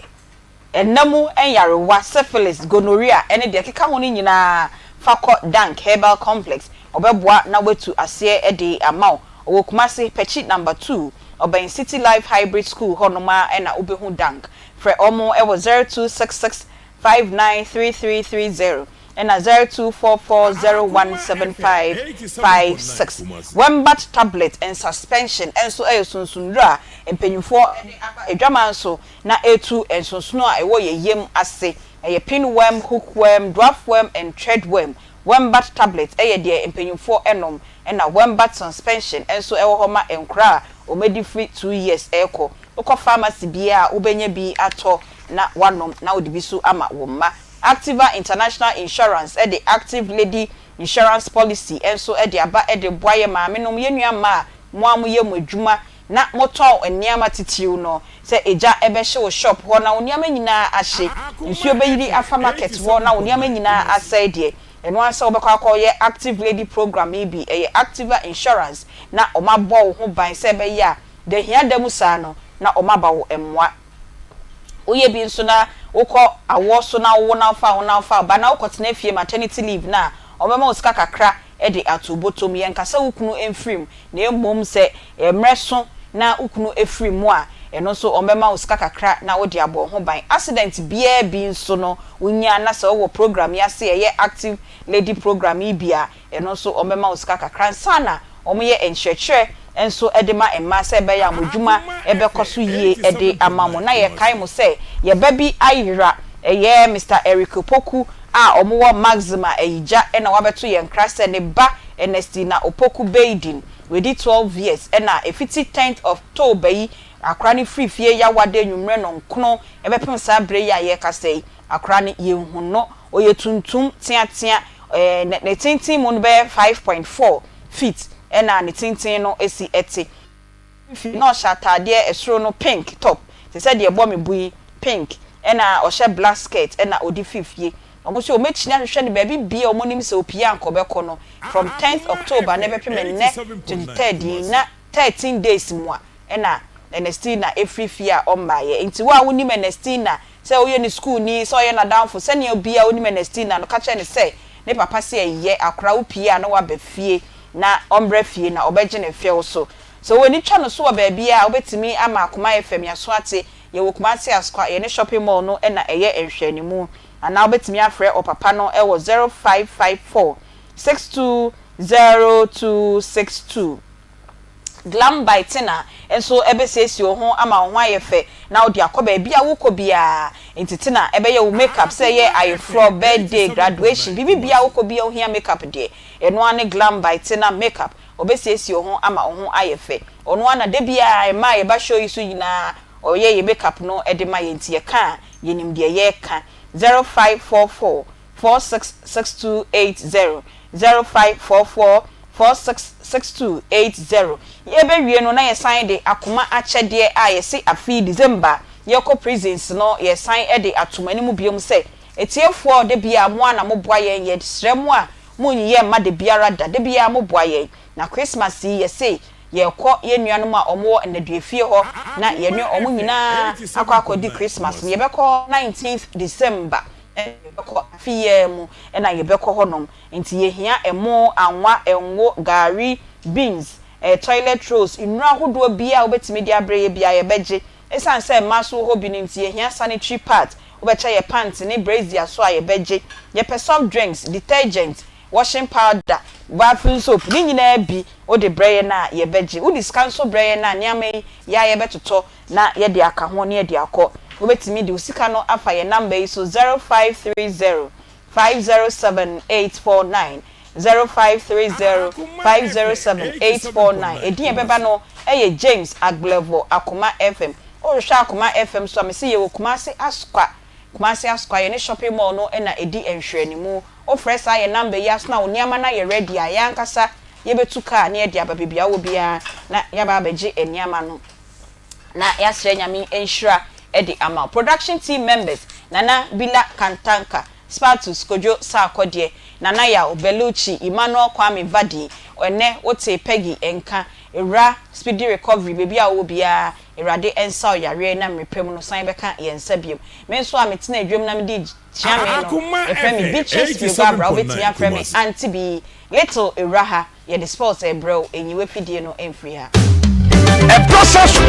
Speaker 4: Nna mu nyarewa, syphilis, gonorrhea ne deɛ ɛkeka ho no nyinaa fa kɔ Dank Herbal Complex. Ɔbɛboa na watu aseɛ de ama wo. Ɔwɔ Kumasi, Pɛkyi Number 2, ɔbɛn City Life Hybrid School hɔ nom ara na wobɛhu Dank. Frɛ wɔn wɔ 0266 593330 ɛna 0244017556. Wembat Tablet and Suspension nso yɛ sunsunduro a mpanyinfoɔ de aba adwaman so na ɛretu nsonsono a ɛwɔ yɛn yam ase. Ɛyɛ pinworm, hookworm, dwarfworm and threadworm. Wembat tablet yɛ deɛ mpanyinfoɔ nom, ɛna Wembat suspension nso wɔ hɔ ma nkwadaa a wɔadi firi 2 years rekɔ. Wokɔ pharmacy biara a wobɛnya bi atɔ na woanom na wode bi nso ama wo mma. Activa International Insurance de Active Lady Insurance Policy nso de aba de reboa yɛn maamenom, yɛn nua mmaa a mo ara moyɛ mo adwuma na motɔn nneɛma titiriw no, sɛ egya bɛhye wo shop hɔ na wo nneɛma nyinaa ahye, nsuo bɛyiri afa market hɔ na wo nneɛma nyinaa asɛe deɛ, Ɛno ara sɛ wobɛkɔ akɔyɛ Active Lady program yi bi, ɛyɛ Activa Insurance, na wɔabɔ wo ho ban sɛ ɛbɛyɛ a da hia da mu saa no na wɔaba wo mmoa. Woyɛ bi nso na wokɔ awoɔ so na wowo na wofa wo na wofa wo ba na wokɔtena fie maternity leave no a, wɔbɛma wo sika kakra de ato wo bɔtɔ mu. Yɛnka sɛ wo kunu mfiri mu, na mmom sɛ mmerɛ so na wo kunu firi mu a, ɛno nso wɔbɛma wo sika kakra na wode abɔ wo ho ban. Accident biara bi nso no wonya na sɛ wowɔ program yi ase a ɛyɛ Active Lady program yi bi a, Ɛno nso wɔbɛma wo sika kakra ansa na wɔyɛ nkyerɛkyerɛ nso de ma mmaa sɛ ɛbɛyɛ a mo adwuma bɛkɔ so yie de ama mo. Na yɛkae mo sɛ yɛn ba bi ayera, ɛyɛ Mister Eric Opoku a wɔwɔ Maxima Ayigya na wabɛto yɛn nkra sɛ ne ba Ernestina Opoku Baiden, wadi 12 years na ɛfiti tenth October yi akora no firi fie Yawada anwummerɛ nnɔnkono bɛpem saa berɛ yi a yɛrekasa yi akora no yɛnhu no. Ɔyɛ tuntum, teatea, ɛɛ ne tenten mu no bɛyɛ 5.4 feet ɛna ne tenten no si te. Mfimfini na ɔhyɛ ataadeɛ ɛsoro no pink top te sɛ deɛ ɛbɔ me bo yi pink ɛna ɔhyɛ black skirt ɛna ɔde fi fie. Wɔn nso wɔakyini ahwehwɛ no baabi biara a wɔnim sɛ ɔpie a anka ɔbɛkɔ no from tenth October na ɛbɛpem ɛnnɛ 23rd yi na 13 days mua ɛna Ernestina ɛfiri fie a ɔmmaeɛ. Nti wo a wonim Ernestina Sɛ woyɛ ne sukuuni, sɛ ɔyɛ n'adamfo, sɛnea obiara a onim Ernestina no ka kyerɛ no sɛ ne papa se ɛyɛ akora wopue a na waba fie na ɔmmra fie na ɔbɛgye no mfɛw so. Sɛ w'ani twa no so wɔ baabiara a, wobɛtumi ama akoma ayɛ fɛ, measo ate, yɛwɔ Kumasi Asokwa, yɛne shopping mall no na ɛyɛ nhwɛanimu. Anaa wobɛtumi afrɛ ɔpapa no wɔ 0554 62 0262. Glam by Tina nso bɛsiesie wo ho ama wo ho ayɛ fɛ na wode akɔ baabi a wokɔ biara. Nti Tina bɛyɛ wo makeup sɛ ɛyɛ ayeforɔ, birthday, graduation, biribi biara a wokɔ biara wohia makeup deɛ, ɛno ara ne Glam by Tina makeup. Ɔbɛsiesie wo ho ama wo ho ayɛ fɛ. Ɔno ara na da biara mmaa a yɛba show yi so nyinaa ɔyɛ yɛn makeup no de ma yɛn nti yɛka a yɛnim deɛ yɛreka. 0544 466280 0544 466280 Yɛbɛwie no na yɛsan de akoma akyɛdeɛ a yɛse afe yi December yɛkɔ prisons no yɛsan de ato mo anim biom sɛ atiefoɔ da biara mo ara na moboa yɛn yɛsrɛ mo a monyi yɛn mma dabiara da da biara moboa yɛn na Christmas yi yɛse yɛrekɔ yɛn nuanom a wɔwɔ nnaduafie hɔ na yɛne wɔn nyinaa akɔ akɔdi Christmas no yɛbɛkɔ 19th December na yɛbɛkɔ afe yi ara mu na yɛbɛkɔ hɔnom. Nti yɛhia ɛmo, anwa, ngo, gari, beans, eh, toilet rolls, nnuro ahodoɔ biara a wobɛtumi de abrɛ yɛ biara yɛbɛgye. Ɛsiane sɛ mmaa nso wɔ hɔ bi no nti yɛhia sanitary pads, wobɛkyɛ yɛ pant ne brazier nso a yɛbɛgye. Yɛpɛ soft drinks, detergent, washing powder, bathing soap, ne nyinaa bi wode brɛ yɛn a yɛbɛgye. Wode sika nso brɛ yɛn a nneɛma yi yɛ a yɛbɛtotɔ na yɛde aka ho na yɛde akɔ. Wobɛtumi de wo sika no afa yɛn number yi so, 0530 507 849, 0530 507 849. Edin a ɛbɛba no yɛ James Agblevor Akoma FM. Wohwehwɛ Akoma FM nso a, mese yɛwɔ Kumasi Asokwa, Kumasi Asokwa, yɛne shopping mall no na ɛdi nhwɛanimu. Wofrɛ saa yɛn number yi ara so na wo nneɛma no ayɛ ready a, yɛn ankasa yɛbɛtu car na yɛde aba baabi a wowɔ biara na yɛaba abɛgye nneɛma no. na yɛasrɛ Nyame nhyira de ama wo. Production team members, Nana Bila Kantanka, Spatus Kojo Sarkodie, Nana Yaw Belucci, Emmanuel Kwame Vadi, ɛnnɛ wotee Peggy nka, Awura Speedy Recovery, baabi a wowɔ biara Awurade nsa wo yareɛ na mmerɛ pa mu no san bɛka yɛn nsa biom. Me nso a metena adwam na mede kyia me no, yɛfrɛ me Beatrice Fiogabra, wobɛtumi afrɛ me Auntie Bee, Little Awura ha. Yɛde sports rebrɛ wo, nyi w'afidie no mfiri ha.
Speaker 1: Ɛbrɛ sɛ so bi.